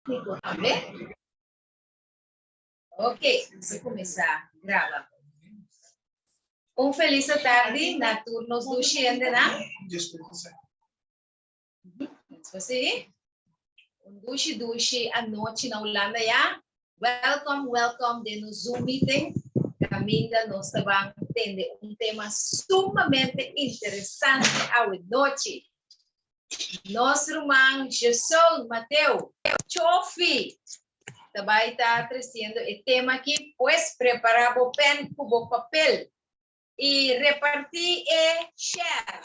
Tambe? Ok, nos a kuminsá graba. Un felis atardi na tur nos dushi hendenan. Nos sigui. Un dushi dushi anochi na Hulanda ya. Welcome, welcome den nos Zoom meeting. Kaminda nos ta ban tende un tema sumamente interesante awe nochi. Nos ruman Jason Mateo Chofi ta bai ta treciendo e tema aki, pues prepara bo pen cu bo papel y reparti e share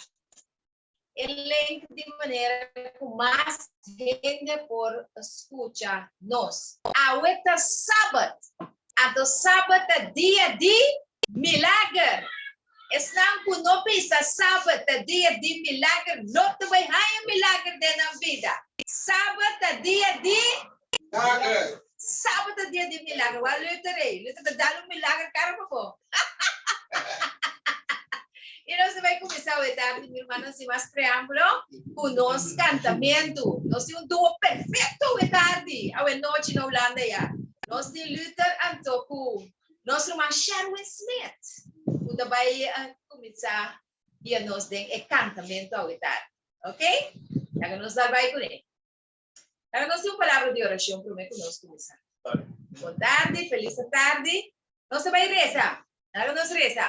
e link di manera cu mas hende por scucha nos. Awe ta Sabat, anto Sabat ta dia di milager. Esnan ku no bisa Sabat ta dia di milager no ta bai haña milager den nan bida. Sabat ta dia di Milager. Sabat ta dia di milager. Wak Luther ei. Luther ta dal un milager kara pa bo. I nos ta bai kuminsá awe tardi, mi rumannan, sin mas preámbulo, ku nos kantamentu. Nos tin un duo perfekto awe tardi, awe nochi na Hulanda ya. Nos tin Luther anto ku Nos ruman Sherwin Smith ku ta bai kuminsá guia nos den e kantamentu awe tardi. Ok? Laga nos dal bai kuné. Laga nos tin un palabra di orashon promé ku nos kuminsá. Bon tardi, felis tardi. Nos ta bai resa. Laga nos resa.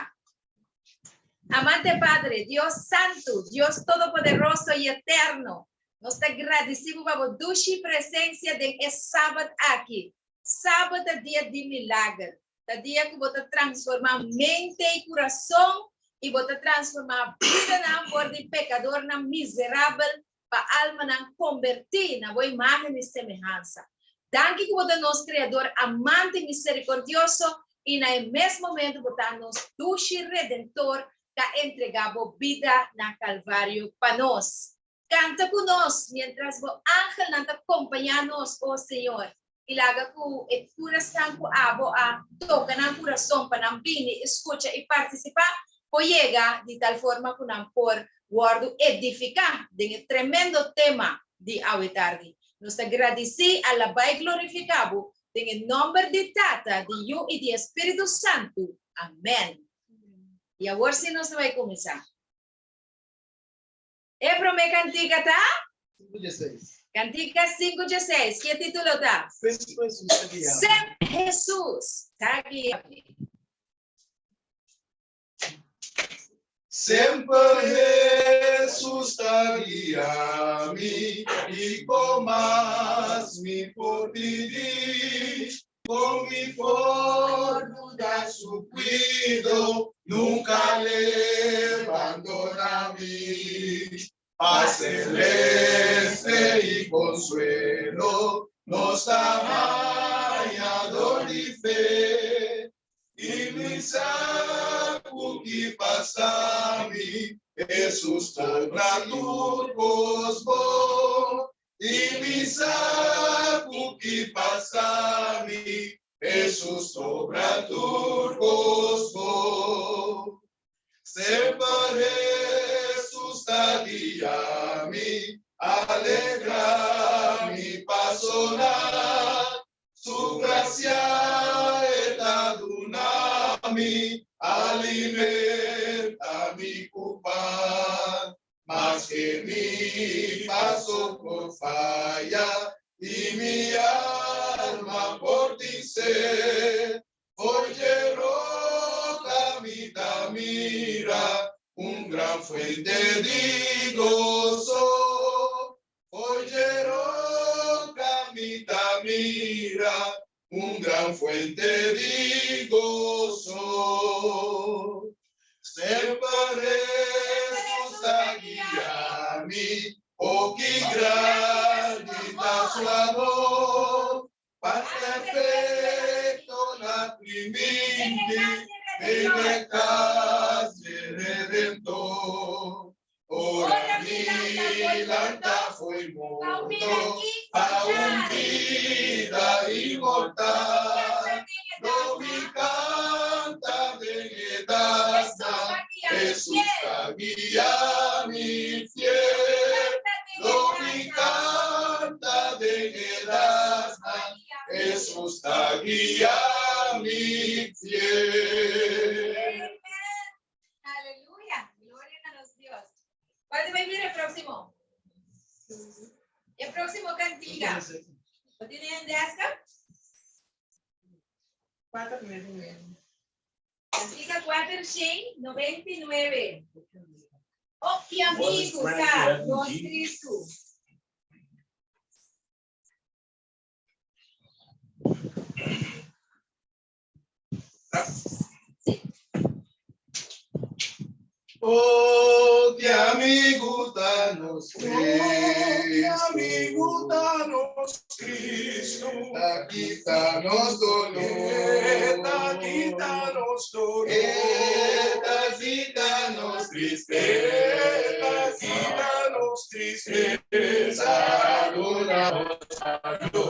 Amante Padre, Dios Santu, Dios Todopoderoso i Eterno, nos ta gradisí bo pa bo dushi presensia den e Sabat aki. Sabat ta dia di milager. Ta dia ku bo ta transformá mente i kurason i bo ta transformá bidanan for di pekadornan miserabel pa almanan kombertí na bo imágen i semehansa. Danki ku bo ta nos Kreador amante i miserikordioso i na e mes momentu bo ta nos dushi Redentor ka entregá bo bida na Kalvario pa nos. Kanta ku nos miéntras bo angelnan ta kompañá nos, o Señor, i laga ku e kurasnan ku abo a toka nan kurason pa nan bini i skucha i partisipá por yega di tal forma ku nan por wòrdu edifiká den e tremendo tema di awe tardi. Nos ta gradisí, alabá i glorifiká bo den e nòmber di Tata, di Yu i di e Spiritu Santu. Amèn. I awor sí nos ta bai kuminsá. E promé kantika ta? 5:16. Kantika 5:16. Ki e título ta? Semper Hesus ta guia mi. Semper Hesus ta guia mi. Semper Hesus ta guia mi, kiko mas mi por pidi? Con mi por duda su cuido, nunca le bandona mi. Paz celeste y consuelo nos ta haña dor di fe. Y mi sa cu ki pasa mi, Hesus ta obra tur cos bon. I mi sa ku ki pasa mi, Hesus obra tur kos bon. Semper Hesus ta guia mi, alegra mi pasonan. Su gracia e ta duna mi, alimenta mi ku pan. Maske mi paso por faya i mi alma por tin sed, Oye roca mi ta mira un gran fuente di goso. Oye roca mi ta mira un gran fuente di goso. Semper Hesus ta guia mi, oh ki grandi ta su amor, Pas perfecto na priminti den e cas dje Redentor. Ora mi lanta fo'i morto pa un bida inmortal, lo mi canta den e dasnan, Hesus ta guia mi fiel. Lo mi canta den e dasnan. Hesus ta guia mi fiel. Amen. Aleluya. Gloria na nos Dios. Cuál te va a ir el próximo? El próximo cantiga. ¿Lo tienen de Asca? 499. Cantiga 499. Oh, mi amigo, ta, nos Cristo. Oh, ki amigu ta nos Oh, ki amigu Cristo. ta nos Cristo. Ta kita nos doló. E ta kita nos doló. E ta kita nos E ta tristesa. kita nos tristesa. Duna nos salú.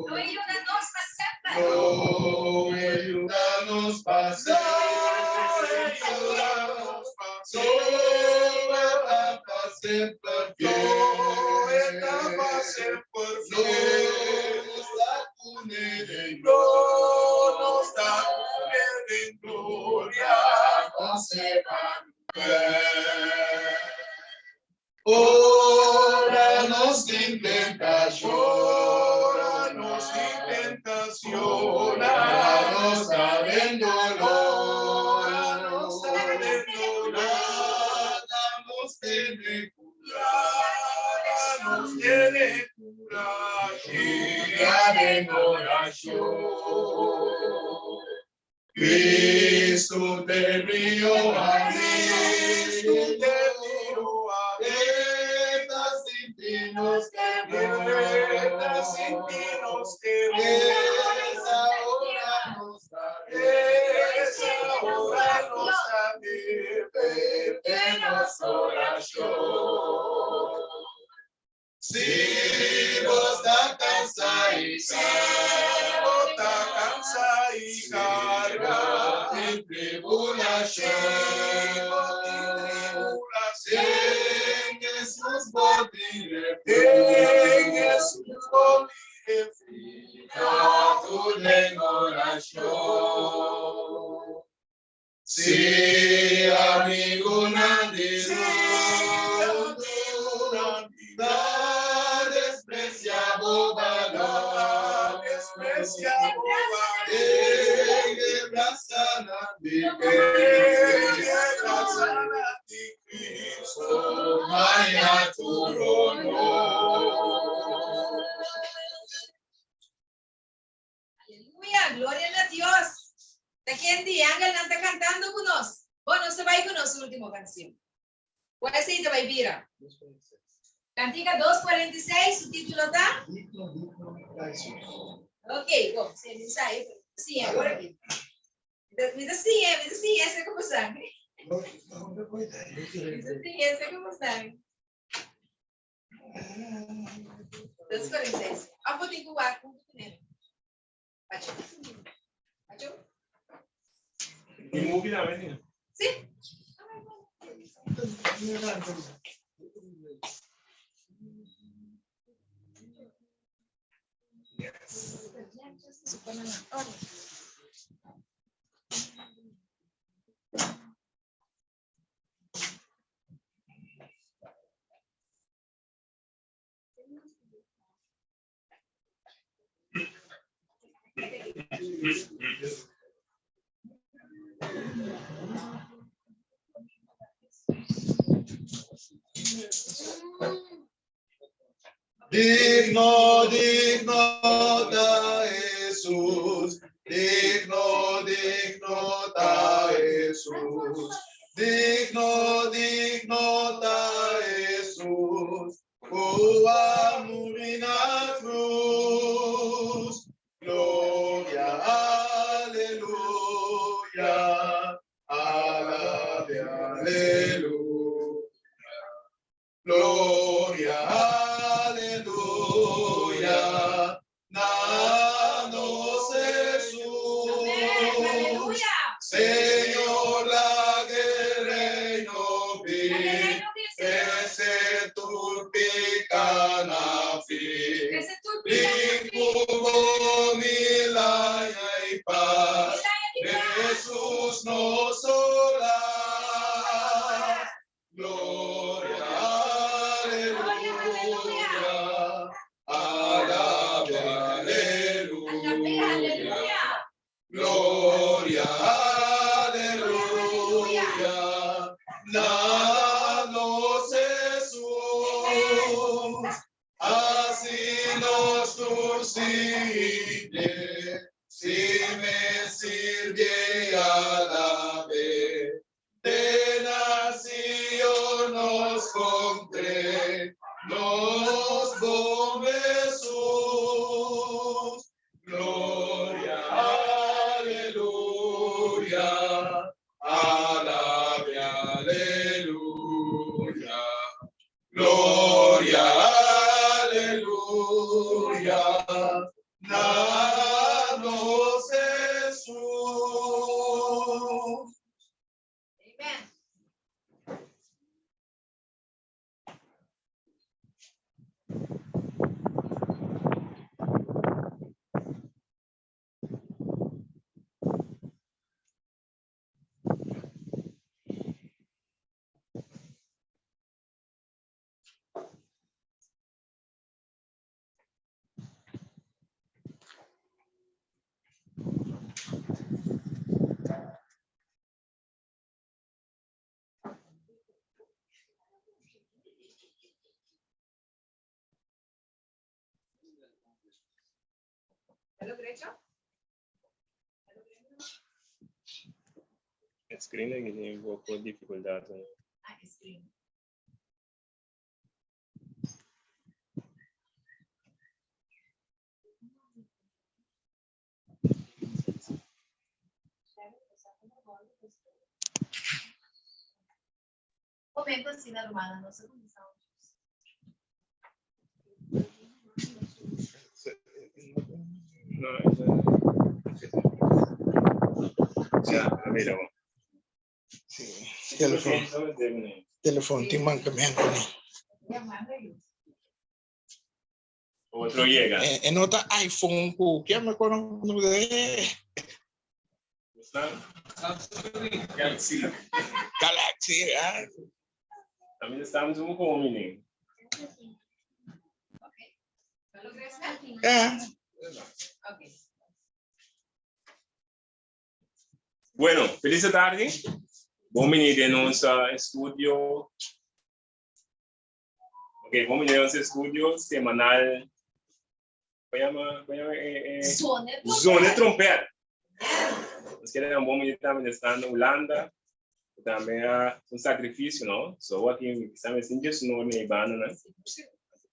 No yuda nos pa semper. No yuda nos pa semper. Pa semper No fiel. e ta pa semper No fiel. nos da kuné den No nos ta kuné den gloria. Nos Emmanuel. Ora nos tin tentashon. Ora nos tin tentashon. Ora nos ta den doló. Ora nos ta den doló. Laga nos tene Laga nos tene kurashi. Guia den orashon. Cristo t'e mihó Cristo amigu. t'e mihó amigu. E ta sinti nos E ta sinti nos temor. temor. Esa ora nos ta Esa ora nos ta Tende nos orashon. Si bo ta kansá i Si bo ta kansá i kargá. Den tribulashon. Si bo tin tribulashon. Den Jesus bo tin Den refugio. Jesus bo tin Tur den orashon. Si amigunan di Si mundu amigunan di ta despresiá bo balor. despresiá bo balor. Den e brasanan di Den Cristo. brasanan di Cristo. Haña tur honor. Aleluya, gloria na Dios. Ta ken di angelnan ta kantando ku nos. Bon, nos ta bai ku nos último kanshon. Kua esei ta bai bira? Kantika 246, su título ta? Digno, digno ta Jesus. Ok, bon, si, mi sa, si, awor aki. Mi ta siña, mi ta siña, esei komo sa. Mi ta siña, esei komo sa. 246. Apo tin ku wak, ku kuné. Pacho. Pacho? Mi movie na veni. Si? Digno, digno ta Jesus. Digno, digno ta Jesus. Digno, digno ta Jesus. Ku a muri na krus. Gloria, aleluya. Alabe, aleluya. Gloria, aleluya. aleluya. Na nos Hesus, hasi nos tur sintié, si mes sirbié i alab'é. Te na Sion nos kontr'é, nos bon Hesus. Gloria, aleluya, alabe, aleluya. Gloria, aleluya, na nos Hesus. Amen. Screen aki tin un poko difikultat. Ah, screen. Momento asina, rumannan, nos a kuminsá un No, ya, mira, bon. Sí, telefon, telefon tin mankamentu ni. Otro yega. E, e no ta iPhone ku ke me kono de Galaxy. Galaxy, ah. También estamos un hominy. Ja. Okay. Bueno, feliz tarde. Bon bini den nos estudio. Ok, bon bini den nos estudio semanal. Como llama? Como llama? Zone trompet. Zone trompet. Nos kere un bon bini tambe den stan Hulanda. Tambe a un sacrificio, no? So aki quizá me sinti su no ni banda, no?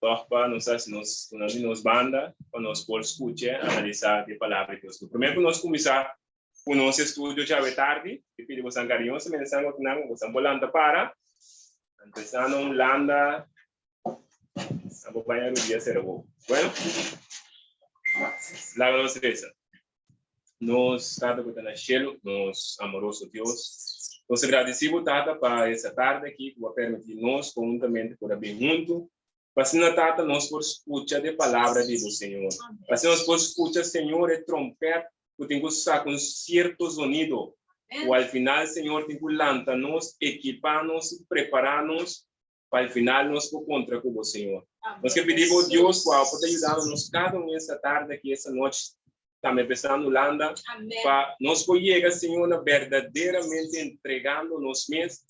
Toch pa nos hasi nos una di nos banda pa nos por scucha, analisa di palabra di Dios. Primer cu nos cuminsa cu nos estudio djawe tardi, mi pidi bosan cariñosamente san cu nan bosan por lanta para. Antes nan landa, nan por baña rudia cera bo. Bueno, laga nos reza. Nos Tata cu ta na cielo, nos amoroso Dios, nos ta gradici bo Tata pa esta tarde aki cu bo a permiti nos conhuntamente por a bin hunto, pa asina Tata nos por scucha de palabra di bo Señor, pa asina nos por scucha Señor e trompet cu tin cu saca un cierto zonido, cu al final Señor tin cu lanta nos, equipa nos y prepara nos pa al final nos por contra cu bo, Señor. Nos ke pidi bo, Dios, cu abo por ta yudando nos cada un esta tarde aki, esta nochi, tambe pensando Hulanda, pa nos por yega, Señor, na berdaderamente entregando nos mes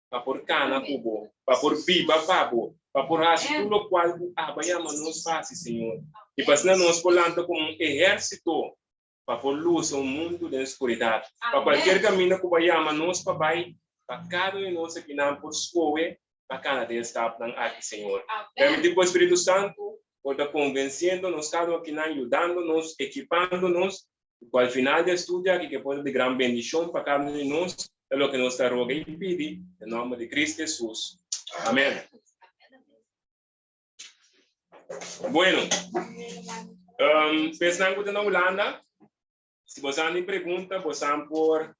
pa por cana cu bo, pa por biba pa bo, pa por haci tur locual cu abo a yama nos pa haci, Señor. Y pa asina nos por lanta como un ehercito pa por lusa un mundu den skuridat. Pa kualkier kaminda ku bo a yama nos pa bai, pa kada un di nos akinan por skohe pa kana den e stapnan aki, Señor. Permití ku Spiritu Santu por ta konvensiendo nos kada un akinan, yudando nos, ekipando nos, i ku al final di e studio aki ke por ta di gran bendishon pa kada un di nos, ta loke nos ta roga i pidi den nòmber di Kristu Hesus. Amèn. Bueno, pesnan ku ta na Hulanda, si bosan tin pregunta, bosan por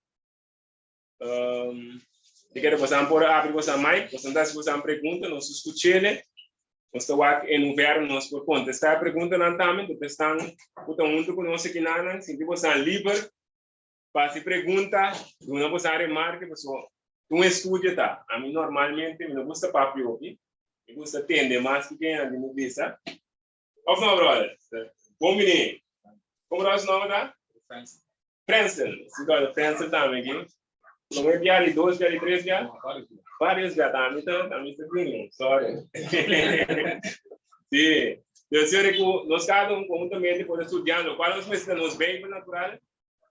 di kere bosan por abri bosan mic, bosan ta hasi bosan pregunta, nos ta skuch'ele, nos ta wak en hoeverre nos por kontestá e preguntanan tambe, enton esnan ku ta huntu ku nos akinanan, sinti bosan liber pa hasi pregunta, duna bosan remarke, pasobra un estudio ta, ami normalmente mi no gusta papia hopi, mi gusta tende mas ku ken a di mi bisa. Of no, brother? Bon bini. Komo ta su nomber ta? Frenzel, si gòrda Frenzel tambe aki. Promé bia, di dos bia, di tres bia? Varios bia tambe ta, tambe ta bini, sorry. Sí, Dios seri ku nos kada un konhuntamente por ta studiando, kual nos mester ta nos Beibel natural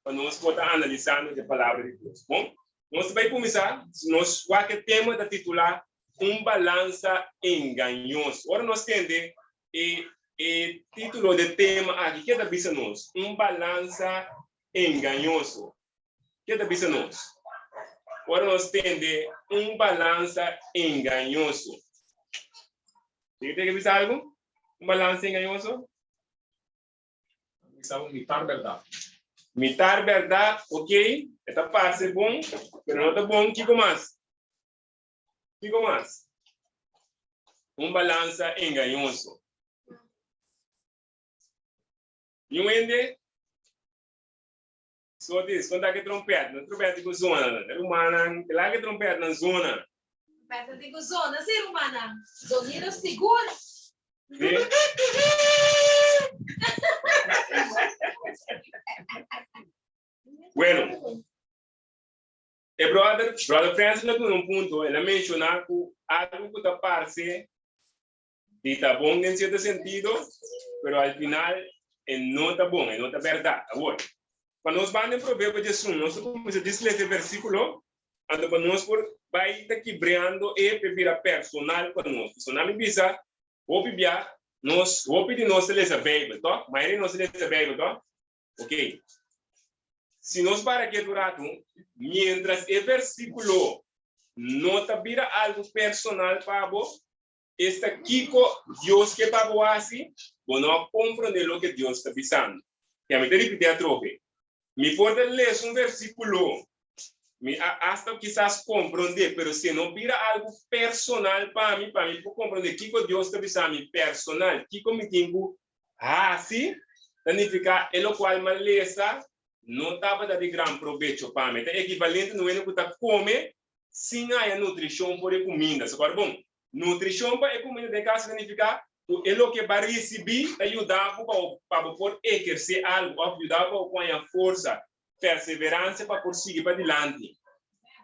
pa nos por ta analisando e Palabra di Dios. Bon, nos ta bai kuminsá, nos wak e tema ta titulá Un balansa engañoso. Ora nos tende e e título de tema aki, ke ta bisa nos? Un balansa engañoso. Ke ta bisa nos? Ora nos tende un balansa engañoso. Ke ta bisa algo? Un balansa engañoso? Bisa un mitar bèrdat. Mitar bèrdat, ok, e ta parse bon, pero no ta bon. Kiko mas? Kiko mas? Un balansa engañoso. Niun hende so dis, kon ta ke trompèt? No trompèt di ku zona. E rumannan, ke la ke trompètnan zona. Trompètnan di ku zona, si rumannan. Zonido sigur. Sí. Bueno, E brother, brother Francis a duna un punto, el a menciona cu algo cu ta parce di ta bon den cierto sentido, pero al final e no ta bon, e no ta berdad. Awor, pa nos ban den Proverbio diesun, nos ta cuminsa djis lesa e versiculo, anto pa nos por bay ta kibreando e p'e bira personal pa nos. Pasobra nan mi bisa, hopi bia, nos, hopi di nos ta lesa Bijbel, toch? Mayoria di nos ta lesa Bijbel, toch? Ok. Si nos para ketu ratu, mientras e versíkulo no ta bira algu personal pa bo, esta kiko Dios ke pa bo hasi, bo no a komprondé loke Dios ta bisando. Ya mi ta ripití atrobe. Mi por ta lesa un versíkulo, mi a asta kisas komprondé, pero si e no bira algu personal pa mi, pa mi por komprondé kiko Dios ta bisa mi personal, kiko mi tin ku Hasi ta nifiká e lokual malesa no tabata di gran probecho pa mi. Ta ekivalente na un hende ku ta kome sin haña nutrishon for e kuminda. So kòrda bon, nutrishon pa e kuminda den kaso ta nifiká ku e loke bo a risibí ta yuda bo pa bo pa bo por ehersé algu òf yuda bo pa bo por haña forsa, perseveransia pa por sigui padilanti.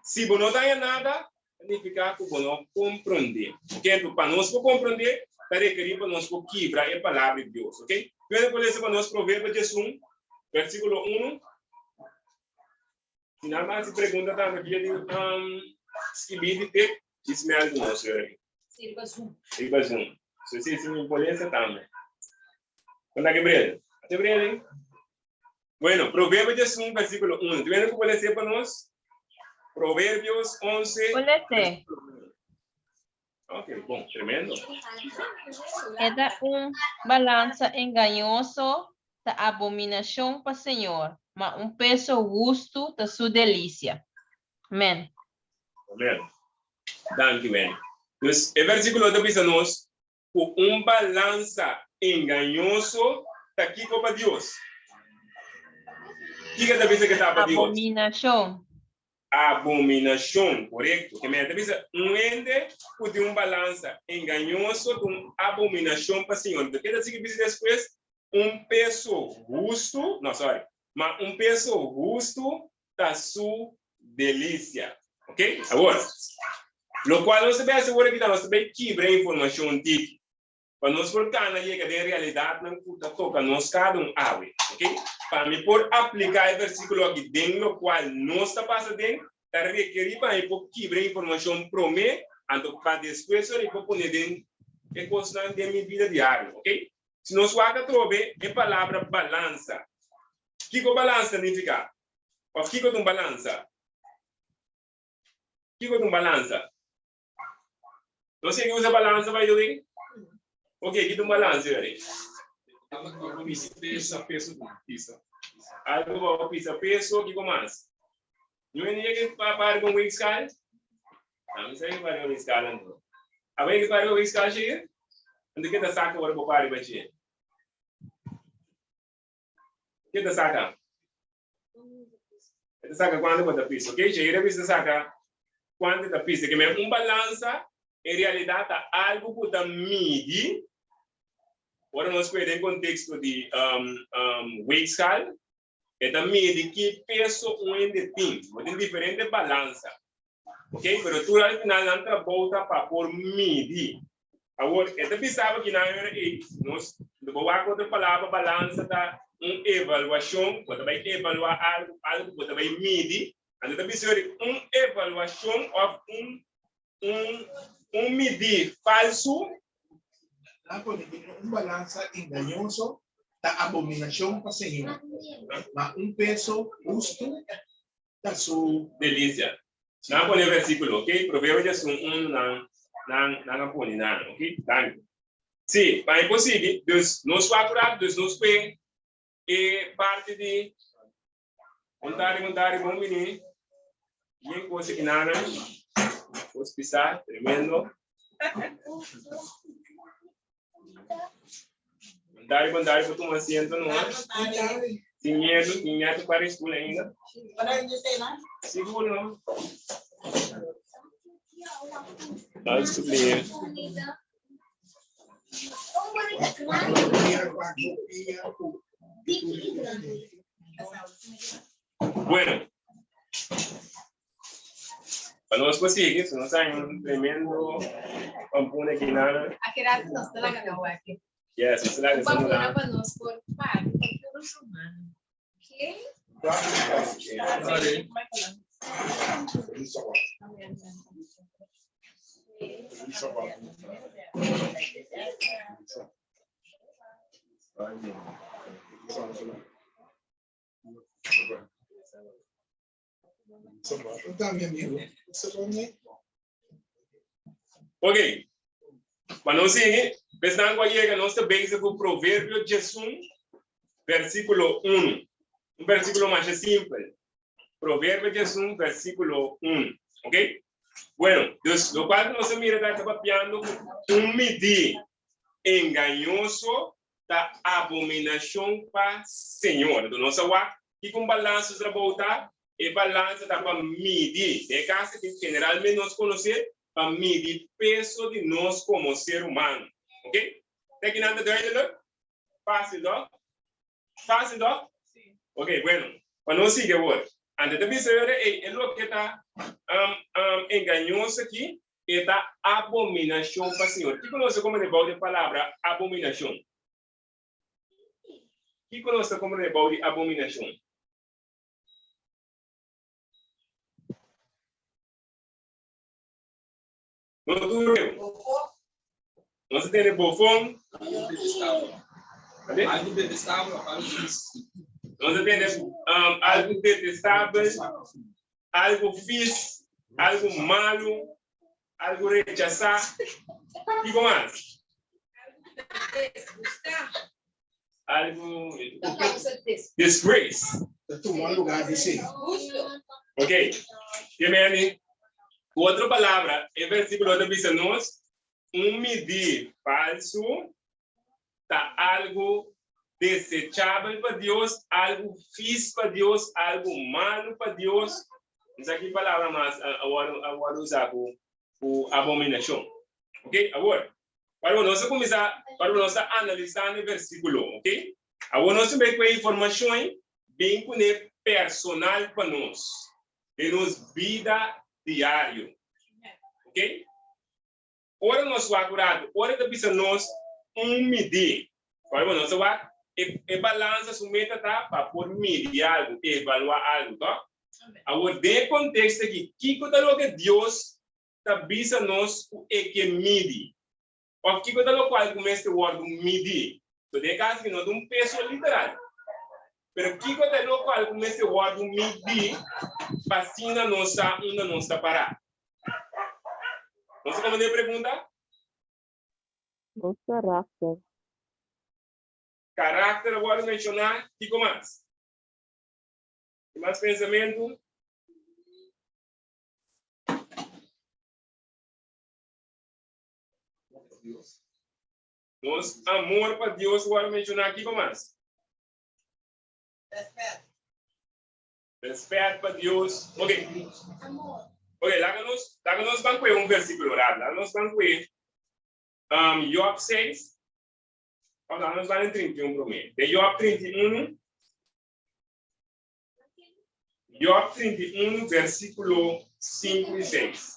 Si bo no ta haña nada, ta nifiká ku bo no komprondé. Oke, enton pa nos por komprondé, ta rekerí pa nos por kibra e Palabra di Dios. Oke, Pedro por lesa pa nos Proverbio diesun, versíkulo unu. Si nan hasi pregunta tambe via di skibí di tep, djis mèldu nos yora. Sí, riba Zoom. Riba Zoom. So si si mi por lesa tambe. Konta Gabriel. Ate Gabriel? Bueno, Proverbio diesun, versíkulo unu. Tin hende ku por lesa pa nos? Proverbios 11. Por lese. Ok, bon, tremendo. E ta un balansa engañoso, ta abominashon pa Señor, ma un peso hustu ta su delisia. Amen. Amen. Danki, Wendy. Dus, e versíkulo ta bisa nos ku un balansa engañoso ta kiko pa Dios? Kiko ta bisa ke ta pa Dios? Abominashon. Abominashon, korekto. Ke men ta bisa un hende ku tin un balansa engañoso ta un abominashon pa Señor. Enton ke ta sigui bisa despues? Un peso hustu, no sorry, ma un peso hustu ta su delisia. Ok, awor, lokual nos ta bai hasi awor aki ta nos ta bai kibra e informashon tiki pa nos por kana yega den realidatnan ku ta toka nos kada un awe. Ok, pa mi por apliká e versíkulo aki den lokual nos ta pasa den, ta rekerí pa mi por kibra e informashon promé, anto pa despues ora mi por pone den e kosnan den mi bida diario. Ok, si nos wak atrobe e palabra balansa, kiko balansa ta nifiká? Of kiko ta un balansa? Kiko ta un balansa? Nos yega usa balansa by the way? Ok, kita un balansa yori. Pisa peso, pisa. Algo pa pisa peso, kiko mas? Ñu hende yega pa pari con weegschaal? Ah, mi sa yega pari con weegschaal anto. Abo yega pari con weegschaal, Shakir? Anto ke ta saka ora bo pari bachi? Ke ta saka? E ta saka kuantu bo ta pisa, ok? Shaira bisa ta saka kuantu e ta pisa. Ke men un balansa en realidat ta algu ku ta midi, ora nos pone den konteksto di weegschaal, E ta midi ki peso un hende tin. Bo tin diferente balansa. Ok, pero tur al final nan trabou ta pa por midi. Awor, e ta bisa bo kinan ora ei, nos, bo wak otro palabra, balansa ta un evaluashon, bo ta bai evaluá algu, algu bo ta bai midi. Anto ta bisa ora un evaluashon òf un un un midí falsu. Nan pone ku un balansa engañoso ta abominashon pa Señor, ma un peso hustu ta su. Delisia. Nan a pone e versíkulo, ok? Proverbio diesun unu nan nan nan a pone nan, ok? Danki. Sí, pa mi por sigui, dus nos wak un rato, dus nos kue e parti di Bon tardi, bon tardi, bon bini. Bien kos aki nana. Kos pisá, tremendo. Bon tardi, bon tardi, por tuma asiento no. Sin miedo, sin miedo para school ainda. Seguro no. Alsjeblieft. Bueno, pa nos por sigui, si nos hay un tremendo pampuna aquí nana. A que rato nos ta laga na wak. Yes, nos ta laga Un pampuna pa nos por parti pa tur humano. Okay? Ok, pa nos sigui, besnan ku a yega nos ta bezig ku Proverbio diesun, versíkulo unu. Un versíkulo masha simpel. Proverbio diesun, versíkulo unu. Ok? Bueno, dus lokual ku nos a mira ta ta papiando ku un midí engañoso ta abominashon pa Señor. Enton nos a wak kiko un balansa di trabou ta. E balansa ta pa midi, den e kaso aki generalmente nos konosé pa midi peso di nos komo ser humano. Ok? Te kinan ta duidelijk? Fásil dòk? Fásil dòk? Ok, bueno, pa nos sigui awor. Antes ta bisa yora ey, e loke ta engañoso aki E ta abominashon pa Señor. Kiko nos ta komprendé bou di e palabra abominashon? Kiko nos ta komprendé bou di abominashon? No tur eu. Nos ta tende bofon. Algo detestabel of algo fis. Nos ta tende algo detestabel. Algu fis, algu malu, algu rechasá. Kiko mas? Algu disgrace. Ta tuma lugar di si. Ok, ke meni? Ku otro palabra, e versíkulo ta bisa nos, un midí falsu ta algu desechabel pa Dios, algu fis pa Dios, algu malu pa Dios. No sa ki palabra mas a wòrdu a wòrdu usá ku ku abominashon. Ok, awor, para ku nos a kuminsá, para ku nos ta analisando e versíkulo, ok? Awor nos tin bai ku e informashon ei bin kuné personal pa nos, den nos bida diario. Ok? Ora nos wak un ratu, ora e ta bisa nos un midí. Ora bo nos ta wak, e e balansa su meta ta pa por midi algu, evaluá algu, tòg? Awor, den e konteksto aki, kiko ta loke Dios ta bisa nos ku e ke midi? Òf kiko ta lokual ku mester wòrdu midí? So, den e kaso aki no ta un peso literal. Pero kiko ta e lokual ku mester wòrdu midí pa asina nos sa unda nos ta pará? Nos a komprendé e pregunta? Nos karakter. Karakter a wòrdu menshoná. Kiko mas? Tin mas pensamentu? Nos amor pa Dios wòrdu menshoná. Kiko mas? Rèspèt. Respet pa Dios. Ok. Ok, laga nos, laga nos ban kue un versículo rápido. Laga nos ban kue um, Job 6. Of laga nos ban en 31 promé. De Job 31. Job 31, versíkulo 5 i 6.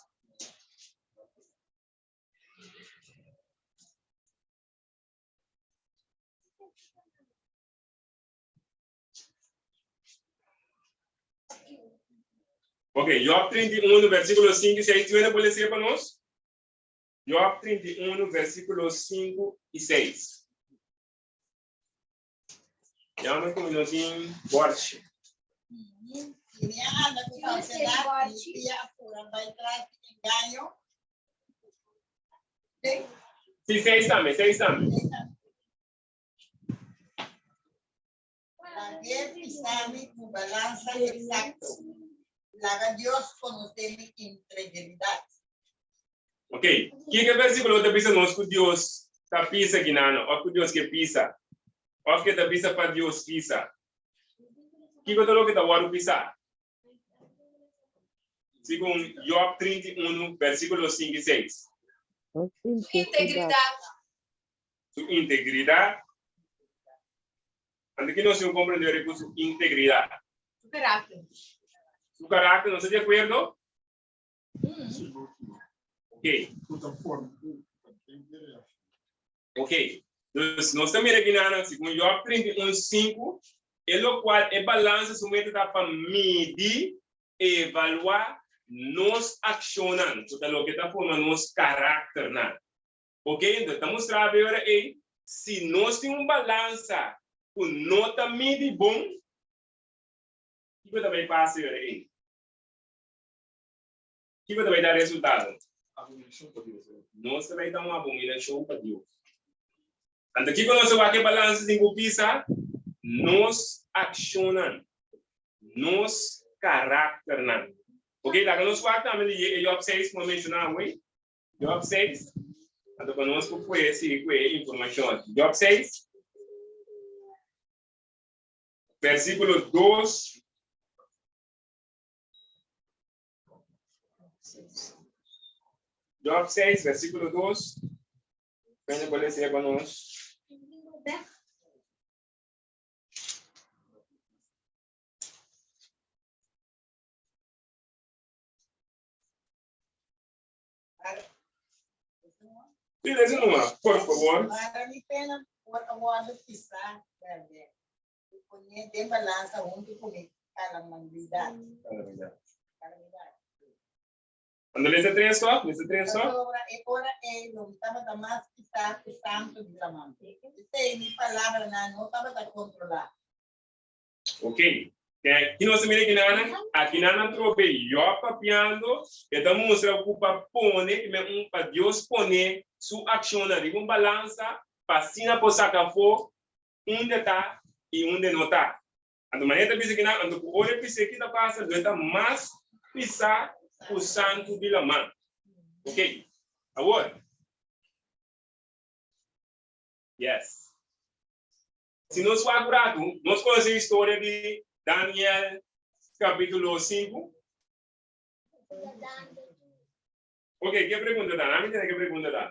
Ok, Job 31, versíkulo 5 i 6. Tin hende por lesa pa nos? Job 31, versíkulo 5 i 6. Ya me comi no tin borchi. Si mi a anda ku falsedad, mi pia a pura bai tras di engaño. Sí, seis tambe, seis tambe. Lag'é pisa mi ku balansa eksakto. Laga Dios konosé mi integridat. Ok, kiko e versíkulo ta bisa nos ku Dios ta pisa ginano òf ku Dios ke pisa òf ke ta bisa pa Dios pisa? Kiko ta loke ta wòrdu pisá? Segun Job 31, versíkulo 5 i 6. Su integridat. Su integridat. Anto ki nos tin komprendé riba su integridat? Su karakter. Su karakter, nos ta di akuerdo? Ok. Ok. Dus nos ta mira kinanan, segun Job 31, 5, e lokual e balansa su meta ta pa midi, evaluá nos akshonnan, ku ta loke ta forma nos karakternan. Ok, enton ta mustra be ora ei, si nos tin un balansa ku no ta midi bon, kiko ta bai pasa e ora ei? Kiko ta bai da resultado? Abominacion pa Dios. Nos ta bai da un abominacion pa Dios. Anto kiko nos a wak e balansa sin ku pisa? Nos akshonnan, nos karakternan. Ok, laga nos wak tambe di e Job 6 ku a menshoná awe. Job 6, anto pa nos por puede sigui ku e informashon aki. Job 6, versíkulo 2. Job 6, versículo 2. Ven cuál es con nos. Sí, lees nomás, por favor. Para mi pena por a wòrdu pisá bèrdè. I pon'é den balansa huntu ku mi kalamidat. Kalamidat. Cuando lesa tres so, lesa tres so. Pasobra e ora ei lo mi tabata mas pisá ku santu di laman. P'esei mi palabranan no tabata kontrolá. Ok. Ki nos ta mira kinanan? Akinan nan trobe Job papiando, e ta mustra ku pa pone, ki men un pa Dios pone su akshonnan riba un balansa pa asina por saka afó unda ta i unda no ta. Anto manera ta bisa kinan, anto ku ora e pis'é ki ta pasa, lo e ta mas pisá ku santu di laman. Ok. Awor. Yes. Si nos wak un ratu, nos konosé historia di Daniel kapítulo sinku? Ok, ke pregunta ta? Nan mi tende ke pregunta ta.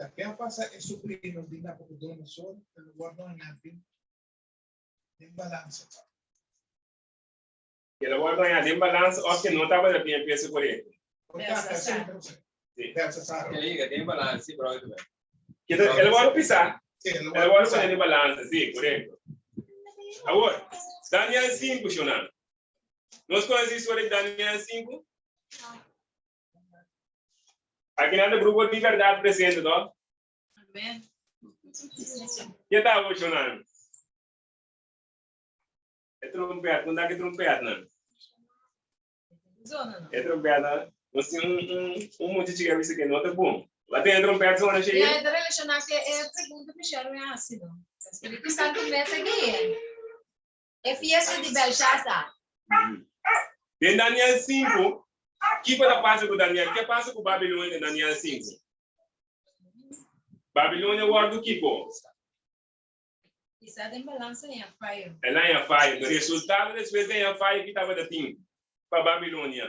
Ta ke a pasa e sobrino di Nabucodonosor ta lo wòrdu hañá den den balansa. Ke lo wòrdu hañá den balansa òf ke no tabata tin e peso korekto? Belsasar. Sí. Belsasar. Ke yega den balansa, sí, bro. Ke ta, el wòrdu pisá. Sí, el El wòrdu wòrdu pisá. pone den balansa, sí, korekto. Awor, Daniel sinku, shonnan. Nos konosé historia di Daniel sinku? Aki nan ta grupo di berdad presente, to? Amen. Ke ta awor, shonnan? E trompet, kunda ki trompetnan? Zona no. E trompetnan, nos tin un, un, un muchachi ke a bisa ke no ta bon. Bo a tene trompet zona, Ja, Sheila? e ta relaciona ku e pregunta Michelle me hasi, no. Spiritu Santu mes a guia. E fiesta di Belshazzar. Den Daniel 5, kiko ta pasa ku Daniel? Ke pasa ku Babilonia den Daniel 5? Babilonia wòrdu kiko? Isa den balansa en a fayo. El a en fayo. Entonces, resultado despues den a fayo ki tabata tin pa Babilonia?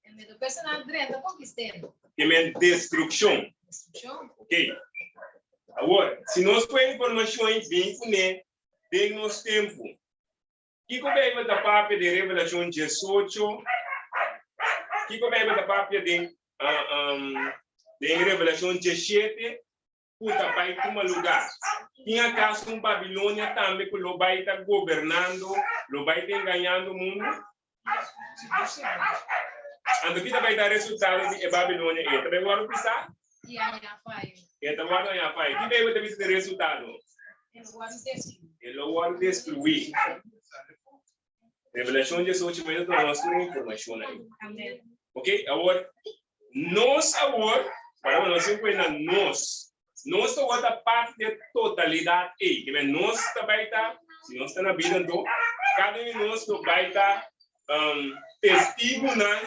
E medo personal drenta konkist'é. Ke men destrukshon. Destrukshon. Ok. Awor, si nos pone informashon ei bin kuné den nos tempu, Kiko Beibel ta papia den Revelashon 18? Kiko Beibel ta papia den den Revelashon 17 ku ta bai tuma lugá? Tin akaso un Babilonia tambe ku lo bai ta gobernando, lo bai ta engañando mundu? Anto ki ta bai ta resultado di e Babilonia ei? E ta bai wòrdu pisá? E ta wòrdu hañá faya. Ki Beibel ta bisa di resultado? E lo wòrdu destruí. Revelashon 18 mester duna nos tur e informashon ei. Ok, awor, nos awor, para nos tin kuenta nos, nos awor ta parti di e totalidat ei. Ke men nos ta bai ta, si nos ta na bida anto, kada un di nos lo bai ta um, testigunan,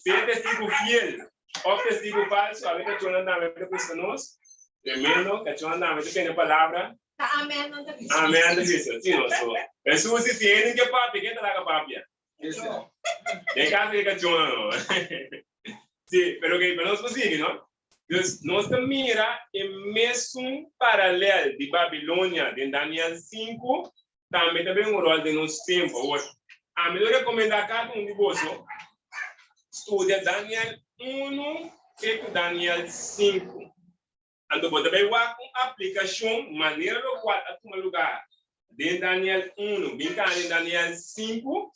sea testigu fiel òf testigu falsu, awe kachónan tambe ta buska nos. Tremendo, kachónan tambe ta tene palabra. Ta amen nan ta bisa. Amen ta bisa, si no. So, Hesus di si hende ke papia, ken ta laga papia? Den kaso di kachónan no. Si, pero ok, pero nos por sigui, no? Dus nos ta mira e mesun paralel di Babilonia den Daniel 5 tambe ta bin un ròl den nos tempu. Awor, ami lo rekomendá kada un di boso studia Daniel 1 te ku Daniel 5. Anto bo ta bai wak un aplikashon manera lokual a tuma lugá den Daniel unu bin kaha den Daniel sinku,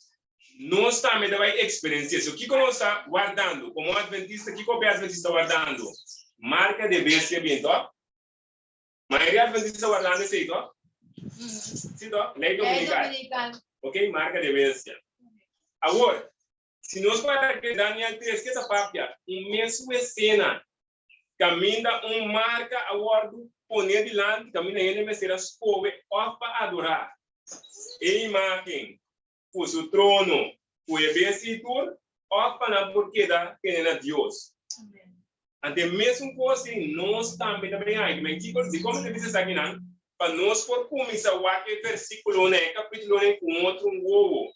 nos tambe ta bai eksperensi'é. So kiko nos ta wardando? Komo adventista, kiko be adventista ta wardando? Marka de bestia bin, tòg? Mayoria adventista ta wardando esei, tòg? Si, tòg? Lei dominikal. Ok, marka de bestia. Awor, si nos para ke Daniel tres, ke ta papia? Un mesun esena Kaminda un marka a wòrdu poné dilanti, kaminda hende mester a skohe òf pa adorá e imágen ku su trono ku e bestia i tur, òf pa nan por keda tene na Dios. Anto e mesun kos ei nos tambe ta bin haña. Men kiko, dikon mi ta bisa esakinan? Pa nos por kuminsá wak e versíkulonan, e kapítulonan ku un otro wowo.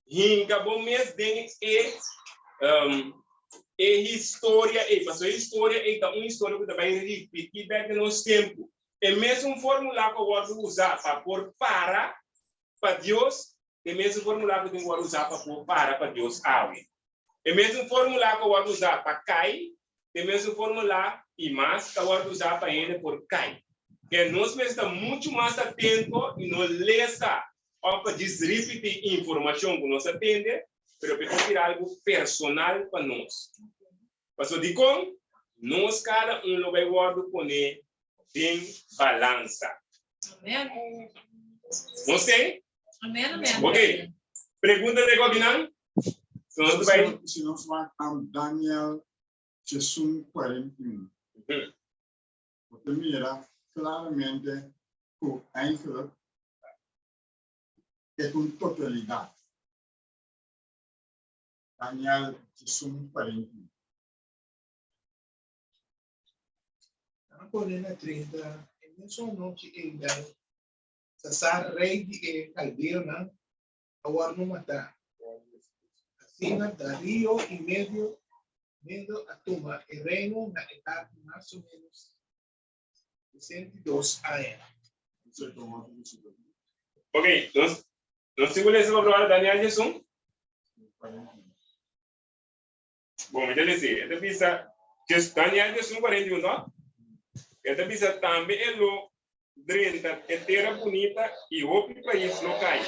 Hinka bo mes den e e historia ei, pasobra e historia ei ta un historia ku ta bai ripití bèk den nos tempu. E mesun fórmula ku a wòrdu usá pa por para pa Dios, ta e mesun fórmula ku tin ku wòrdu usá pa por para pa Dios awe. E mesun fórmula ku a wòrdu usá pa kai, ta e mesun fórmula i mas ta wòrdu usá pa hende por kai. Ke nos mester ta muchu mas atento i no lesa òf pa djis ripití informashon ku nos a tende, pero pa e por bira algu personal pa nos. Pasobra dikon? Nos kada un lo bai wòrdu poné den balansa. Amen. Nos tei? Amen, amen. Ok. Pregunta den kokinan? Si nos bai. Si nos wak Daniel 11:41. Bo ta mira klaramente ku eigenlijk e ta un totalidat. Daniel 11:41. Nan a pone na 30 e mesun anochi ei Belsasar, rei di e kaldeonan, a wòrdu matá. Asina Darío i Medio Medo a tuma e reino na edat di mas o ménos 62 aña. Ok, nos nos tin ku lesa pa proba Daniel 11. Bon, mi ta lesa. E ta bisa, Daniel 11, 41, no? E ta bisa tambe e lo drenta e tera bunita i hopi pais lo kai.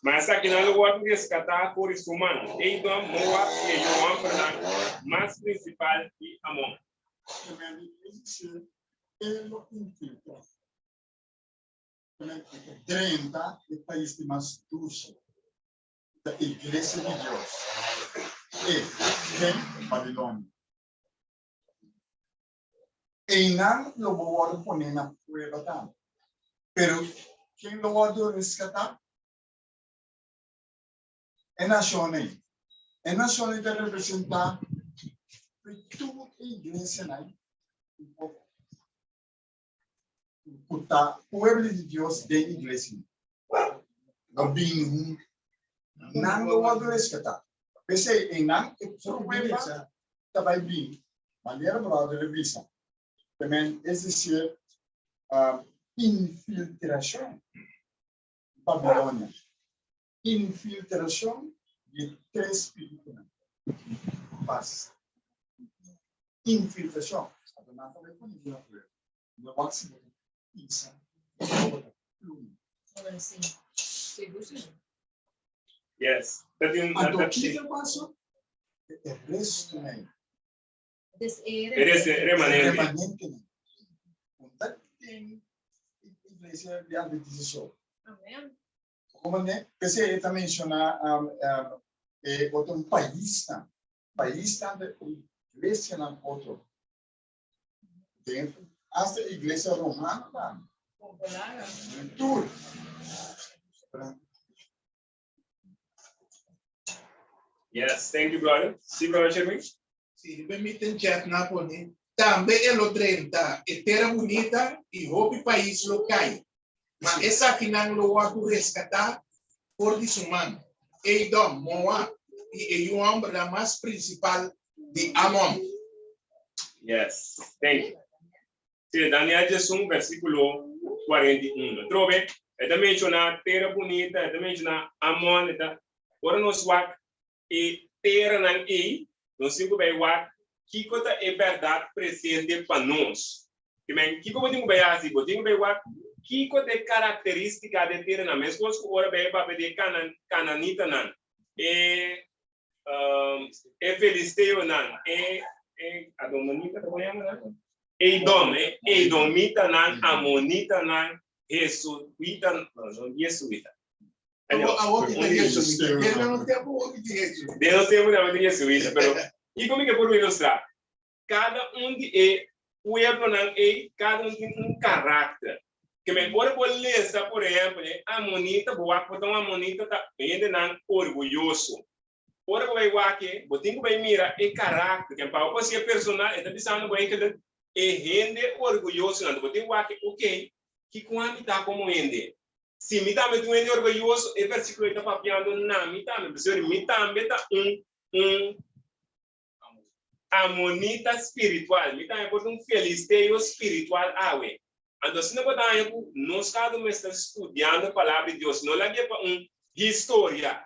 Ma esakinan lo wòrdu reskatá for di su man, Edom, Moab i e yu hòmbernan mas prinsipal di Amon. Drenta e pais di mas dushi, ta iglesia di Dios, e den Babilonia. Einan lo bo wòrdu poné na prueba tambe. Pero ken lo wòrdu reskatá? E nashon ei. E nashon ei ta representá tur e iglesianan ku ta pueblo di Dios den iglesia. Lo bini huntu. Nan lo wòrdu reskatá. P'esei einan e prueba ta bai bini. Manera bròder a bisa, ta men, es desir, infiltrashon di Babilonia. Infiltrashon di tres spiritunan. Pas. Infiltrashon. Anto nan ta bai pone di na pueblo. No wak si bo ta pisa, bo ta pluma. Yes. Anto kiko paso? E restonan. Eres remanente. Remanentenan. Un ta den iglesia di Adventista so. Amen. Komprendé? P'esei e ta menshoná e otro paisnan. Paisnan ta iglesianan otro. Den hasta iglesia romano tambe. Tur. Yes, thank you, brother. Sí, brother Sherwin? Si permiten chat na pone. Tambe e lo drenta e tera bunita i hopi pais lo kai. Ma esakinan lo wòrdu reskatá for di su man, Edom, Moab i e yu hòmbernan mas prinsipal di Amon. Yes, thank you. Sí, Daniel 11, versíkulo 41. Trobe, e ta menshoná tera bunita, e ta menshoná Amon, e ta, ora nos wak e teranan ei, nos tin ku bai wak kiko ta e bèrdat presente pa nos. Ke men, kiko bo tin ku bai hasi? Bo tin ku bai wak kiko ta e karakterístika di e teranan. Meskos ku ora bai papia di e kanan, kananitanan, e, e filisteonan, e, e adomonita, komo yama nan? Edom, e edomitanan, amonitanan, jesuita, no, no jesuita. Den nos tempu tambe tin jesuita, pero kiko mi ke por ilustrá? Kada un di e pueblonan ei, kada un tin un karakter. Ke men ora bo lesa, por ehèmpel, e amonita, bo wak por ta un amonita ta hendenan orguyoso. Ora bo bai wak e, bo tin ku bai mira e karakter. Ken pa bo por siña personal, e ta bisando bo eigelik e hende orguyosonan. Bo tin ku wak e, okey, kiko ami ta komo hende? Si mi tambe ta un hende orguyoso, e versíkulo ei ta papiando na mi tambe, pasobra mi tambe ta un un amonita spiritual, mi tambe por ta un filisteo spiritual awe. Anto asina bo ta haña ku nos kada un mester studiando Palabra di Dios, no lagu'e pa un historia.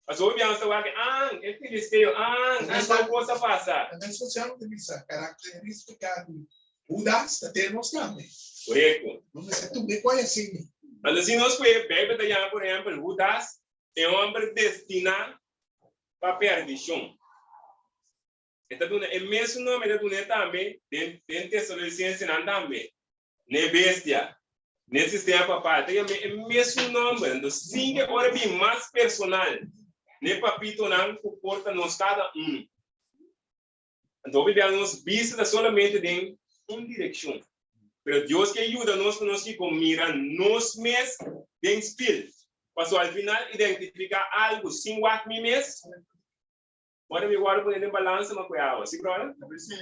Pasobra hopi biaha nos ta wak, ah, e filisteo, ah, ah, tal kos a pasa. Tambe sosial ta bisa, karakterístika di Hudas ta den nos tambe. Korekto. Nos mester tuma e koi asina. Anto si nos kohe Beibel ta yama por ehèmpel Hudas e hòmber destiná pa pèrdishon. E ta duna e mesun nòmber e ta dun'é tambe den den Tesalonisensenan tambe, n'e bestia, n'e sistema papal. E ta yam'é e mesun nòmber. Anto sin ke ora bin mas personal n'e papitonan ku por ta nos kada un. Anto hopi bia nos bista ta solamente den un direkshon. Pero Dios ke yuda nos pa nos kiko mira nos mes den spil. Pasobra al final identifiká algu sin wak mi mes, Ora mi wòrdu pone den balansa ma ku e awa, si bròder? Ta parece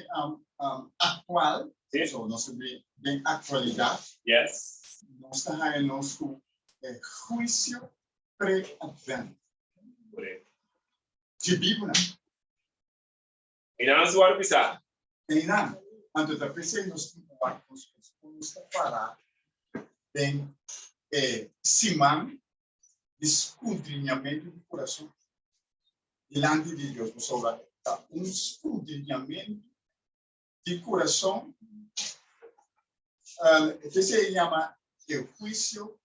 actual, Sí. so nos ta den actualidad. Yes. Nos ta haña nos ku e huicio pre-advent. Correcto. Dje bibunan. Einan nos wòrdu bisa. Einan. Anto ta p'esei nos tin ku wak nos mes kon nos ta pará den e siman di skudriñamentu di kurason dilanti di Dios, pasobra ta un skudriñamentu di kurason p'esei e yama e huisio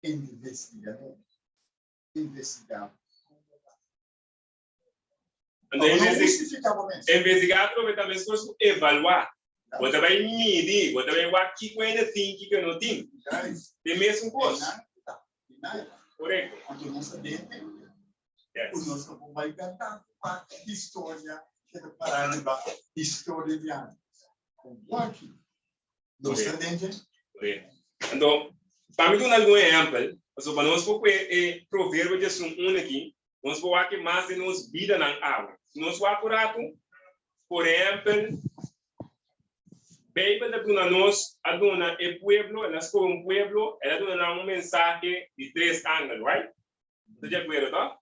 investigador, investigá kon bo ta. Anto Pa bo no hustifiká bo mes. Investigá atrobe ta meskos ku evaluá. Bo ta bai midi, bo ta bai wak kiko hende tin, kiko e no tin. Te mesun kos. Korekto. Anto nos ta den tempu ku nos no por bai bèk tantu pa historia ke ta pará riba historia di antes. Wak nos ta den dje. Korekto. Anto, pa mi duna algun ehèmpel, pasobra pa nos por kue e proverbio djesun un aki, Nos por wak mas den nos bidanan awe. Si nos wak un ratu, por ehèmpel, Beibel ta duna nos, a duna e pueblo, el a skohe un pueblo, el a duna nan un mensahe di tres angel, right? Bo ta di akuerdo, tòg?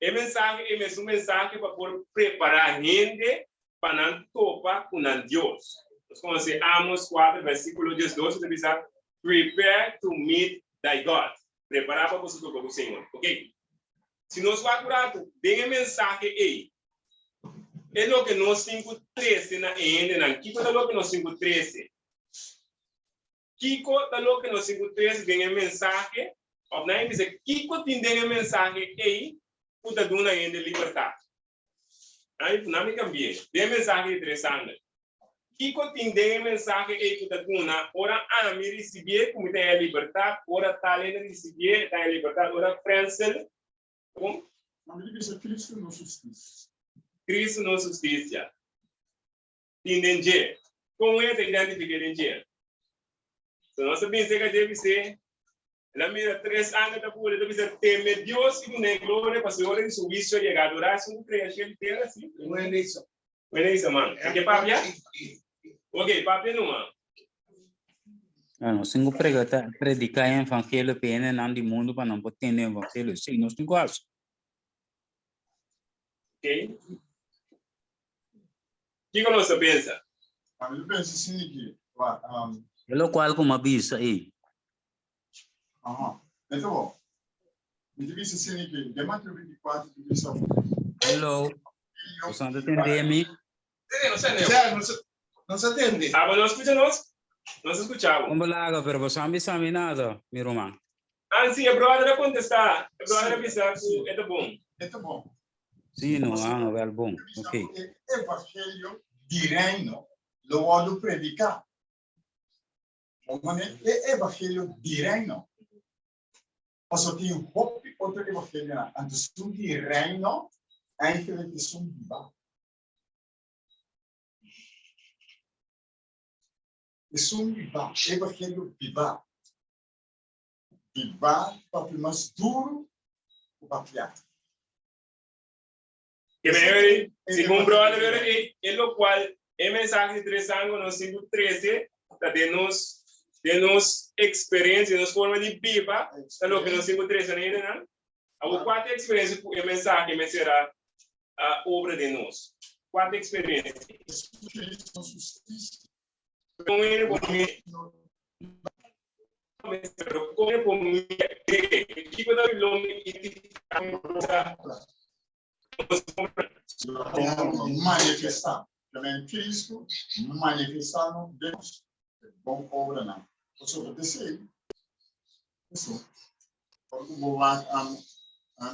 E mensahe ei mes un mensahe pa por prepará hende pa nan topa ku nan Dios. Nos konosé Amos 4 versíkulo 12 ta bisa, Prepare to meet thy God. Prepará pa boso topa ku Señor. Ok. Si nos wak un ratu den e mensahe ei, e loke nos tin ku trese na e hendenan. Kiko ta loke nos tin ku trese? Kiko ta loke nos tin ku trese den e mensahe? Òf nan a bisa, kiko tin den e mensahe ei ku ta duna hende libertat? Nan nan mi kambi'é. Den e mensahe di tres angel. Kiko tin den e mensahe ei ku ta duna ora ami risibié ku mi ta haña libertat, ora tal hende risibié e ta haña libertat, ora Frensel, kon? Nan mi ta bisa Kristu nos hustisia. Kristu nos hustisia. Tin den dje. Kon e ta identifiké den dje? So nos ta binse ka dje bis'é, el a mira tres angel ta bula, e ta bisa, Teme Dios i dun'é gloria, pasobra e ora di su huisio a yega. Adorá esun ku krea shelu i tera, si. Buena isa, man. E ke papia? Ok, papia numa. Ah, nos tin ku prega, prediká e evangelio pa e hendenan di mundu pa nan por tende e evangelio. Sí, nos tin ku hasi. Ok. Kiko nos ta pensa? Ami ta pensa asina ki, wa, um. E lokual ku mi a bisa ei. Aha, e ta bon. Mi ta bisa asina ki, den Mateo 24 ta bisa. Hello, boso no ta tende mi? Ja, nos a tende. Abo no skucha nos? Nos a skucha bo. Kon bo laga, pero boso no a bisa mi nada, mi ruman. Ah, si, e brother a kontestá. E brother a bisa ku e ta bon. E ta bon. Sí, no, ah, no, wel bon. Ok. E evangelio di reino lo wòrdu prediká. Manera e evangelio di reino. Pasobra tin hopi otro evangelionan. Anto esun di reino eigenlijk esun biba. Esun biba, evangelio biba. Biba papia mas duru ku papia. Ke men eri, segun brother eri, e, e lokual e mensahe di tres ango nos tin ku trese ta den nos, den nos eksperensia, nos forma di biba, ta loke nos tin ku trese na hendenan. Awor kua ta e eksperensia ku e mensahe mester a a obra den nos? Kua ta e eksperensia? Jesucristo nos hustisia. Kon hende por mira? Pero kon hende por mira e kiko ta lo identifiká Manifestá. Tamen Cristo manifestá no den nos bon obranan. Pasobra t'esei, eso, ora ku bo wak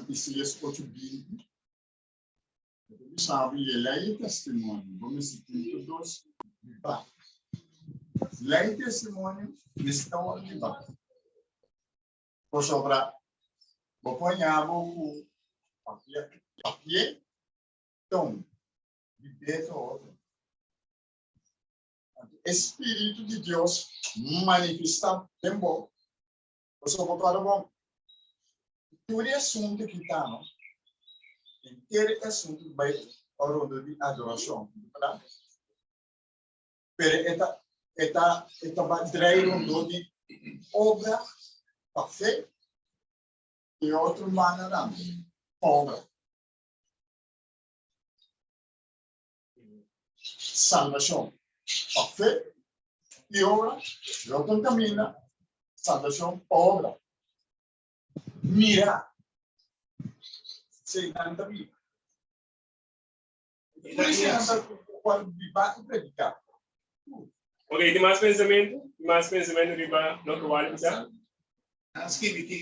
Isaías ocho binti, E ta bisa bo, I e lei e testimonio, bo mester tin tur dos bibá. Lei i testimonio mester ta wòrdu bibá. Pasobra bo por haña bo ku papia, papié ton, bibé ta otro. Anto e Spiritu di Dios manifestá den bo, pasobra bo kòrda bon, tur e asuntu ki ta no, henter e asuntu ta bai rondo di adorashon, bèrdat? Pero e ta e ta e ta bai drai rondo di obra pa fe i otro manera pa obra. Salbashon pa fe i obra, e otro kaminda, salbashon pa obra. Mira, si nan ta biba. Por eso nan ta cual biba i prediká. Ok, tin mas pensamentu? Tin mas pensamentu riba loke wal bisa? Nan skibi ki,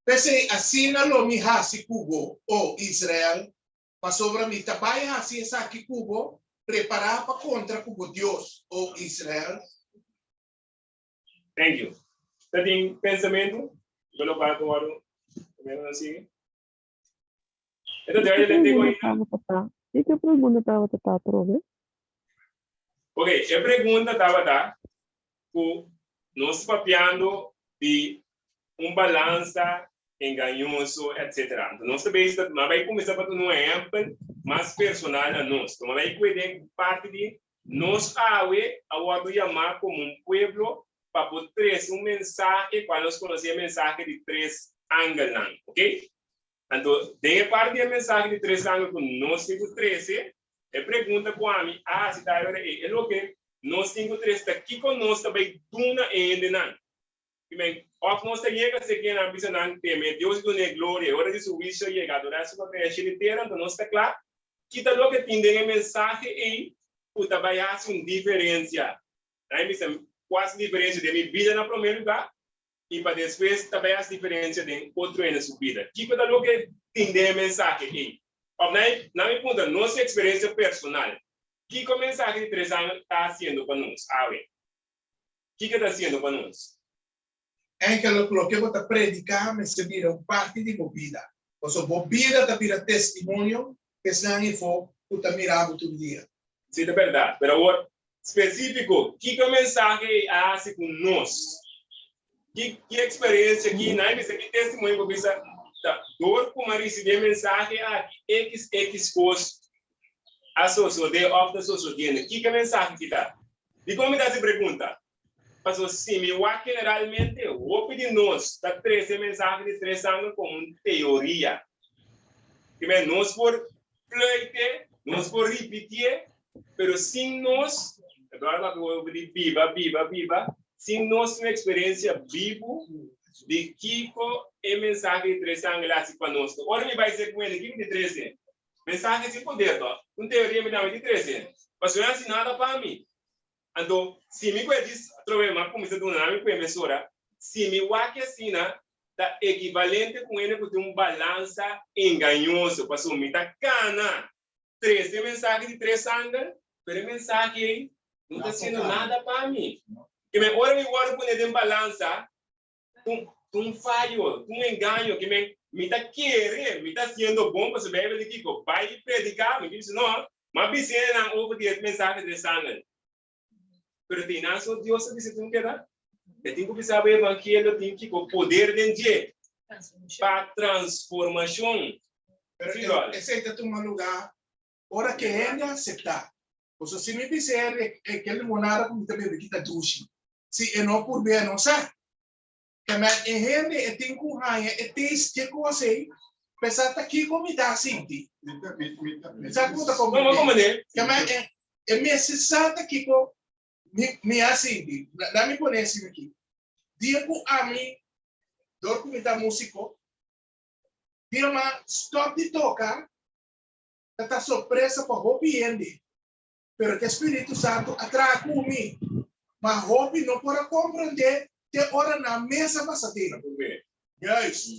P'esei asina lo mi hasi ku bo, o Israel, Pasobra mi ta bai hasi esaki ku bo, prepará pa kontra ku bo Dios, o Israel. Thank you. Ta tin pensamentu riba lokual ku wòrdu primero nos sigui? E ta duidelijk Ki te pregunta ainda? tabata ta? Kiko e pregunta tabata ta atrobe? Ok, e pregunta tabata ku nos papiando di un balansa engañoso, etc. Anto nos ta bezig ta tuma bai kuminsá pa tuma un ehèmpel mas personal na nos. Tuma bai kue den parti di nos awe a wòrdu yamá komo un pueblo pa por trese un mensahe kual nos konosé e mensahe di tres angelnan. Ok? Anto den e parti di e mensahe di tres angel ku nos tin ku trese, e pregunta ku ami a hasi ta ayora ei, e loke nos tin ku trese ta kiko nos ta bai duna e hendenan? Men, òf nos ta yega serka nan bisa nan teme Dios i dun'é gloria, e ora di su huisio yega, adorá su pa krea shelu i tera, anto nos ta kla kita loke tin den e mensahe ei ku ta bai hasi un diferensia. Nan bisa ku hasi diferensia den mi bida na promé lugá i pa despues ta bai hasi diferensia den otro hende su bida. Kiko ta loke tin den e mensahe ei? Òf nan nan mi puntra nos eksperensia personal, kiko mensahe di tres angel ta hasiendo pa nos awe? Kiko ta hasiendo pa nos? Enkel loke bo ta prediká mester bira un parti di bo bida, pasobra bo bida ta bira testimonio pa esnan efó ku ta mira bo tur dia. Sí, ta bèrdat. Pero awor, spesífiko, kiko e mensahe ei a hasi ku nos? Ki ki eksperensia, ki nan bisa, ki testimonio bo bisa ta dor ku mi a risibí e mensahe aki, ekis ekis kos a sosodé òf ta sosodiendo? Kiko e mensahe ki ta? Dikon mi ta hasi pregunta? Pasobra si mi wak generalmente, hopi di nos ta trese e mensahe di tres angel komo un teoria. Primer, nos por fluit'e, nos por ripiti'e, pero sin nos, e bròder papia hopi di biba, biba, biba, sin nos tin un eksperensia bibu di kiko e mensahe di tres angel a hasi pa nos. Ora mi bai ser ku hende, kiko mi ta trese? Mensahe sin poder to. Un teoria mi dame di trese. Pasobra e hasi nada pa mi. Anto, si mi ku e djis atrobe mi a kuminsá duna nan mi ku e mesora, si mi wak asina, ta ekivalente ku hende ku tin un balansa engañoso, pasobra mi ta kana trese mensahe di tres angel, pero e mensahe ei no ta hasiendo nada pa mi. Ke men ora mi wòrdu pone den balansa, un un fayo, un engaño, ke men mi ta kere, mi ta hasiendo bon, pasobra Bijbel di kiko? Bai i prediká, mi bisa no, m'a bisa nan over di e mensahe di e sanger. Pero tin nan so Dios a bisa tin keda, e tin ku bisa bo evangelio tin kiko? Poder den dje pa transformashon. Pero Sí, Rolly. esei ta tuma lugá ora ku e hende aseptá. Pasobra si mi bisa e ke limonada ku mi ta bebe aki ta dushi, Si e no por bia no sa. Kemey e hende e tin ku haña e taste dje kos ei, p'esei ta kiko mi ta sinti. Mi sa ku bo ta komprendé. Kemey e e mester sa ta kiko mi mi a sinti. Laat mi pone esei aki. Dia ku ami, dor ku mi ta músiko, dia mi a stòp di toka, ta ta sorpresa pa hopi hende. Pero te Spiritu Santu a traha ku mi. Ma hopi no por a komprendé te ora nan mes a pasa den. Juist.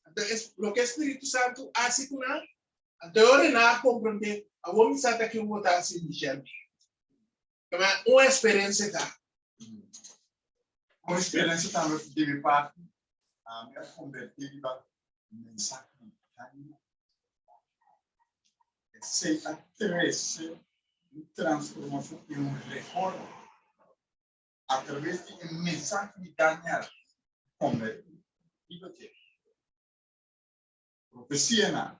Anto es loke e Spiritu Santu hasi ku nan, anto e ora nan a komprendé, awor mi sa ta kico bo ta hasi, Michel. Kema un eksperensia ta. Un eksperensia tambe di mi parti, ami a kombertí riba mensahe di Daniel. Esei a trese un transformashon i un reforma atraves di e mensahe di Daniel kombertí riba dje. Profesianan,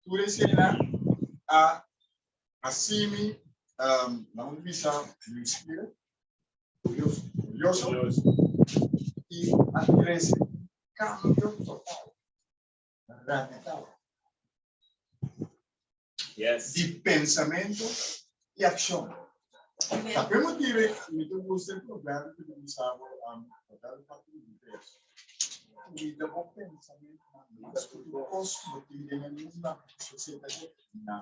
tur eseinan a hasi mi, laga bisa, newsgierig, kurioso, i a trese un kambio total. Radical. Yes. Di pensamento i akshon. Ta p'e motibu mi ta gusta e proverbio ku ta bisa bo, proverbio 4:23, Kuida bo pensamentunan mas ku tur kos ku bo tin den e mundu aki, pasobra esei ta determiná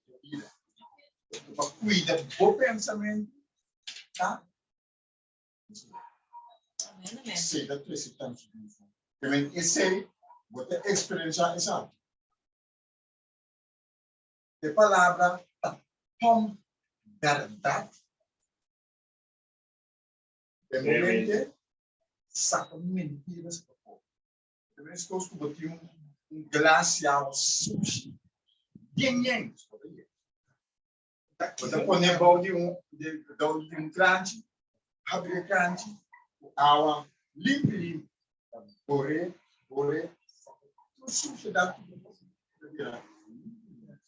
bo bida. Pa kuida bo pensamentu ta Esei ta trese transformashon. Te esei bo ta eksperensiá esaki. E palabra ta pòmp bèrdat den bo mente, saka mentiras pafó. Ta meskos ku bo tin un glas yama sushi bien yen. Bo ta pone bou di un di un kranchi, habri e kranchi ku awa limpi limpi, ta bore bore saka tur sushedat ku bo ta bira limpi mes.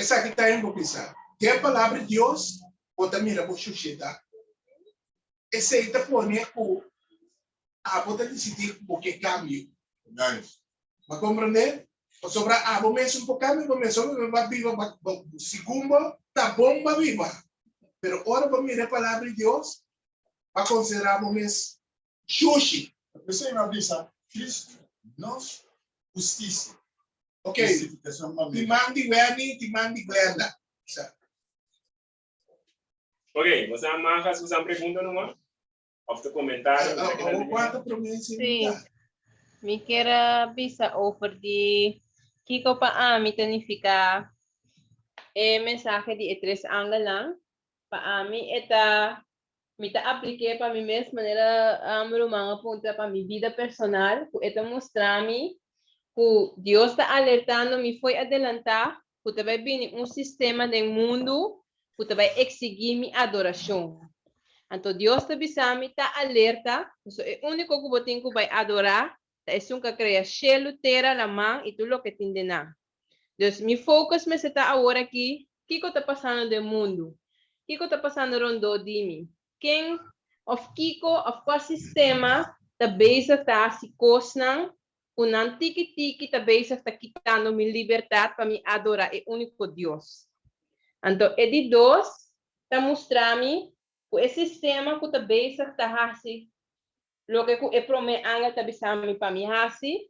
Esaki ta en bo bisa, den e palabra di Dios bo ta mira bo sushedat. Esei ta pone ku abo ta disidí ku bo ke kambio. Bo a komprendé? Pasobra abo mes un por kambia bo mes, abo mes ba biba segun bo ta bon ba biba. Pero ora bo mira e palabra di Dios, Bo a konsiderá bo mes shushi. P'esei mi a bisa, Kristu, nos hustisia. Ok, tin man di Wenny, tin man di Glenda. Sa. Ok, bo sa mas hasi un pregunta numa? Of te comentario? Awor cuanto prome Sí. Mi kier a bisa over di kiko pa ami ta nifica e mensahe di e tres angelnan. Pa ami e ta, mi ta aplik'é pa mi mes manera ruman a puntra pa mi bida personal ku e ta mustra mi ku Dios ta alertando mi fo'i adelantá ku ta bai bini un sistema den mundu ku ta bai eksigí mi adorashon. Anto Dios ta bisa mi ta alerta, pasobra e úniko ku bo tin ku bai adorá ta esun ku a krea shelu, tera, laman i tur loke tin den nan. Dus mi focus mester ta awor aki, kiko ta pasando den mundu? Kiko ta pasando rondó di mi? Ken òf kiko òf kua sistema ta bezig ta hasi kosnan ku nan tiki tiki ta bezig ta kitando mi libertat pa mi adorá e úniko Dios? Anto e di dos ta mustra mi ku e sistema ku ta bezig ta hasi loke ku e promé angel ta bisa mi pa mi hasi,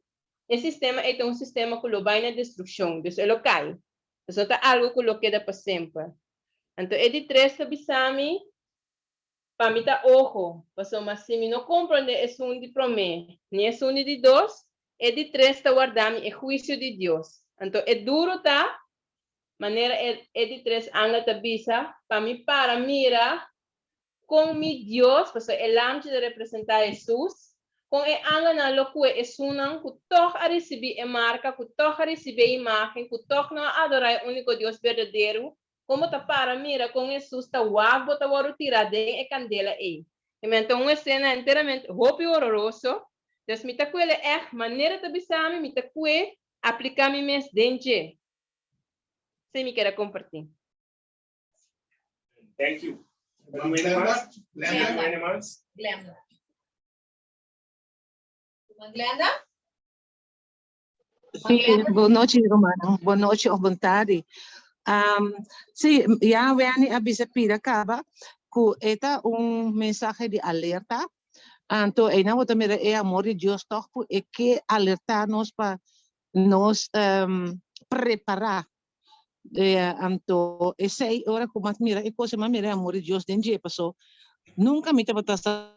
e sistema ei ta un sistema ku lo bai na destrukshon, dus e lo kai. Dus no ta algu ku lo keda pa semper. Anto e di tres ta bisa mi pa mi ta oho, pasobra si mi no komprondé esun di promé ni esun di di dos, e di tres ta warda mi e huisio di Dios. Anto e duru ta, manera e e di tres angel ta bisa, pa mi para mira Kon mi Dios, pasobra e lamchi ta representá Hesus, kon e angelnan lo kue esunnan ku tòg a risibí e marka, ku tòg a risibí e imágen, ku tòg no a adorá e úniko Dios berdadero? Kon bo ta para mira kon Hesus ta wak bo ta wòrdu tirá den e kandela ei? Amen. Ta un esena enteramente hopi hororoso. Dus mi ta kuele ègt manera ta bisa mi, mi ta kue apliká mi mes den dje. Esei mi kier a kompartí. Thank you. Glenda? Glenda? Glenda. Glenda? Sí, boa noite, Romano. Boa noite of bon tarde. Um, sí, ya Wendy a bisa pida caba ku eta un mensaje de alerta. Anto, ena bota mira e amor de Dios toch ku e ke alertarnos pa nos um, preparar. Anto esei ora ku mas mira e cosa, mas mira e amor di Dios den dje, paso nunka mi tabata sa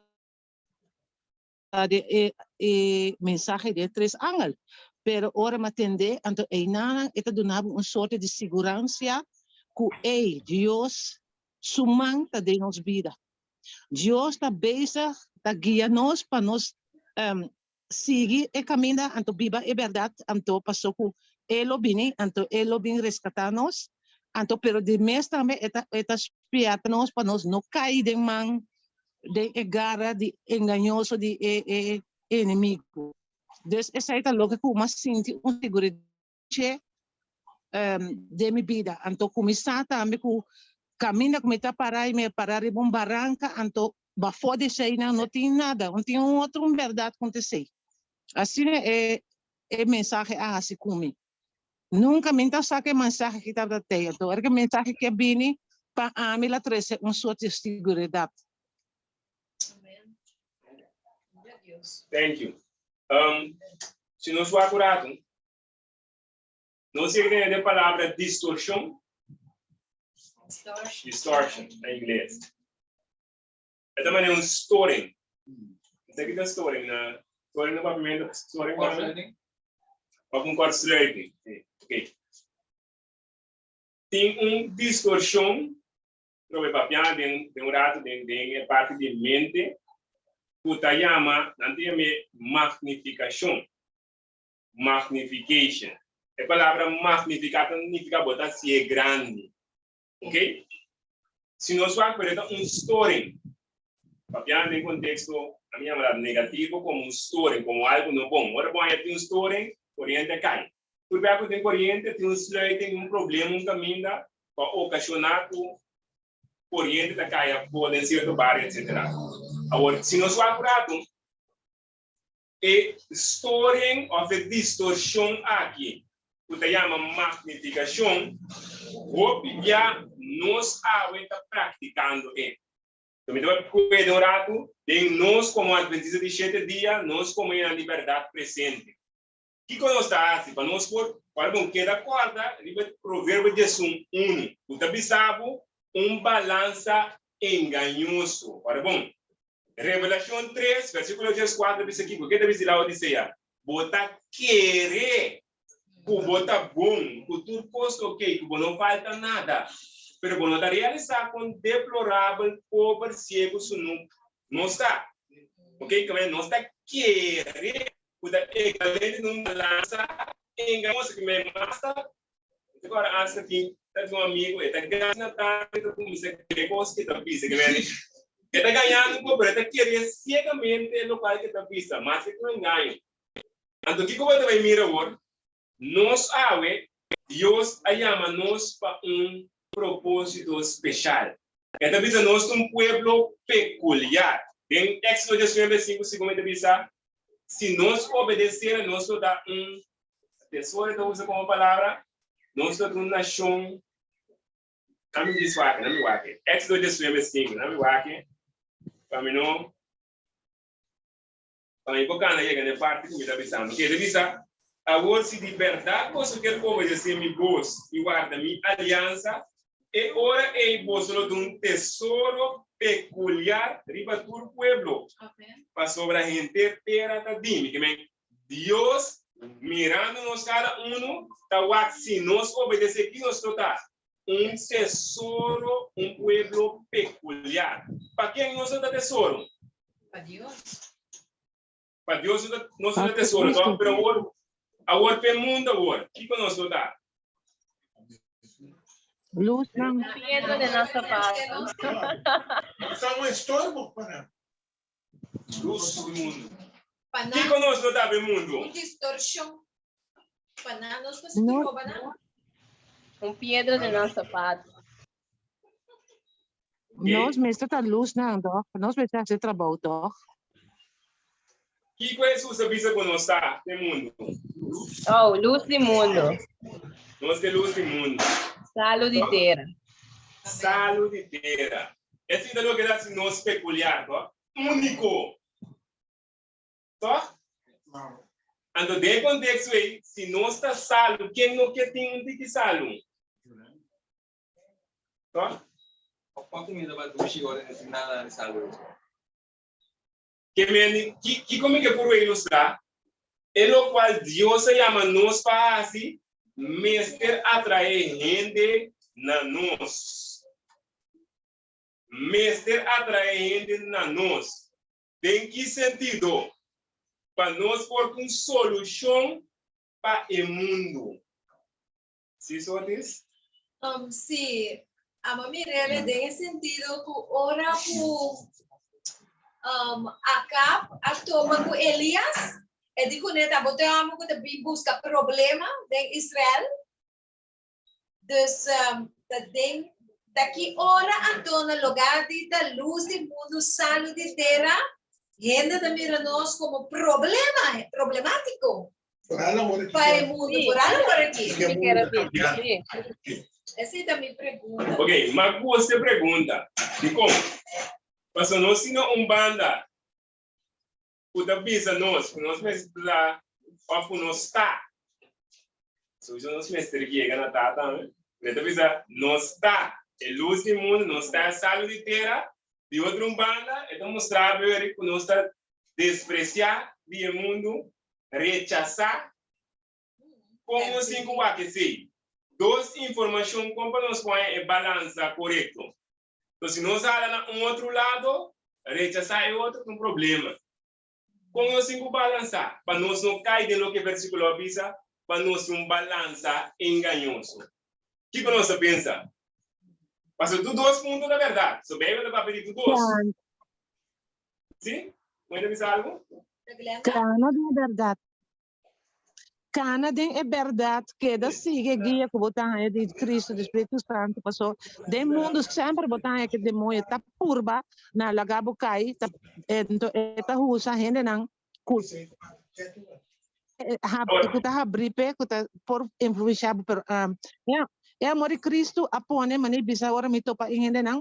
di e e mensahe di e tres angel, pero ora mi a tende, anto einanan e ta duna bo un sorte di siguransia ku ey Dios su man ta den nos bida. Dios ta bezig ta guia nos pa nos sigui e kaminda anto biba e bèrdat anto paso ku e lo bini anto e lo bin reskatá nos anto pero di mes tambe e ta e ta spièrta nos pa nos no kai den man den e gara di engañoso di e e enemigu dus esei ta loke ku mi a sinti un seguridat che den mi bida anto kuminsá tambe ku kaminda ku mi ta pará i mi a pará riba un baranka anto bafó di eseinan no tin nada no tin un otro un bèrdat ku esei asina e e mensahe a hasi ku mi nunka mi ta sa ku e mensahe aki tabata tei anto ora ku e mensahe aki a bini pa ami el a trese un sorto di siguridat. Thank you. Um, si nos wak un ratu, Nos yega tene e palabra distorshon. Distortion na ingles. E ta manera un storing. Esaki ta storing na storing na papiamento, storing na Of un kortsluiting. Sí, ok. Tin un distorshon, lo we papia den den un rato den den e parti di mente ku ta yama, nan ta yam'é magnifikashon. Magnification. E palabra magnifica ta nifica bo ta hacié grandi. Ok? Si nos wak pero e ta un storing. Papiando den contexto, ami yama dat negativo como un storing, como algo no bon. Ora bo haña tin un storing, coriente a cay. Tur bia cu tin coriente, tin un sluiting, un problema, un caminda cu a ocasiona cu coriente ta cay afo den cierto bario, etcetera. Awor, si nos wak un rato, E storing òf e distorshon aki, ku ta yama magnifikashon, hopi bia nos awe ta praktikando e. Mi ta bai kueda un ratu den nos komo Adventista di Shete Dia, nos komo e di bèrdat presente. Kiko nos ta hasi pa nos por ora bon keda kòrda riba Proverbio diesun unu ku ta bisa bo un balansa engañoso? Ora bon, Revelashon tres, versíkulo 14 ta bisa kiko? Ke ta bisa di Laodisea? Bo ta kere ku bo ta bon, ku tur kos ta okey, ku bo no falta nada, pero bo no ta realisá kon deplorabel, pober, siegu, sunú nos ta. Okey, kaminda nos ta kere ku ta ekivalente na un balansa engañoso ku men mas ta Agora hasta tin ta tin un amigu e ta gana tantu e ta kuminsá kere kos ku e ta bisa ke men e ta gañando un poko pero e ta kere siegamente lokual ku e ta bisa mas ke un engaño. Anto kiko bo ta bai mira awor? Nos awe, Dios a yama nos pa un propósito speshal. E ta bisa nos ta un pueblo pekuliar. Den Éxodo 19, 5, segun e ta bisa, si nos obedesé, nos lo ta un tesoro, e ta usa komo palabra, nos lo ta un nashon. Nan mi dis wak, nan mi wak. Éxodo 19, 5, nan mi wak, pa mi no. Pa mi por cana yega na e parti cu mi ta bisando. Ke ta bisa, Awor si di berdad boso kier obedece mi bos i warda mi aliansa, e ora ei boso lo ta un tesoro peculiar riba tur pueblo, pasobra henter tera ta di mi. Ke men, Dios, mirando nos cada uno, ta wak si nos obedece ki nos lo ta? Un tesoro, un pueblo peculiar. Pa ken nos lo ta tesoro? Pa Dios. Pa Dios nos ta, nos lo ta tesoro, no? Pero awor, awor p'e mundo awor, kiko nos lo ta? Luz nan. Piedra den nan sapato. Nos ta un estorbo pa nan. Luz di mundo. Pa nan. Kiko nos lo ta p'e mundo? Un distorshon. Pa nan nos ta stroba nan. Un piedra den nan sapato. Nos mester ta luz nan toch? Nos mester haci trabou toch? Kiko Hesus a bisa ku nos ta den mundu? Oh, luz di mundu. Nos ta e luz di mundu. Salu di tera. Salu di tera. Esei ta loke ta hasi nos pekuliar, toch? Úniko. Toch? Anto den e konteksto ei, si nos ta salu, ken no ke tin un tiki salu? Toch? Kua kumida ba dushi ora no tin nada di salu? Ke meni, ki, kiko mi ke puru ilustrá? E lokual Dios a yama nos pa hasi mester atraé hende na nos. Mester atraé hende na nos. Den ki sentido? Pa nos por ta un solushon pa e mundu. Sí, Sotis? Um, sí, amo mirele den e sentido ku ora ku um, Acab a topa ku Elias, e di kuné ta bo te amo ku ta bin buska problema den Israel. Dus um, ta den ta ki ora anto na lugar di ta luz di mundu, salu di tera, hende ta mira nos komo problema, problemátiko. Foral awor aki. Pa e mundo, foral awor aki. Mi kier a bisa, sí. Esei ta mi pregunta. Ok, m'a gusta e pregunta. Dikon? Pasobra nos tin un banda ku ta bisa nos ku nos mester ta òf ku nos ta. Souso nos mester yega na ta tambe. Pero e ta bisa nos ta e lus di mundu, nos ta e salu di tera. Di otro un banda e ta mustra ku nos ta despresiá di e mundu rechasá kon nos tin ku wak esei. Dos informashon kon pa nos pone e balansa korekto. So si nos hala na un otro lado, rechasá e otro ta un problema. Kon nos tin ku balansá pa nos no kai den loke e versíkulo a bisa, pa nos tin un balansa engañoso? Kiko nos ta pensa? Pasobra tur dos punto ta bèrdat. So Beibel ta papia di tur dos. Sí? Bo ta bisa algu? Kana den e bèrdat. Kana den e bèrdat, keda sigui e guia ku bo ta haña di Kristu, di Spiritu Santu, paso den mundu semper bo ta haña ku e demoño ta purba na laga bo kai, ta e ta usa hendenan ku ku ta habrí p'e, ku ta por influenshá bo, pero e amor di Kristu a pone, manera bisa ora mi topa e hendenan,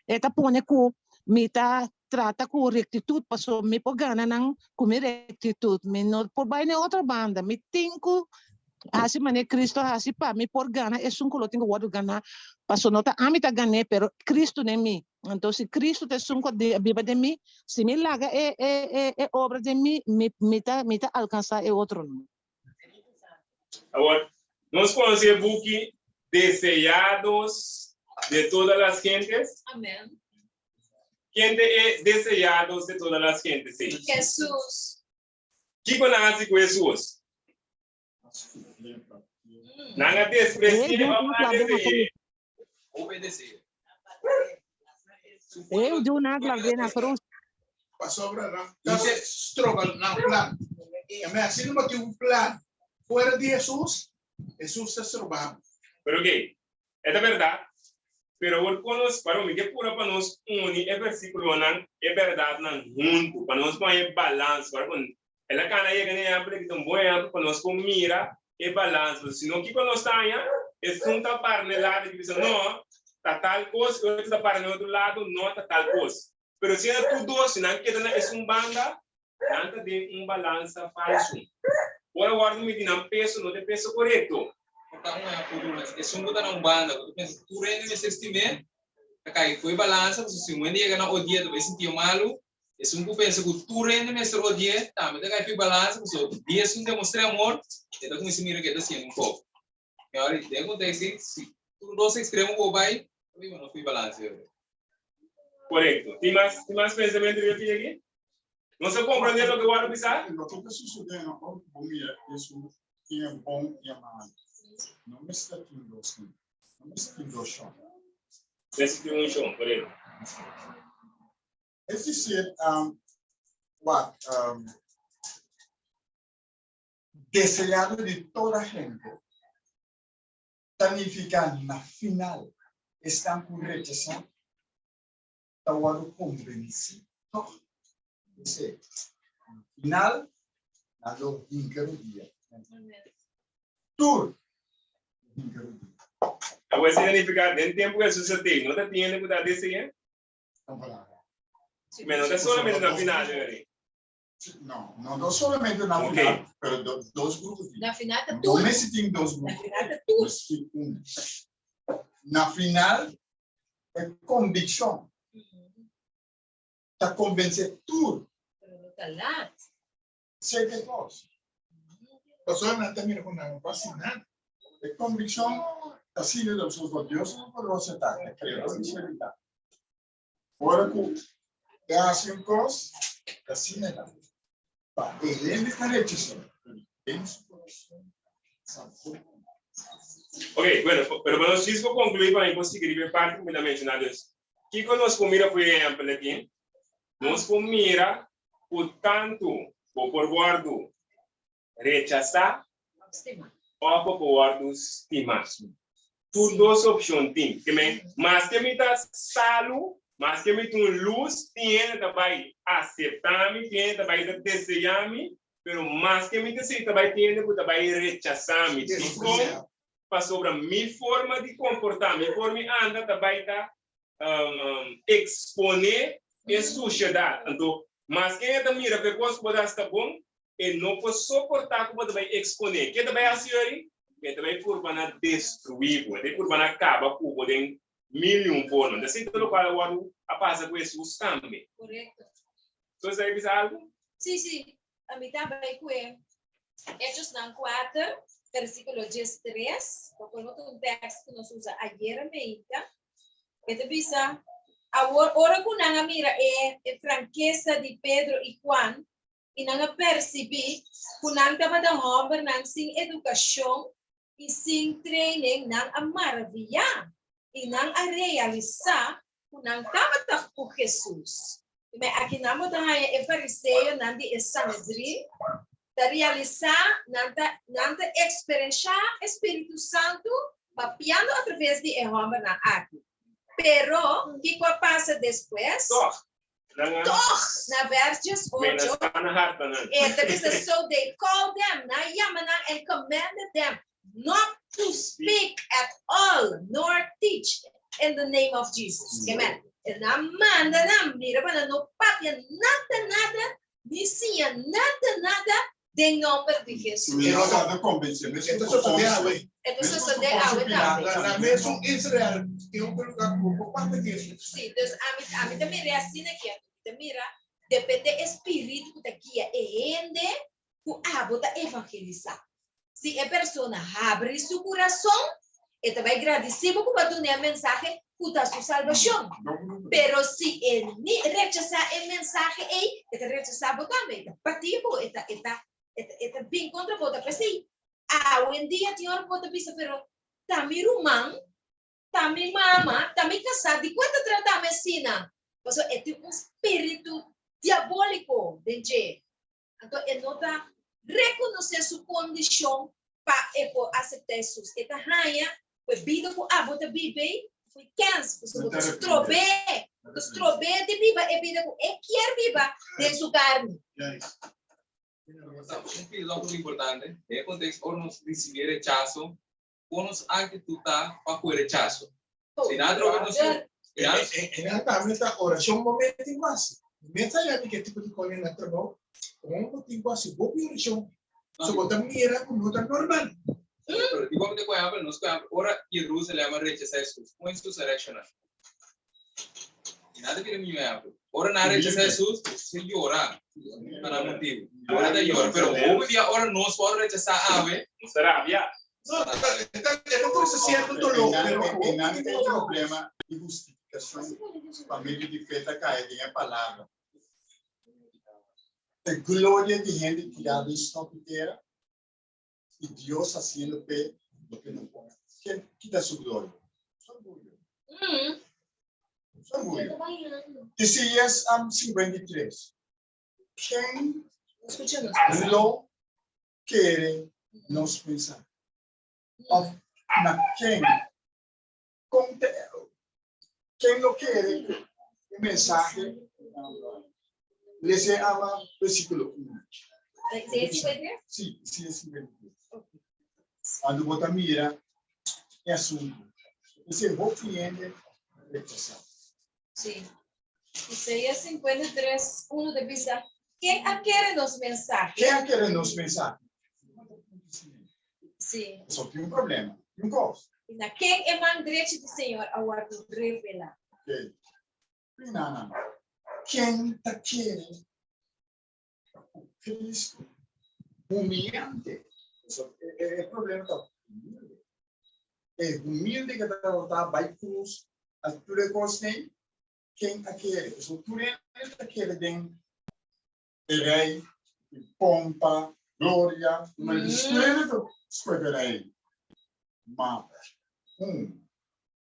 e ta pone ku. Mi ta trata ku rektitut paso mi por gana nan ku mi rektitut. Mi no por bai na e otro banda. Mi tin ku hasi manera Cristo a hasi pa mi por gana esun ku lo tin ku wòrdu ganá. Paso no ta ami ta gan'é pero Cristo den mi. Anto si Cristo ta esun ku a biba den mi, si mi laga e e e obra den mi, mi mi ta mi ta alkansá e otronan. Awor, nos conoce e buki Deseados de todas las gentes? Amen. Ken ta e deseados de todas las gentes ei? Hesus. Kiko nan hasi ku Hesus? Nan a despreci'é Ei, òf nan a dese'é? Obedecé. Eu di una clavé na cruz. Pasobra nan ta stroba nan plan. Amén. Asina bo tin un plan fuera di Hesus, Hesus ta stroba bo. Pero oke, e ta bèrdat. Pero awor kon nos, paron mi ke pura pa nos uni e versíkulonan, e bèrdatnan huntu, pa nos pon e balans. Ora ku el a kana yega na e ehèmpel aki ta un bon ehèmpel pa nos por mira e balans. Pasobra si no kiko nos ta haña? Esun ta para na e lado aki bisa no, ta tal kos, e otro ta para na e otro lado, no, ta tal kos. Pero si na tur dos, si nan keda na esun banda, nan ta den un balansa falsu. Ora wòrdu midi nan peso, no ta e peso korekto. Por ta un futuro mes. Esun ku ta na un banda ku ta pensa tur hende mester stim'é, ta kai for e balansa, pasobra si un hende yega na odi'é ta bai sintié malu. Esun ku pensa ku tur hende mester odi'é tambe ta kai for e balansa, pasobra di esun demostr'é amor, e ta kuminsá mira ku e ta siendo un poko. Mi ahora den e konteksto ei, si tur dos ekstremo ku bo bai, ta biba no for e balansa. Korekto. Tin mas, tin mas pensamentu riba pia aki? Nos a komprendé loke wòrdu bisá? Loke ta susedé na ora ku bo mira esun tin e bon i e malu. No mester tin dos hende. No mester tin dos shon. Mester tin un shon, korekto. Es desir, wak, deseado di toda hende ta nifiká na final esnan ku rechasá ta wòrdu konvensí tòg. P'esei, na final nan lo hinka rudia. Tur lo hinka rudia. Awor esei ta nifiká den tempu ku Hesus a tei, no ta tin hende ku ta dese'é? Me no ta solamente na final, Yori. No, no ta solamente na Ok. final, pero do, dos grupo tin. Na final ta No tur. mester tin dos Na grupo. final ta tur. Mester tin un. Na final, e conviccion ta convence tur. Pero no ta laat. Sé ke kos. Pasobra nan ta mira ku nan no por hasi nada. E conviccion ta sirbi den nosotros, Dios no por acepta, e creador di cielo y tera. Ora ku e hasi un kos, ta asina ta. Pa e hende ta rechas'é, pero den su kurason sa bon ku nan. Ok, bueno, pero pa nos djis por konkluí pa mi por sigui riba e parti ku mi ta menshoná. Dus, kiko nos por mira for e ehèmpel aki? Nos por mira ku tantu bo por wòrdu rechasá òf bo por wòrdu stimá. Tur dos opshon tin. Ke men, maske mi ta salu, maske mi ta un lus, tin hende ta bai aseptá mi, tin hende ta bai ta deseá mi, pero maske mi ta esei ta bai tin hende ku ta bai rechasá mi. Dikon? Pasobra mi forma di komportá, mi forma di anda ta bai ta eksponé e sushedat. Anto, maske hende ta mira ku e kos ku bo ta hasi ta bon, E no por soportá ku bo ta bai eksponé. Ke ta bai hasi yori? E ta bai purba na destruí bo. E ta bai purba na kaba ku bo den mil i un forma. Entonces, esei ta lokual a wòrdu a pasa ku Hesus tambe. Korekto. So esei bisa algu? Sí, sí. Ami ta bai ku e Hechosnan kuater, versíkulo diestres. Bo por nota un tèkst ku nos usa ayera meinta. E ta bisa, Awor, ora ku nan a mira e e frankesa di Pedro i Juan, i nan a persibí ku nan tabata hòmbernan sin edukashon i sin training, nan a maraviyá i nan a realisá ku nan tabata ku Hesus. Me aki nan bo ta haña e fariseonan di e Sanedrin ta realisá, nan ta nan ta eksperenshá e Spiritu Santu papiando atraves di e hòmbernan aki. Pero, kiko a pasa despues? Tòg, Nan a Toch, na vers 18, menasá nan hartanan. e ta bisa, So they called them, nan a yama nan, and commanded them not to speak at all, nor teach. in the name of Jesus. Amen. E nan manda nan mira pa nan no papia nada nada ni siña nada nada den nomber di Jesus. Mi no ta convence, mes Esto sosode awe. Esto sosode awe tambe. Na mesun Israel tin un lugar ku por papia di Jesus. Sí, dus ami ami ta mira asina aki, mi ta mira depende e spiritu ku ta guia e hende ku abo ta evangelisá. Si e persona habri su kurason, e ta bai gradisí bo ku bo a dun'é e mensahe ku ta su salbashon. Pero si e ni rechasá e mensahe ei, e ta rechasá bo tambe, e ta batí bo, e ta e ta e ta bin kontra bo. Ta p'esei awendia tin ora ku bo ta bisa, pero ta mi ruman, ta mi mama, ta mi kasá, dikon e ta trata mi asina? Pasobra e tin un spiritu diabóliko den dje. Anto e no ta rekonosé su kondishon pa e por aseptá Hesus. E ta haña ku e bida ku abo ta biba ei foi kèns, pasobra bo ta strob'é, bo ta strob'é di biba e bida ku e kier biba den su karni. Un pildon hopi importante den e konteksto ora nos risibí e rechaso, kon nos aktitud ta pa ku e rechaso? Si nan trobe nos E nan tambe ta orashon bo mete tin ku hasi. Mi mester a yami ke tipo di kos na trabou, komo bo tin ku hasi hopi orashon, so bo ta mira ku no ta normal. Pero di bo por ehempel, nos por ehempel, ora Jerusalem a rechasa Hesus, kon Hesus a reakshoná? I nan ta bira mihó ehempel. Ora nan a rechasa Hesus, Hesus a yora pa nan motibu. Ora ta yora, pero hopi bia ora nos wòrdu rechasá awe, Nos ta rabia. No, e no kousa sierto doló, pero E nan tin un problema di hustifikashon pa medio di fe ta kai den e palabra. E gloria di hende tirá den stòf di tera i Dios hasiendo p'e loke no por. Ken kita su gloria? Su orguyo. Su orguyo. Isaías 53. Ken lo kere nos pensa? Of na ken? Kon te, ken lo kere e mensahe? Lese ama versíkulo 1. Isaías 53? Sí, Isaías 53. Cuando bo ta mira e asunto, ese hopi hende rechasá. Sí. Isaías 53, 1 ta bisa, Ken a kere nos mensahe? Ken a kere nos mensahe? Sí. Pasobra tin un problema, tin un kos. I na ken e man drechi di Señor a wòrdu revelá? Ok. Pina nan, ken ta kere ku Cristo humillante? Pasobra e problema ta humilde. E humilde ke ta bai krus, a tur e kosnan, Ken a kere? Pasobra tur hende ta kere den e rei di pompa, gloria, ma di spiritu ta scoge rei. Ma un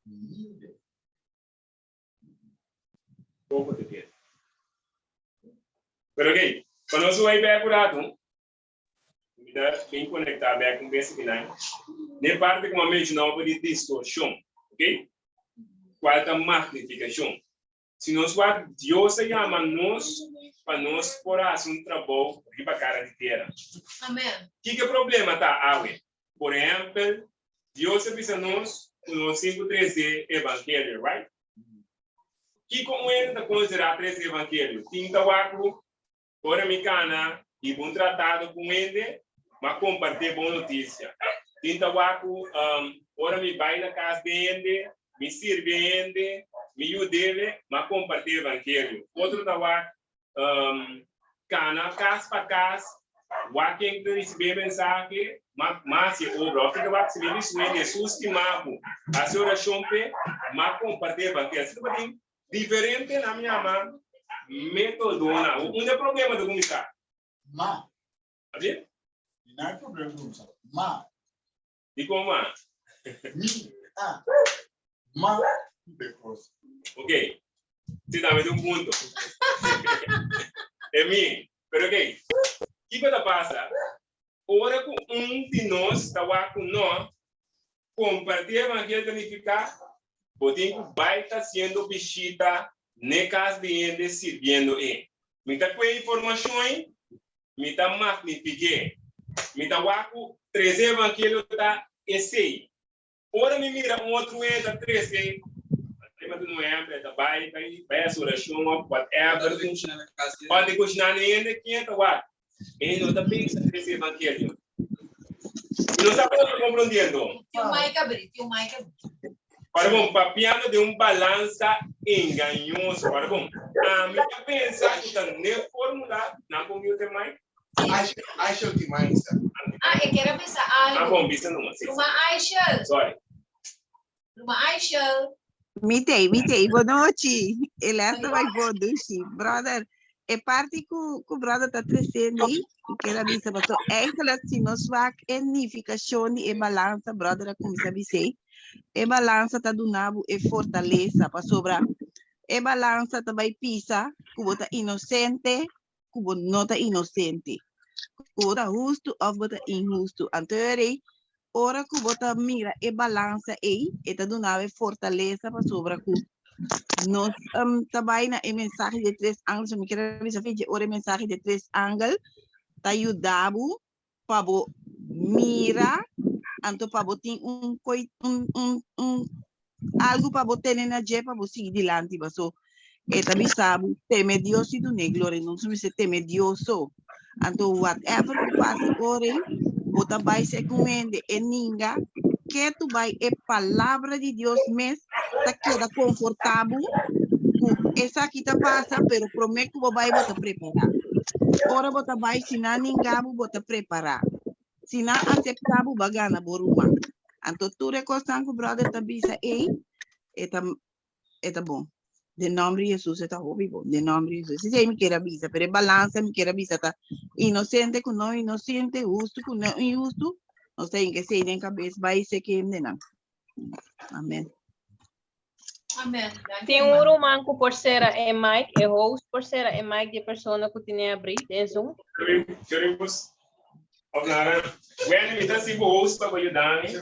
humilde. Poco ta kere. Pero ok, pa nos bai bek un rato, mi ta bin conecta bek un bes akinan, n'e parti ku mi a menciona over di distorsion, ok? Cual ta magnificacion. Si nos wak, Dios a yama nos pa nos por haci un trabou riba cara di tera. Amen. Kiko e problema ta awe? Por ehempel, Dios a bisa nos ku nos tin ku trese evangelio, right? Kiko un hende ta considera trese evangelio? Tin ta wak ku Ora mi kana hiba un tratado ku un hende, m'a kompartí e bon notisia. Tin ta wak ku ora mi bai na kas di hende, mi sirbi e hende, mi yud'é, m'a kompartí e evangelio. Otro ta wak kana kas pa kas, wak ken ta risibí e mensahe, m'a hasi e obra. Òf tin ta wak si mi bisti un hende, Hesus stima bo, hasi orashon p'e, m'a kompartí e evangelio. Asina ta tin Diferente nan yama metodonan. Unda e problema ta kuminsá? Ma. Abi? Di nan e problema ta kuminsá. Ma. Dikon ma? Mi a. Ma di kos. Ok. Si tambe ta un punto. E mi. Pero ok. Kiko ta pasa ora ku un di nos ta wak ku no Comparti evangelio ta nifica bo tin cu bay ta haciendo bishita n'e cas di hende sirbiendo e. Mi ta cue informacion ei, mi ta magnifique. Mi ta wak cu trece evangelio ta esey. Ora mi mira un otro hende ta trece. Laga un ehèmpel, e ta bai bai bai hasi orashon òf whatever. Òf di kushiná na hende, ken ta wak? E no ta pensa trese evangelio. I no sa ku nos ta komprondiendo. Tin un mic abri, tin un mic abri. Ora bon, papiando di un balansa engañoso. Ora bon, ami ta pensa ku ta n'e formula, nan por mute mic? Aishel tin mic sa. Ah, e kier a bisa algo. Ah bon, bisa numa, si. Ruma Aishel. Sorry. Ruma Aishel. Mi tei, mi tei. Bonochi. E les ta bai bon, dushi. Brother, e parti ku ku brother ta treciendo ei, mi kier a bisa paso eigenlijk si nos wak e nificacion di e balansa, brother a cuminsa bisa ei, e balansa ta duna bo e fortalesa pasobra e balansa ta bai pisa ku bo ta inocente ku bo no ta inosente, ku bo ta hustu òf bo ta inhustu. Anto e rei, ora ku bo ta mira e balansa ei, e ta duna bo e fortalesa pasobra ku nos ta bai na e mensahe di e tres angel. So mi kier a bisa fechi ora e mensahe di e tres angel ta yuda bo pa bo mira, anto pa bo tin un koi un un un algu pa bo tene na dje pa bo sigui dilanti paso e ta bisa bo teme Dios i dun'é gloria no mester teme Dios so anto whatever ku pasa ora ei bo ta bai segun hende e ninga ke tu bai e palabra di Dios mes ta keda konfortá bo ku esaki ta pasa pero promé ku bo bai bo ta prepará ora bo ta bai si nan ninga bo bo ta prepará si nan aseptá bo bo a gana bo ruman anto tur e kosnan ku brother ta bisa ei e ta e ta bon den nòmber di Hesus e ta hopi bon den nòmber di Hesus esei mi kier a bisa pero e balansa mi kier a bisa ta inosente ku no inosente hustu ku no inhustu nos ta hinka esei den kabes bai seki hendenan. Amen. Amen. Danki, Tin un hermano. ruman ku por sera e mic, e host por sera e mic di e persona ku tene abrí den Zoom. Sorry, sorry, bos. Of nada. Wendy, mi ta si bo host pa bo yuda mi.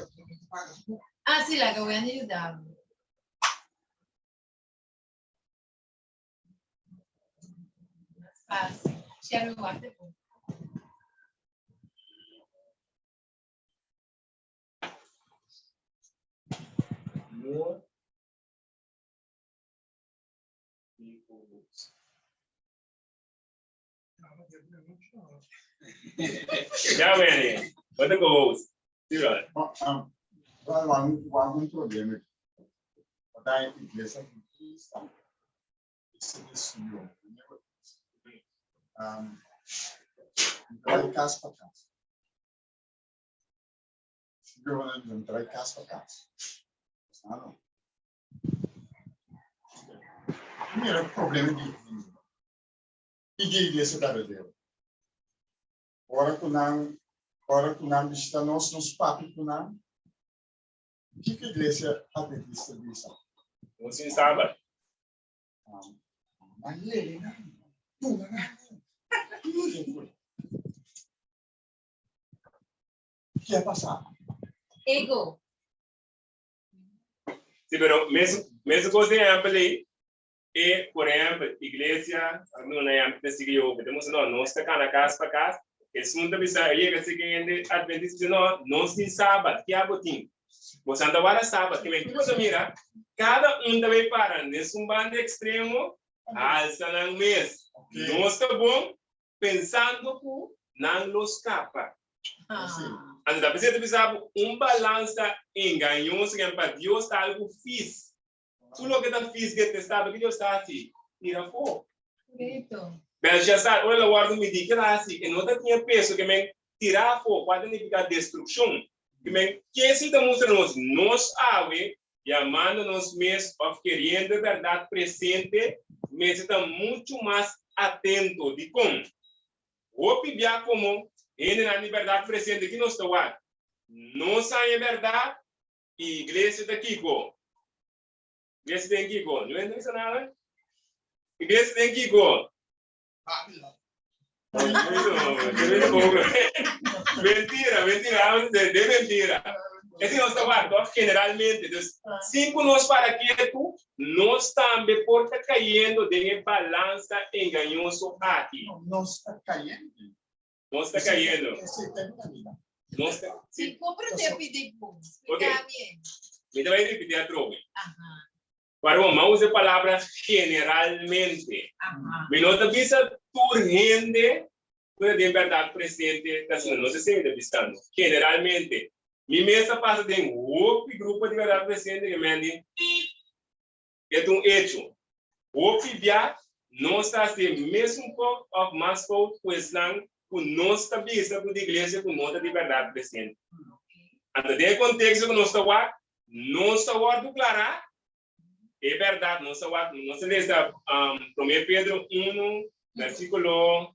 Ah, sí, laga Wendy yuda mi. Mas fácil. Sharon, wak te bon. More people. Ja, Wendy. Wat een co-host. Tira. Wa un problema. Da iglesia adventista ese decidió. Trae cas pa cas. Yo trae cas pa cas. No. Mira problema di iglesia. I di iglesia berdadero. Ora ku nan, ora ku nan bishita nos, nos papia ku nan. Kiko iglesia adventista bisa? Nos tin sabat. Nan lele nan, duna nan. Ke a pasa? Ego. Sí, pero mes, mes kos di ehèmpel ei, e, por ehèmpel, iglesia, no ehèmpel te sigui yo, te muestra, no, nos ta kana kas pa kas, esun ta bisa, e yega seki hende adventista bisa, no, nos tin sabat, ke abo tin? Bo santa wara sabat, ke men, kiko ta mira? Kada un ta bai para nesun banda ekstremo, alsa nan mes. Nos ta bon, pensando ku nan lo skapa. Anto ta p'esei ta bisa bo un balansa engañoso ken pa Dios ta algu fis. Tur loke ta fis detestabel ke Dios ta hasi? Tira afó. Belshazzar ora el a wòrdu midí ke el a hasi? E no ta tin e peso ke men tira afó, kua ta nifiká destrukshon. Ke men ke si ta mustra nos nos awe yamando nos mes òf keriendo e bèrdat presente, mester ta muchu mas atento. Dikon? Hopi bia komo hendenan di bèrdat presente ki nos ta wak? Nos haña e bèrdat i iglesia ta kiko? Iglesia den kiko? No hende bisa nada? Iglesia den kiko? Mentira, mentira, de mentira. Ese nos ta wak, toch? Generalmente. Dus, sin ku nos para ketu, nos tambe por ta kayendo den e balansa engañoso aki. Nos ta kayendo. Nos ta kayendo. Nos ta, Si si. compra te pidi bom. Ok. Explica mi. Mi ta bai ripiti atrobe. Aha. Pero mi a usa e palabra generalmente. Mi no ta bisa tur hende ku ta den bèrdat presente ta asina. No ta esei mi ta bisando. Generalmente. Mi mes a pasa den hopi grupo di bèrdat presente ke men di e ta un echo. Hopi bia nos ta hasi e mesun fout òf mas fout ku esnan ku nos ta bisa ku di iglesia ku no ta di bèrdat presente. Anto den e konteksto ku nos ta wak, Nos ta wòrdu klará e bèrdat. Nos ta wak, nos ta lesa Promé Pedro unu, versíkulo,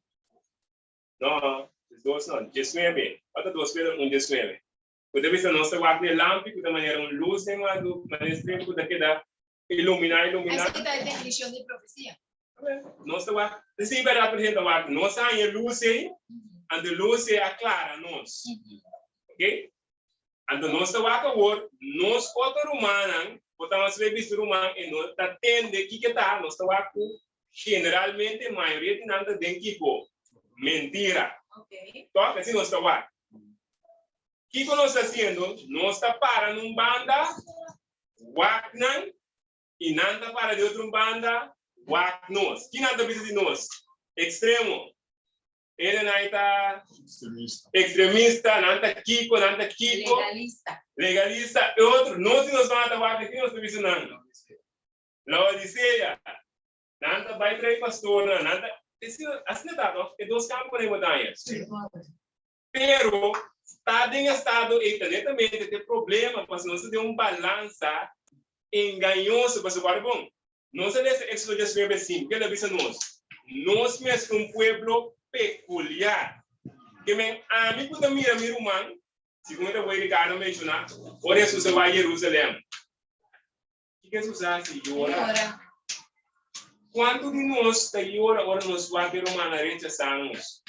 no, dos no, diesnuebe. Ota dos Pedro un diesnuebe. Ku ta bisa nos ta wak den e lampi ku ta manera un lus den madu, manera estrella ku ta keda iluminá, iluminá. Esei ta e definishon di profesia. Nos ta wak, esei bèrdat por hende ta wak, nos a haña e lus ei, anto e lus ei a klara nos. Oké? Anto nos ta wak awor, nos otro rumannan, por ta nos bay bisti ruman e no ta tende kiko ta, nos ta wak ku generalmente mayoria di nan ta den kiko? Mentira. Tòg? Asina nos ta wak. Kiko nos ta hasiendo? Nos ta para na un banda, wak nan, i nan ta para di otro un banda, wak nos. Ki nan ta bisa di nos? Ekstremo. Hendenan ta Extremista. extremista, nan ta kiko, nan ta kiko. Legalista. Legalista, e otro, nos di nos banda ta wak aki nos ta bisa nan. Laodicea, nan ta bai trae pastornan, nan ta, asina, asina ta no, e dos kamponan ei bo daña. Sí. Pero, sta den estado ei ta netamente te problema, pasobra nos ta den un balansa engañoso, pasobra wak bon, Nos a lesa Éxodo 19, 5, ke ta bisa nos? Nos mester un pueblo pekuliar. Ke men ami ku ta mira mi ruman, segun e ta wei Ricardo menshoná, ora Hesus a bai Jerusalèm. Kiko Hesus a hasi? Yora. Kuantu di nos ta yora ora nos wak e rumannan rechasá nos?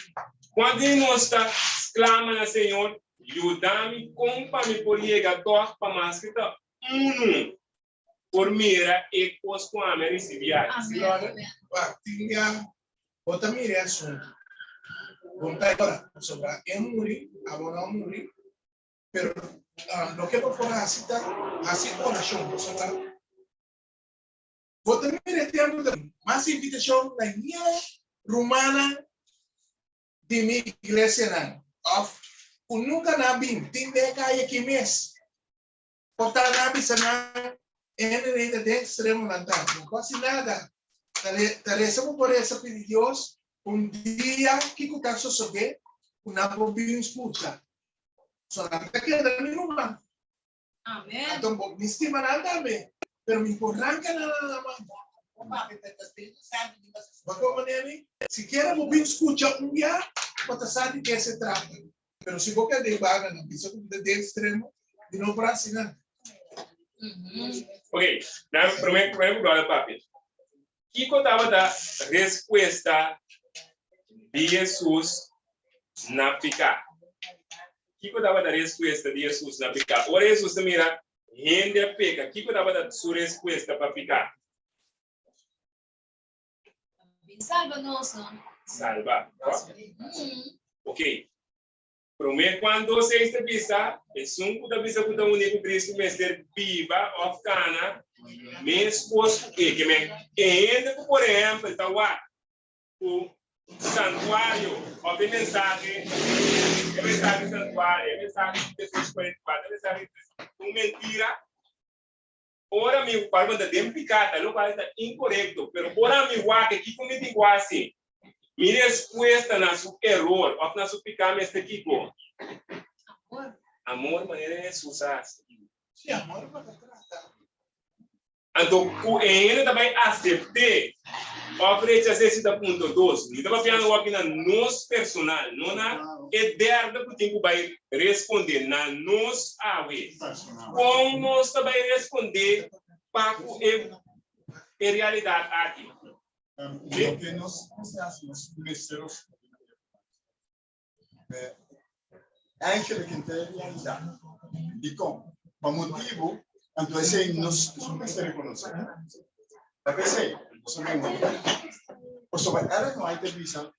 Kuantu di nos ta sklama na Señor, Yuda mi kon pa mi por yega tòg pa maske ta unu por mira e kos ku ami a risibí aki. Sí, brother? Wak, tin bia bo ta mira e asuntu. Bo no ta yora, pasobra e muri, abo no a muri, pero loke bo por hasi ta hasi orashon, pasobra bo ta mira e tempu ta mas invitashon na ñe rumannan di mi iglesianan òf ku nunka nan a bin, tin den e kaya aki mes. Por ta nan a bisa nan, Hende nei ta den extremonan ta, no por haci nada. Ta reza bo por reza pidi Dios un dia kico ta sosode cu nan por bin scucha. So nan ta keda mi ruman. Amen. Anto bo mi stima nan tambe, pero mi por ranca nan na man. Bo comprende mi? Sikiera bo bin scucha un dia, bo ta sa di ke se trata. Pero si bo keda den baga nan bisa ku ta den extremo di no por hasi nan. Ok, na prome prome ku brother papia. Kiko tabata respuesta di Jesus na piká? Kiko tabata respuesta di Jesus na piká? Ora Jesus ta mira hende a peka, kiko tabata su respuesta pa piká? Bin salba nos, no? Salba. Ok. Promé Juan 2:6 ta bisa, esun ku ta bisa ku ta uní ku Kristu mester biba òf kana meskos ku e. Ke men, e hende ku por ehèmpel ta wak ku santuario òf e mensahe, e mensahe santuario, e mensahe di 344, e mensahe di un mentira, Ora mi cual ta den pica ta locual ta incorecto, pero ora mi wak e kico mi tin cu haci? Mi respuesta na su eror of na su pica mester kico? Amor. Amor manera Jesus a haci. Si, amor pa ta trata. Anto cu e hende ta bay acepte of rechace si ta punto dos. Mi ta papiando awor aki na nos personal, no na e derde cu tin cu bay responde, na nos awe. Kon nos ta bai respondé pa ku e e realidat aki? Loke nos mester hasi, nos mester respondé na e pregunta. Eigenlijk in ta e realidat. Dikon? Pa motibu, anto esei nos tur mester rekonosé. Ta p'esei nos a bin huntu. Pasobra Ellen White a bisa,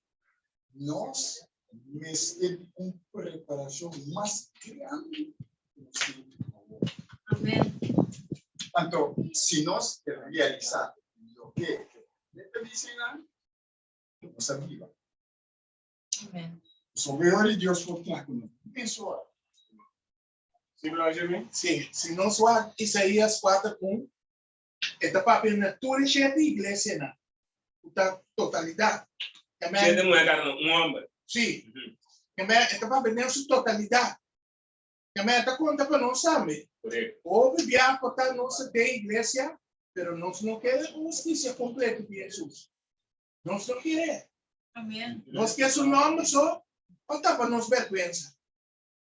Nos mester di un preparashon mas grandi ku nos tin awor. Amen. Anto, si nos realisá loke e ta bisa einan, nos ta biba. Amen. Pasobra e ora di Dios por traha ku nos mesora. Sí, brother Jeremy? Sí, si nos wak Isaías 4 un, e ta papia na tur e shete iglesianan, ku ta totalidat. Amen. Shete muhé kara no, un hòmber. Sí. Amen. E ta papia den su totalidat. Amen. E ta konta pa nos tambe. Korekto. Hopi bia por ta nos ta den iglesia, pero nos no ke un hustisia kompleto di Hesus. Nos no kere. Amen. Nos ke su nòmber so pa tapa nos bèrgwensa.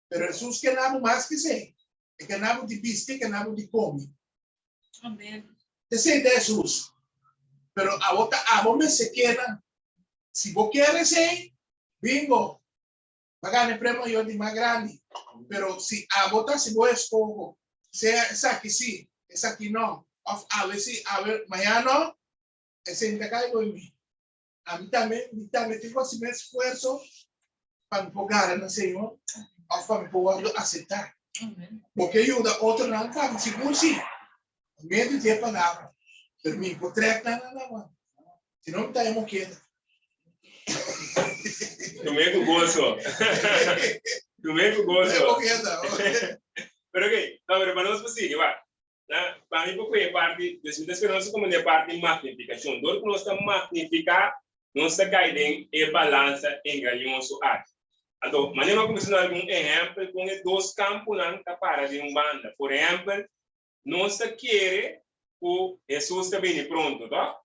Pero Hesus ke nabo mas ke esei. E ke nabo di bisti, e ke nabo di kome. Amen. Esei ta Hesus. Pero abo ta abo mester keda. Si bo kier esei, bingo. Bo a gana e premio mayor di mas grandi. Pero si abo ta hasi bo eskoho, sea esaki si, esaki no, of awe si, awe mañana no, esei no ta kai bo i mi. Ami tambe, mi tambe tin ku hasi mi esfuerso pa mi por gara na Señor òf pa mi por wòrdu aseptá. Bo ke yuda otronan tambe, sigur si, pa medio di e palabra, pero mi por trèk nan na laman, si no mi ta e moketa. Tum'é ku goso. Tum'é ku goso. E moketa. Pero ok, no, pero pa nos por sigui, wak. Na, pa mi por kohe parti, dus mi ta spera nos ta komprende e parti magnifikashon. Dor ku nos ta magnifiká, nos ta kai den e balansa engañoso aki. Anto, manera mi a kuminsá duna algun ehèmpel kon e dos kamponan ta para den un banda. Por ehèmpel, nos ta kere ku Hesus ta bini pronto, tòg?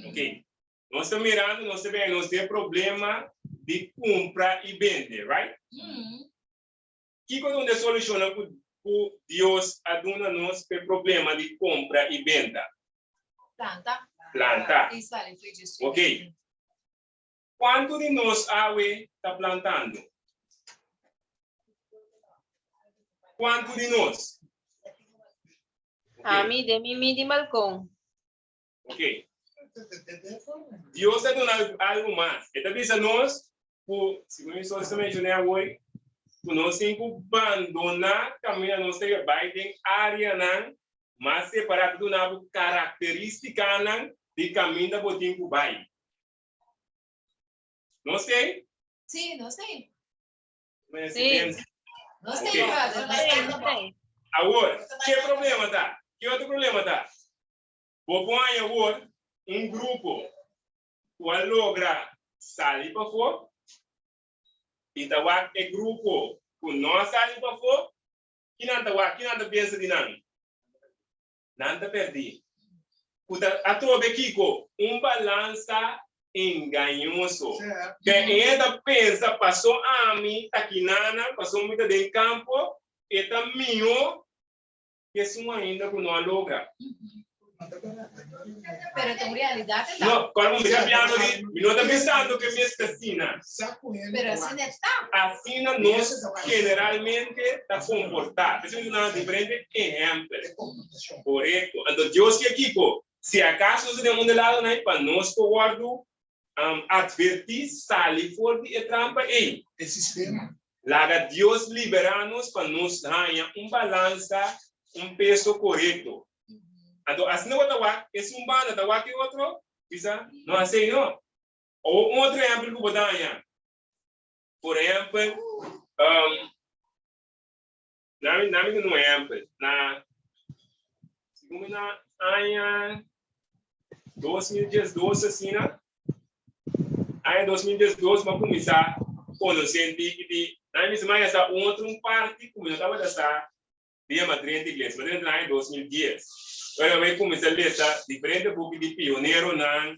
Oke. Nos ta mirando, nos ta bira nos den problema di kumpra i bende, right? Kiko ta un di e solushonnan ku ku Dios a duna nos pa e problema di kompra i benta? Planta. Planta. I sali for dje suela. Ok. Kuantu di nos awe ta plantando? Kuantu di nos? Ok. Ami den mi midi balkon. Ok. Dios a duna algu mas. E ta bisa nos ku, segun mi socio ta menshoné awor, ku nos tin ku bandoná kaminda nos ta bai den áreanan mas separá. Ta duna bo karakterístikanan di kaminda bo tin ku bai. Nos tei? Sí, nos tei. Sí. Nos tei, brother. Nos tei. Awor, ke problema ta? Ke otro problema ta? Bo por haña awor un grupo ku a logra sali pafó i ta wak e grupo ku no a sali pafó, ki nan ta wak? Ki nan ta pensa di nan? Nan ta pèrdí. Ku ta atrobe kiko? Un balansa engañoso. Ke e ta pensa pasó ami ta kinana, pasó mi ta den kampo, e ta mihó Esun ainda ku no a logra. Pero ta un realidat e ta. No, kòrda mi ta piando di, mi no ta pensando ke mester asina. Pero asina e ta. Asina nos generalmente ta komportá. P'esei mi ta duna diferente ehèmpel. Korekto. Anto Dios ke kiko? Si akaso nos ta den un de ladonan ei, pa nos por wòrdu atvertí sali for di e trampa ei. E sistema. Laga Dios liberá nos pa nos haña un balansa, un peso korekto. Anto asina bo ta wak esun banda ta wak e otro, bisa, no asei no. O un otro ehèmpel ku bo ta haña, por ehèmpel, nami nami duna un ehèmpel, na segun mi na aña 2012 asina, Aña 2012 mi a kuminsá konosé un tiki di nan mi semana sa un otro un parti ku mi no tabata sa di yama drenta iglesia. Mi a drenta na aña 2010. Ora mi a kuminsá lesa diferente buki di pioneronan,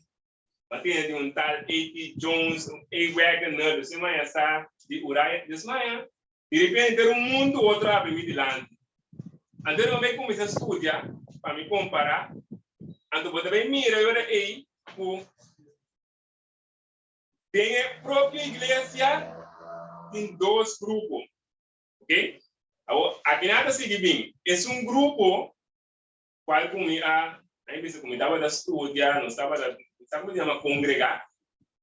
mi a tene di un tal AT. Jones, un A. Waggoner, dus mi a sa di Uriah, dus mi a di repente un mundu otro a abri mi dilanti. Anto mi a kuminsá studia pa mi kompará, anto bo ta bai mira e ora ei ku den e propio iglesia tin dos grupo. Ok? Awor, aki nan ta sigui bin. Esun grupo kual ku mi a, a mi bisa ku mi tabata studia, nos tabata, sa komo ta yama, kongregá.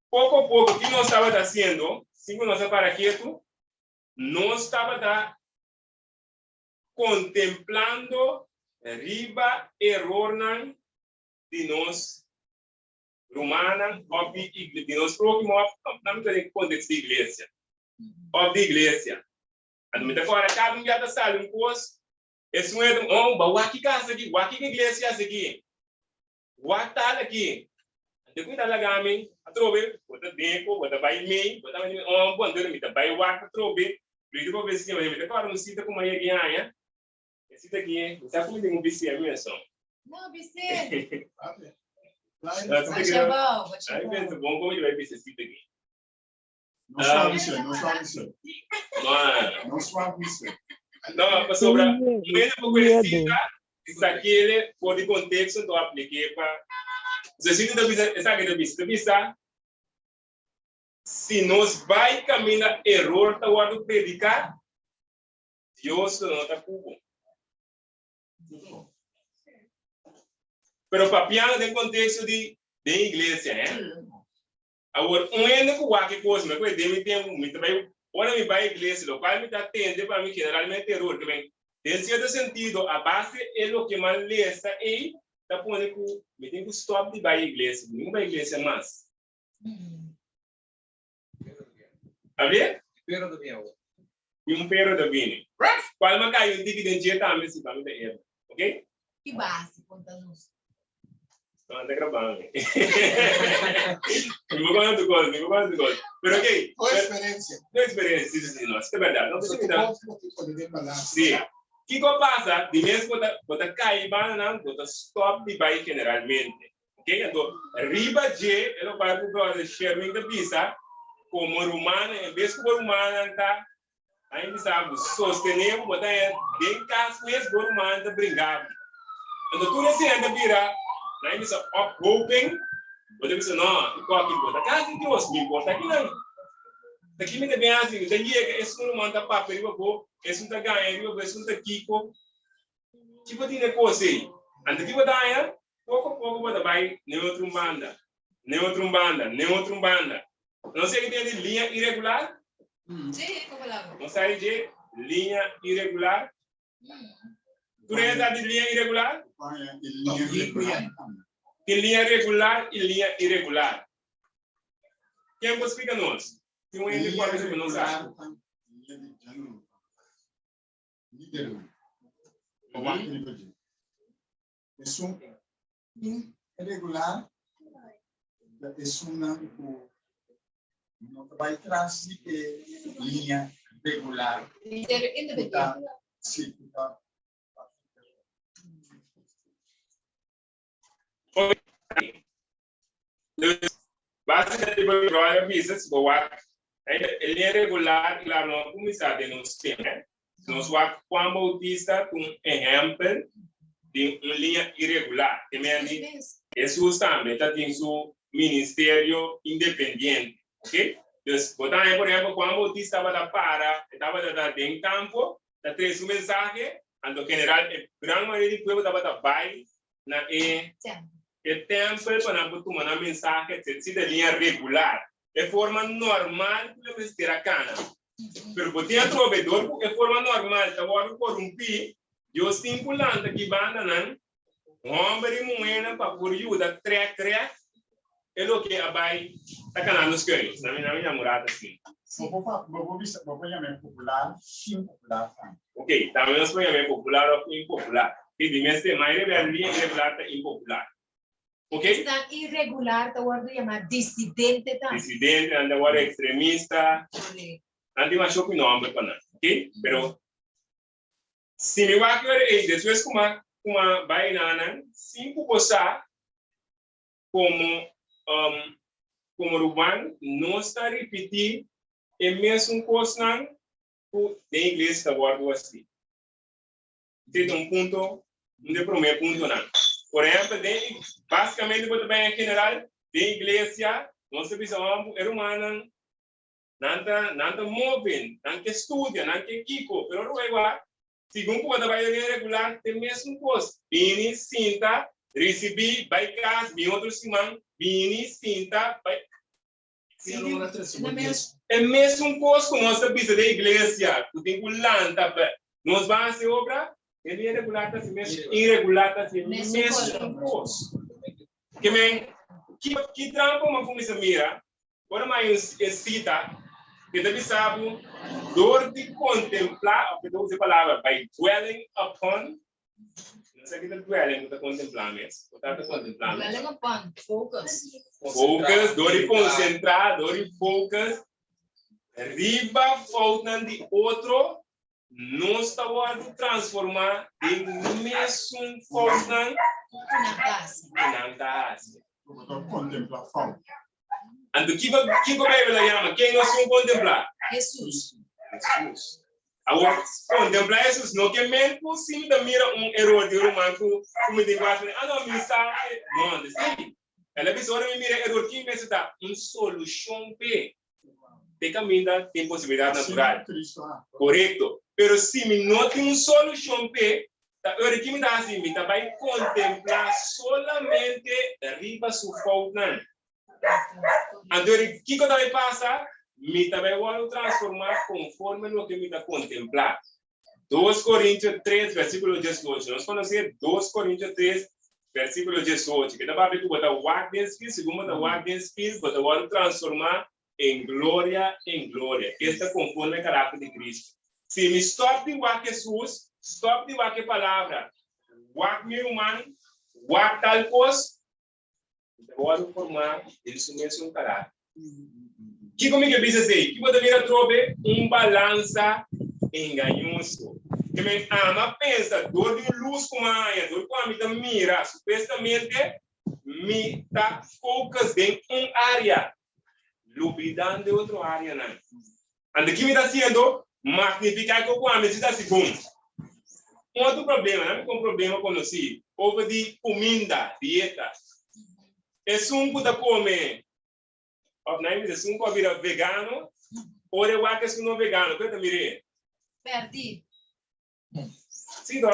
Poko poko, ki nos tabata hasiendo, sin ku nos a para ketu, nos tabata kontemplando. Riba erornan di nos rumannan òf di di nos próhimo òf nan ta den konteksto di iglesia òf di iglesia. Anto mi ta kòrda kada un bia ta sali un kos, esun e ta, oh, ba wak ki kas aki, wak ki iglesia aki, wak tal aki. Anto ku mi ta laga mi atrobe, bo ta deko, bo ta bai mei, bo ta manda mi, oh, bon, anto mi ta bai wak atrobe, mi ta mi ta kòrda un sita ku mi a yega haña, E sita aki, mi sa ku mi tin un bisié mi esun. No, bisié. Basha bou, basha Ai bou. pensa bon kon mi ta bai bisa e sita aki. No swa bisié, no swa bisié. No, No swa bisié. no, pasobra un hende por ku e sita, sakele for di konteksto anto aplik'é pa. So e sita ta bisa, esaki ta bisa, ta bisa, si nos bai kaminda eror ta wòrdu prediká, Dios lo no ta ku bo. Pero papiando den konteksto di den iglesia, hè? Awor, un hende ku wak e kos, mi ku den mi tempu, mi ta bai, ora mi bai iglesia, lokual mi ta tende pa mi generalmente eror, ke men, den sierto sentido, a base e loke mi a lesa ei, ta pone ku mi tin ku stòp di bai iglesia, mi no bai iglesia mas. Abie? Pero ta bini awor. Y un pero ta bini. Cual ma cay un tiki den dje tambe si pa mi ta erda. Ok? Ki base, conta nos. No, anda grabando. Mi bo conta tu cos, mi bo conta tu cos. Pero ok. Tu experiencia. Tu experiencia, si, si, si, no, si ta berdad. No, So, tu cos bo tin pone den balansa. Si. Kiko a pasa, di mes bo ta, bo ta cay banda nan, bo ta stop di bay generalmente. Ok, anto riba dje e lo bai ku brother Sherwin ta bisa, komo rumannan, en bes ku bo rumannan ta a bisa bo sostené bo, bo ta haña den kas mes bo rumannan ta bringa bo. Anto tur esei ta bira, nan a bisa ophoping, bo ta bisa no, i koki bo ta kas di Dios, mi por ta kinan. Ta ki mi ta bin hasi? Mi ta yega, esun ruman ta papia riba bo, esun ta gaña riba bo, esun ta kiko. Ki bo tin e kos ei? Anto ki bo ta haña? Poko poko bo ta bai n'e otro un banda, n'e otro un banda, n'e otro un banda. No sa ke tin di liña iregular? Sí, komo la bo? No sa di dje liña iregular? Tur hende sa di liña iregular? Tin liña regular i liña iregular. Ken por splika nos? Tin un hende ku a bisa ku no sa. Esun irregular ta esunnan ku no ta bai tras di e liña regular ku ta, sí, ku ta. Dus, básicamente bo brother a bisa si bo wak e liña regular la no a kuminsá den nos tempu. Si nos wak Juan Bautista ta un ehèmpel di un liña iregular. Te men di Hesus tambe ta tin su ministerio independiente. Ok? Dus, bo ta haña por ehèmpel Juan Bautista tabata para, e tabata ta den kampo ta trese un mensahe, anto general e gran mayoria di pueblo tabata bai na e e tèmpel pa nan por tuma nan mensahe, etc. Si ta liña regular, e forma normal ku lo mester a kana. Pero bo tin atrobe, dor ku e forma normal ta wòrdu korumpí, Dios tin ku lanta ki bandanan, hòmber i muhénan pa por yuda trèk trèk e loke a bai ta kanando skùin. Nan mi nan mi namorá ta asina. Bo por pa bo por bisa bo por yam'é popular sin popular tambe. Ok, tambe nos por yam'é popular òf impopular. Ok, di mes tema e rebeldia irregular ta impopular. Ok? Esnan irregular ta wòrdu yamá disidente tambe. Disidente, nan ta wòrdu ekstremista. Korekto. Nan tin masha hopi nòmber pa nan. Ok, pero si mi wak ora ei despues ku m'a ku m'a bai na nan sin ku bo sa Komo komo ruman nos ta ripití e mesun kosnan ku den iglesia ta wòrdu hasí. Esei ta un punto, un di e promé puntonan. Por ehèmpel, den básikamente bo ta bai en general, den iglesia nos ta bisa ò e rumannan nan ta nan ta move, nan ke studia, nan ke kiko, pero ora bo bai wak Segun ku bo ta bai reunion regular, te mesun kos. Bini, sinta, risibí, bai kas, bin otro siman, bini, sinta, bai. Sigui e mesun kos ku nos ta bisa den iglesia, ku tin ku lanta pa nos ban hasi obra. Den liña regular ta hasi mes, irregular ta hasi mesun kos. Ke men, ki ki trampa bo kuminsá mira ora mi haña e sita ke ta bisa bo dor di kontemplá, òf ke ta usa e palabra by dwelling upon, no sa ki ta dwelling ku ta kontemplá mes, bo ta ta kontemplá mes. Dwelling upon, focus. Focus, dor di konsentrá, dor di focus riba foutnan di otro. Nos ta wòrdu transformá den mesun foutnan Ku nan ta hasi. ku nan ta hasi. Bo ta kontemplá fout. Anto kiko kiko Beibel a yama ken nos tin kontemplá? Hesus. Hesus. Awor, kontemplá Hesus no ke men ku si mi ta mira un eror di un ruman ku ku mi tin ku hasi, ah no, mi sa e. No, no esei. El a bisa ora mi mira e eror, kin mester ta un solushon p'e? Te caminda tin posibilidad natural. Corecto. Pero si mi no tin un solucion p'e, ta ora ki mi ta haci? Mi ta bay contempla solamente riba su foutnan. Anto ora kico ta bay pasa? Mi ta bay wordo transforma conforme loke mi ta contempla. Dos Corintio tres versiculo diesocho. Nos conoce dos Corintio tres versiculo diesocho. Ke ta papia ku bo ta wak den spil, segun bo ta wak den spil, bo ta wòrdu transformá en gloria en gloria. Esta konforme e karakter di Cristo. Si mi stòp di wak Hesus, stòp di wak e palabra, wak mi ruman, wak tal kos, Mi ta wòrdu formá den su mesun karakter. Kiko mi ke bisa esei? Ki bo ta mira atrobe? Un balansa engañoso. Ke men ama pensa dor di un lus ku mi a haña, dor ku ami ta mira supuestamente mi ta focus den un área, lubidando e otro áreanan. Anto ki mi ta hasiendo? Magnifiká e kos ku ami si ta hasi bon. Un otro problema, nan mi kon problema konosí over di kuminda, dieta. Esun ku ta kome, òf nan mi bisa esun ku a bira vegano, ora e wak esun no vegano, ku e ta mir'é? Pèrdí. Sí, to?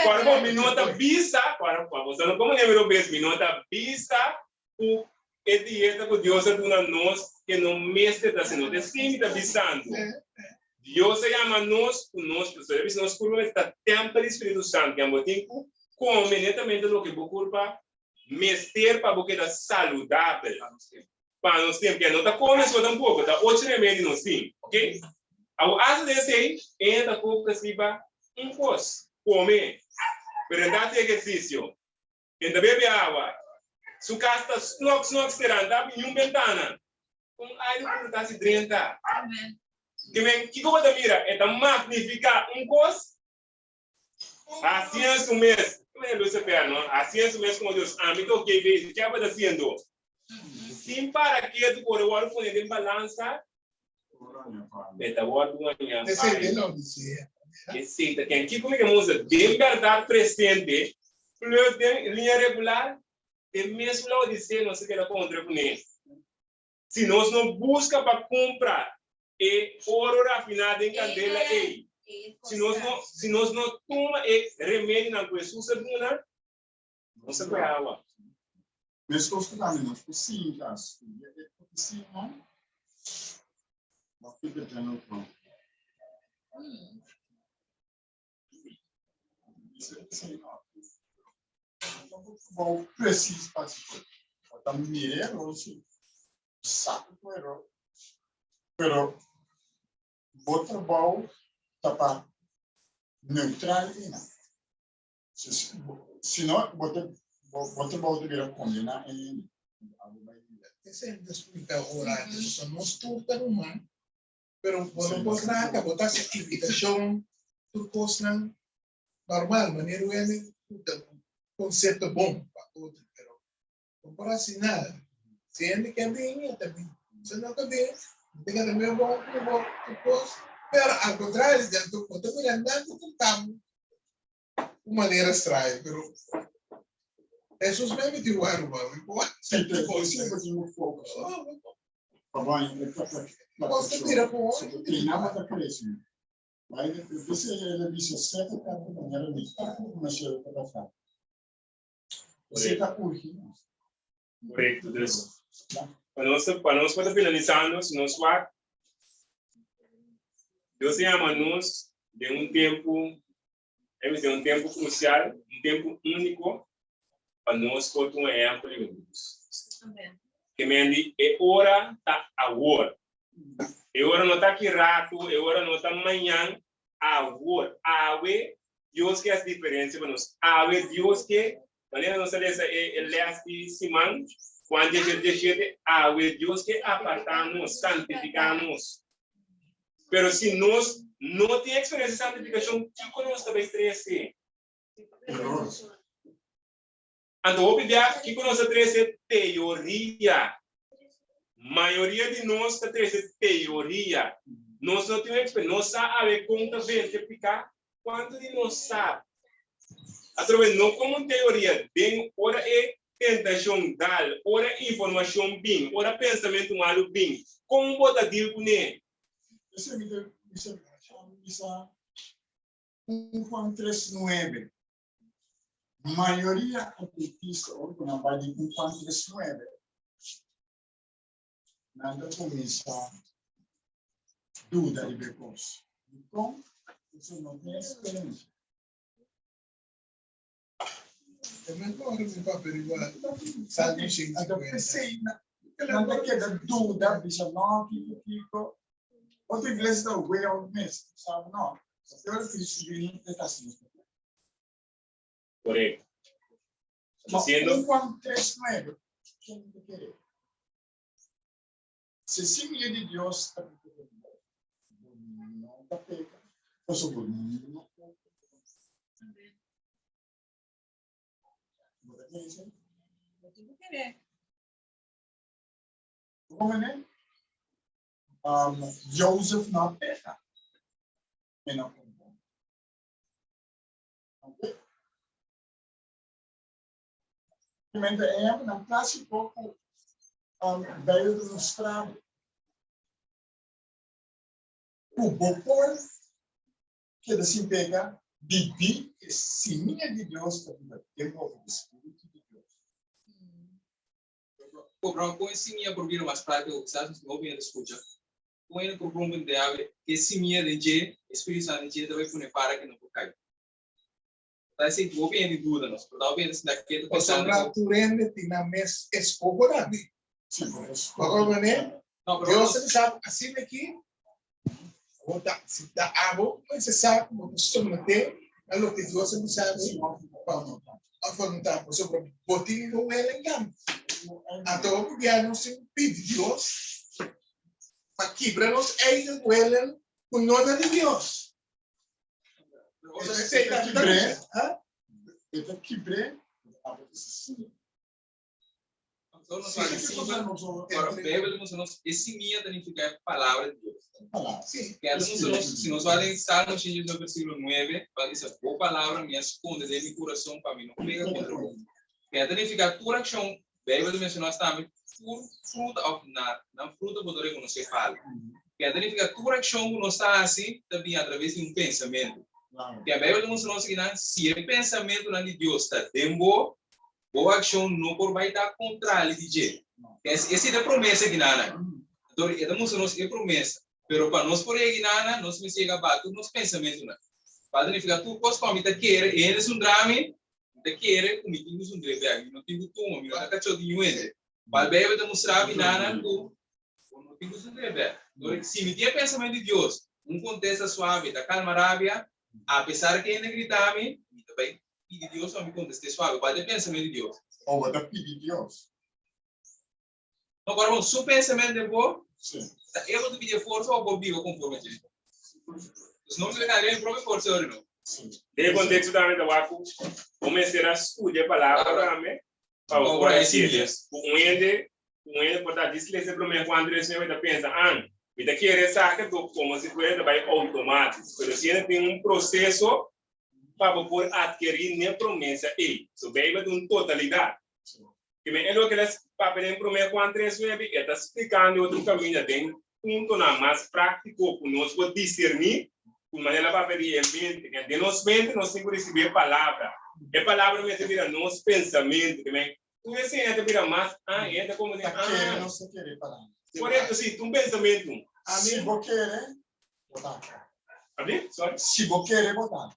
Kòrda bo, mi no ta bisa, kòrda bo, boso no komo mi robes, mi no ta bisa ku e dieta ku Dios a duna nos ke no mester ta asina. No ta esei mi ta bisando. Dios a yama nos ku nos, pasobra el a bisa nos kurpa mester ta tèmpel di Spiritu Santu. Kian bo tin ku kome netamente loke bo kurpa mester pa bo keda saludabel. Pa nos tin, ke no ta kome so tampoko, ta ocho remedi nos tin, ok? Awor hasta di esei, e ta focus riba un kos, kome, pero e ta hasi ehersisio, e ta bebe awa, su kas ta snok snok será, no ta habri niun bentana, kon aire puru ta hasi drenta? Ke men, kiko bo ta mira? E ta magnifiká un kos Hasiendo su mes, e Lucifer, no? Hasiendo su mes como Dios. Ami ta ok bezig. Ke abo ta hasiendo? Sin para ketu por e wòrdu pone den balansa, e ta wòrdu gañá Esei den Laodicea. Esei ta ken. Kiko mi ke mustra? Den bèrdat presente plus den liña regular, e mesun Laodicea nos a keda kontra kuné. Si nos no buska pa kumpra e oro rafiná den kandela ei, si nos no, si nos no tuma e remedinan ku Hesus a duna, nos a kue awa. Meskos ku tambe nos por sinta studia e profesianan, nos tin general plan. Bou precies pa si por. Ta mire error si. Sa ku error. Pero bo trabou ta pa neutral ina. Si no, bo te bo trabou ta bira kondena e hende. Esei mi ta splika ora antes. Pasobra nos tur ta ruman. Pero bo no por trata, bo ta haci invitacion, tur cosnan normal, manera un hende cu ta un concepto bon pa otro, pero no por haci nada. Si hende ke bin, e ta bin. Si no ta bin, no ta keda medio bon cu bo tur cos. Pero al contrario, bo ta mira nan ta trata bo un manera straño, pero Jesus mes mi tin wak ruman, mi por wak Sí, te por siempre tin un focus. Pa bai, e ta ta Cos ta bira con otro. Tin nada ta crece. Bai, dice el dice sete tanto manera ni tanto como se ta ta. Você ta urgi. Correcto. Dus, pa nos, pa nos por ta finalisando, si nos wak, Dios a yama nos den un tempu. E mester un tempu krusial, un tempu úniko pa nos por ta un ehèmpel i un lus. Ke men di e ora ta awor. E ora no ta aki ratu, e ora no ta mañan, awor. Awe Dios ke hasi diferensia pa nos. Awe Dios ke, manera nos a lesa e lès di siman, Juan diesshete diesshete, awe Dios ke apartá nos, santifiká nos. Pero si nos no tin eksperensia di santifikashon, kiko nos ta bai trese? Anto hopi bia, kiko nos ta trese? Teoria. Mayoria di nos ta trese teoria. Nos no tin un eksperensia. Nos sa awe kon ta vense piká? Kuantu di nos sa? Atrobe no komo un teoria, den ora e tentashon dal, ora informashon bin, ora pensamentu malu bin, kon bo ta deal kuné? Esei mi ta bisa, mi bisa un Juan tres nuebe. Mayoria adventista ora ku nan bai di un Juan tres nuebe, nan ta kuminsá duda riba e kos. Dikon? Pasobra no tin eksperensia. Anto p'esei nan ta keda duda, bisa no, kiko, kiko. Otro iglesia ta way out mes, sabi no. Pasobra ora Cristo bini, e ta hasi nos papia. Korekto. Ma un Juan tres nuebe, ken ta kere? Si e simia di Dios ta biba den bo, bo no ta peka, pasobra bo no por peka. Bo ta kere esei? Bo tin ku kere. Bo komprende? Joseph no a peka, e no kompon. Oké? Mente ehempelnan clásico cu Bijbel ta mustra bo. Cu bo por keda sin peca, bibi e simia di Dios ta biba den bo, e Spiritu di Dios. Cobra con e simia por bira mas práctico, kisas nos no hopi hende scucha. Con hende por comprende awe e simia den dje, e Spiritu Santo den dje ta bay pone para que no por cay. Ta esei ku hopi hende duda nos, pero ta hopi hende sinta ketu pensando Pasobra ku. tur hende tin nan mes eskoho tambe. Sí, bo Bo komprendé? No, pero Dios ta bisa bo asina aki, bo ta, si ta abo mester sa ku bo ta someté na loke Dios a bisa bo pa afrontá, pasobra bo tin bo welen tambe. Anto hopi bia nos tin ku pidi Dios pa kibra nos eigen welen ku no ta di Dios. E ta kibr'é, e ta kibr'é, abo ta siña. Ora, Bijbel ta mustra nos e simia ta nifiká e palabra di Dios. Keda ta mustra nos, si nos wak den Salmo 119 versíkulo 9, pa bisa, Bo palabra mi a skonde den mi kurason pa mi no pega kontra bo. Keda ta nifiká tur akshon, Bijbel ta menshoná nos tambe tur fruta òf na nan fruta bo ta rekonosé palu. Keda ta nifiká tur akshon ku nos ta hasi ta bini atraves di un pensamentu. Keda Bijbel ta mustra nos akinan, si e pensamentunan di Dios ta den bo, Bo akshon no por bai ta kontrali di dje. Esei ta e promesa ginanan. Anto e ta mustra nos e promesa. Pero pa nos por yega ginanan, nos mester yega ba tur nos pensamentunan. Cual ta nifica tur cos cu mi ta kere, e hende sundra mi, mi ta kere cu mi tin cu sundr'é bek. Mi no tin cu tuma, mi no ta cachó di niun hende. Cual Bijbel ta mustra binanan cu bo no tin cu sundr'é bek. Anto si mi tin e pensamento di Dios, un contesta suave ta calma rabia, apesar cu e hende grita mi, mi ta bai Pidi Dios pa mi kontest'é suave. Kual ta e pensamentu di Dios? O bo ta pidi Dios? No, ora bon, su pensamentu den bo, Sí. ta e bo ta pidi e forsa pa bo biba konforme dje. Dus no mester kaya den propio forsa ora no. Sí. Den e konteksto tambe ta wak ku bo mester a studia e palabra tambe pa bo por hasié. Dus ku un hende ku un hende por ta djis lesa e promé Juan tres nuebe ta pensa, An, mi ta kere esaki, anto komo si fuera ta bai outomátik. Pero si hende tin un proseso pa bo por adkerí n'e promesa ei. So Beibel ta un totalidat. Primer e loke el a papia den Promé Juan tres nuebe, e ta splikando e otro kaminda den puntonan mas práktiko ku nos por diserní ku manera el a papia di e mente. Ke den nos mente nos tin ku risibí e palabra. E palabra mester bira nos pensamentu. Ke men tur e seña ta bira mas ah, e ta komo di Ta kere ah. nos ta kere e palabra. Korekto, si, ta un pensamentu. Si bo kere, bo ta. Abi? Sorry. Si bo kere, bo ta.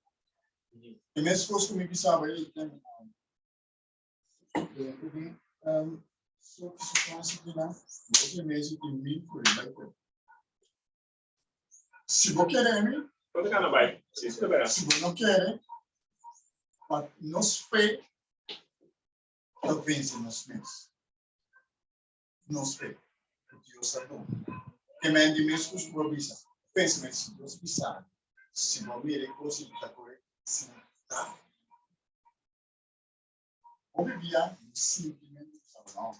E mes kos ku mi bisaba ei, soort situatie di nan, bo ke mezi di mi ku riba e kos. Si bo kere mi, Kote kana bai? Si, si ta si bo no kere, pa nos fe ta vense nos mes. Nos fe ku Dios a duna. Ke men di mes kos ku bo a bisa, pensa men si Dios bisa, si bo mira e kos i ta kore, si ta. Hopi bia mi sintimentu sa no.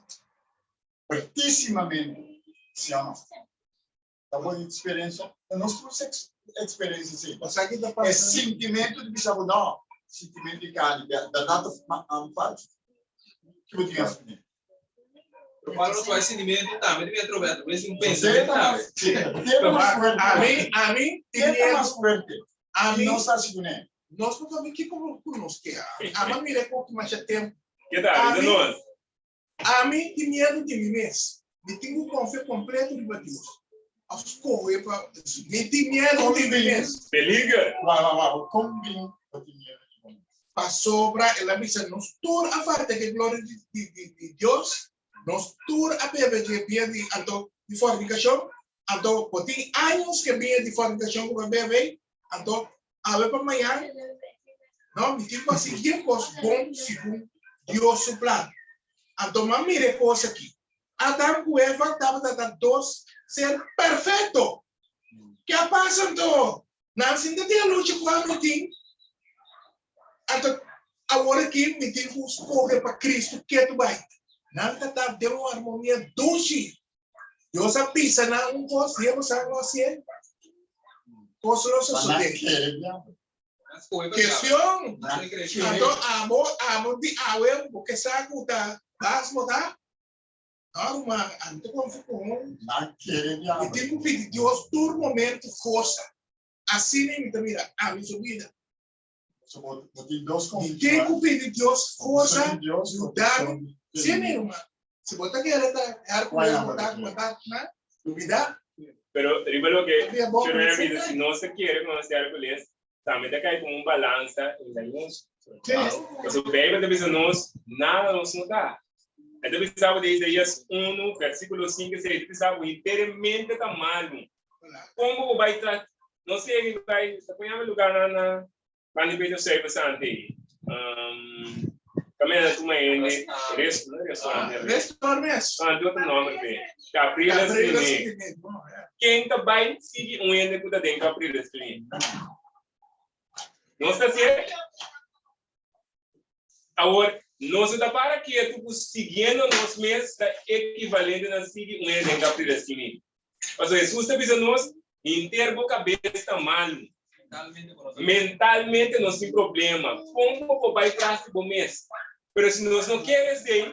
Fuertísimamente, si o no? Ta bo experiencia? Ta nos tur experiencia si. Pasá ki ta E pasa? sintimentu di bisa bo no, sintimentu di carni, da da ta falso. Ki bo tin hasi kuné? Pero Pablo nos wak sintimentu tambe debe atrobe atrobes di un Te pensamentu ta tambe. mas, sí, te ta mas fuerte. Ami, ami, Te tin ta miedu. mas fuerte. Ami, No sa hasi kuné. Nos no sabi kiko ku nos ke. Ama mira ku masha tempu. Ke ta? Bisa nos. Ami tin miedu di mi mes. Mi tin ku konfia kompleto riba Dios. A skohe pa mi tin miedu di mi mes. Peliger. Wak, wak, wak. Kon bin bo tin miedu di bo mes? Pasobra el a bisa nos tur a falta di e gloria di Dios. Nos tur a bebe di e bia di anto di fornikashon. Anto bo tin años ke bia di fornikashon ku bo a bebe. Anto awe pa mañan, no, mi tin ku hasi bien kos bon segun Dios su plan. Anto mi a mira e kos aki, Adam ku Eva tabata ta dos ser perfekto. Ke a pasa anto? Nan sinta tin a lucha ku ami tin. Anto awor aki mi tin ku skohe pa Kristu ketu bai. Nan ta ta den un armonia dushi. Dios a bisa nan un kos, i e bosan no hasié. Kos lo sosodé. Kestion. Anto abo, abo di awe, bo ke sa ku ta bas bo ta? No, ruman, ami ta konfia ku un. Mi tin ku pidi Dios tur momento forsa. Asina mi ta mira ami su bida. Mi tin ku pidi Dios forsa, yuda mi. Sí, mi ruman. Si bo ta kere ta her ku bo ta ku ta na lubida. Pero riba loke Sherwin a bisa, si nos ta kere ku nos ta Hercules, tambe ta kai komo un balansa engañoso. Pasobra Beibel ta bisa nos, nada nos no ta. E ta bisa bo den Isaías 1, versíkulo 5 i 6, ta bisa bo henter e mente ta malu. Kon bo bai tra no sé mi bai ta pon yama lugar na na banda di Stuyvesant ei um kaminda na tuma hende res no restaurant Restaurant mes. Ah di otro nomber pe Capriles Clinic ken ta bai sigui un hende ku ta den Capriles Clinic nos ta hacié Awor, nos no ta para ketu ku siguiendo nos mes ta ekivalente na sigui un hende den Capriles-Clinic. Pasobra Hesus ta bisa nos, Henter bo kabes ta malu. Mentalmente nos tin problema. Kon bo por bai tras di bo mes? Pero si nos no kere esei,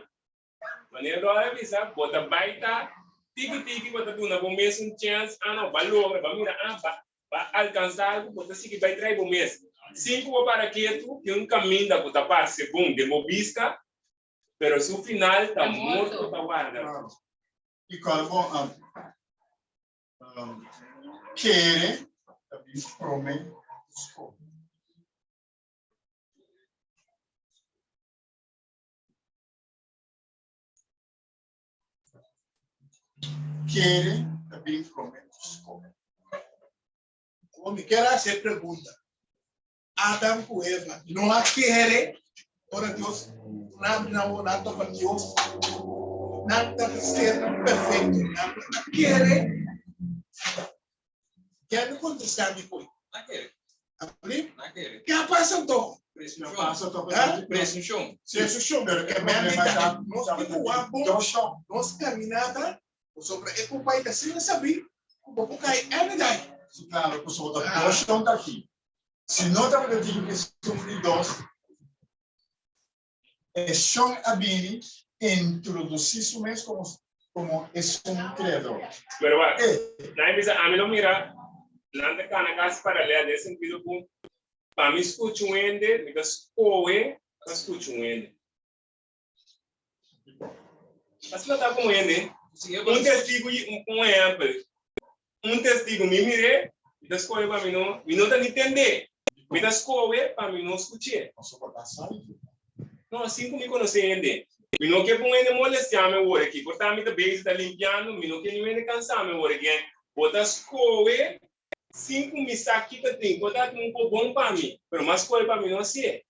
manera Dora a bisa, bo ta bai ta tiki tiki bo ta duna bo mes un chèns, ah no, ba logra, ba mira, ah, ba ba alkansa algu, bo ta sigui bai trai bo mes. Sin ku bo para ketu, tin un kaminda ku ta parse bon den bo bista, pero su final ta morto ta warda. I kòrda bo kere ta bin promé ku skohe. Kere ta bin prome ku skohe. Como mi kier haci e pregunta, Adam cu Eva no a kere ora Dios nan nan wowo nan topa Dios, nan ta sernan perfecto, nan no a kere. Ken mi contesta mi koe? Na kere. Abri? Na kere. Ke a pasa anto? Presunshon. Pasa topa Ha? Presunshon. Presunshon. Pero Ke e men problema ta, ta nos tin ku wak bon, Doshon. nos caminata, pasobra e compay ta asina sabí ku bo por kai any day. Si claro, pasobra ta Ah. doshon ta aki. Si no tabata tin ke sufri dos, e shon a bini introduci su mes como como esun creador. Pero wak, E. nan a bisa, ami lo mira nan ta kana kasi paralel den sentido ku pa mi skucha un hende, mi ta skohe pa skucha un hende. Asina ta ku un hende, un testigu i un ehèmpel, un testigu mi mir'é, mi ta skohe pa mi no, mi no ta ni tend'é. Mi ta skohe pa mi no skuch'é. No, sin ku mi konosé hende. Mi no ke pa un hende molestiá mi awor aki. Por ta mi ta bezig ta limpiando, mi no ke niun hende kansá mi awor aki. Bo ta skohe sin ku mi sa kiko tin. Por ta tin un kos bon pa mi, pero mi a skohe pa mi no hasié.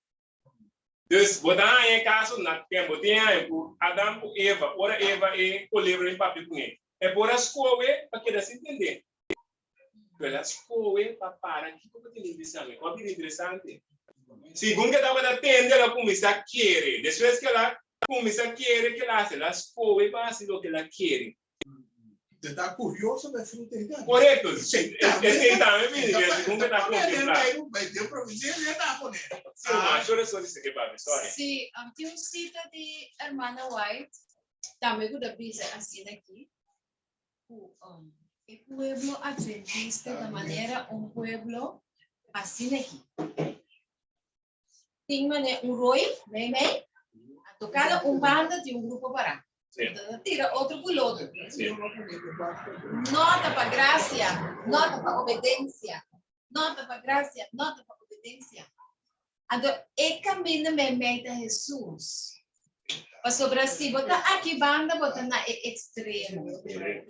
Dus, bo ta haña e kaso na tempu tin haña ku Adam ku Eva, ora Eva e kolebra bin papia kuné, e por a skohe pa keda sin tendé. Pero el a skohe pa para kiko ku tene bisa mi. Hopi interesante. Segun ku e tabata tende, el a kuminsá kere. Despues ku el a kuminsá kere, ke el a hasi? El a skohe pa hasi loke el a kere. Te ta curioso pa e fruta ei tambe. Korekto. Esei tambe bini den segun ku e ta kontemplá. Den profesia e ta pone. Sí, ruman, sho reson di seke papia, sorry. Sí, tin un sita di Hermana White tambe ku ta bisa asina aki, ku e pueblo adventista ta manera un pueblo asina aki. Tin manera un rooi meimei, anto kada un banda tin un grupo pará. Anto ta tira otro ku lodo. No ta pa grasia, no ta pa obedensia, no ta pa grasia, no ta pa obedensia. Anto e kaminda meimei ta Hesus. Pasobra si bo ta aki banda bo ta na e ekstremo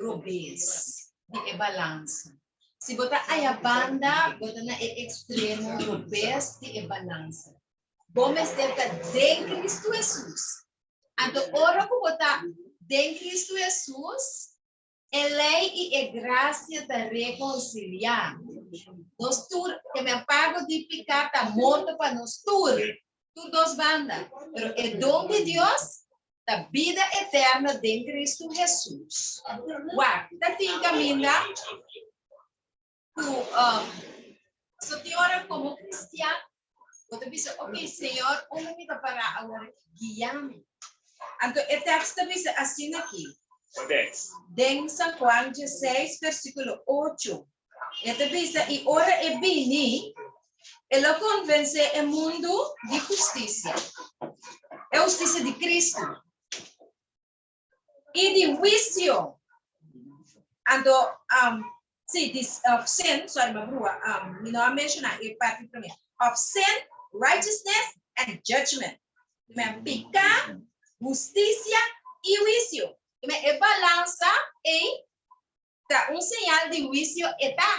robes di e balansa. Si bo ta aya banda, bo ta na e ekstremo robes di e balansa. Bo mester ta den Kristu Hesus. Anto ora ku bo ta den Kristu Hesus, e lei i e grasia ta rekonsiliá. Nos tur, ke men pago di piká ta morto pa nos tur, tur dos banda. Pero e don di Dios ta bida eterno den Kristu Hesus. Wak, ta tin kaminda ku so tin ora komo kristian bo ta bisa, ok, Señor, unda mi ta pará awor aki? Guia mi. Anto e tèks ta bisa asina aki. Kua tèks? Den San Juan dieseis, versíkulo ocho. E ta bisa, I ora e bini, e lo konvensé e mundu di hustisia, e hustisia di Kristu, i di huisio. Anto, sí, di, of sin, sorry, mi a brua, mi no a menshoná e parti promé, of sin, righteousness, and judgment. Men piká, hustisia, i huisio. Men e balansa ei Ta un señal di huisio e ta.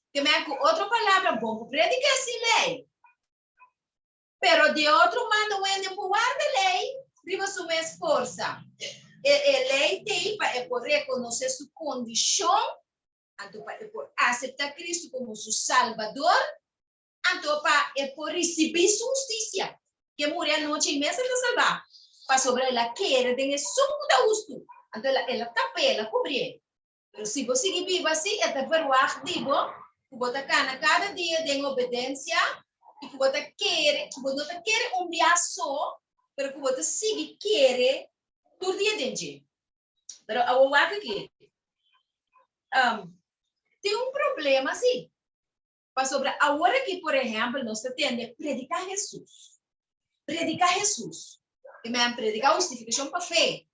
Ke men ku otro palabra bon por prediká sin lei. Pero di otro manda un hende por warda lei riba su mes forsa. E e lei t'ei pa e por rekonosé su kondishon, anto pa e por aseptá Kristu komo su Salbador, anto pa e por risibí su hustisia. Ke muri anochi ei mes el ta salbá, pasobra el a kere den esun ku ta hustu, anto el a el a tap'é, el a kubrié. Pero si bo sigui biba así, e ta verwagt di bo ku bo ta kana kada dia den obedensia i ku bo ta kere, ku bo no ta kere un bia so, pero ku bo ta sigui kere tur dia den dje. Pero awor wak aki, tin un problema sí. Pasobra awor aki, por ehèmpel, nos ta tende prediká Hesus. Prediká Hesus. E men prediká hustifikashon pa fe.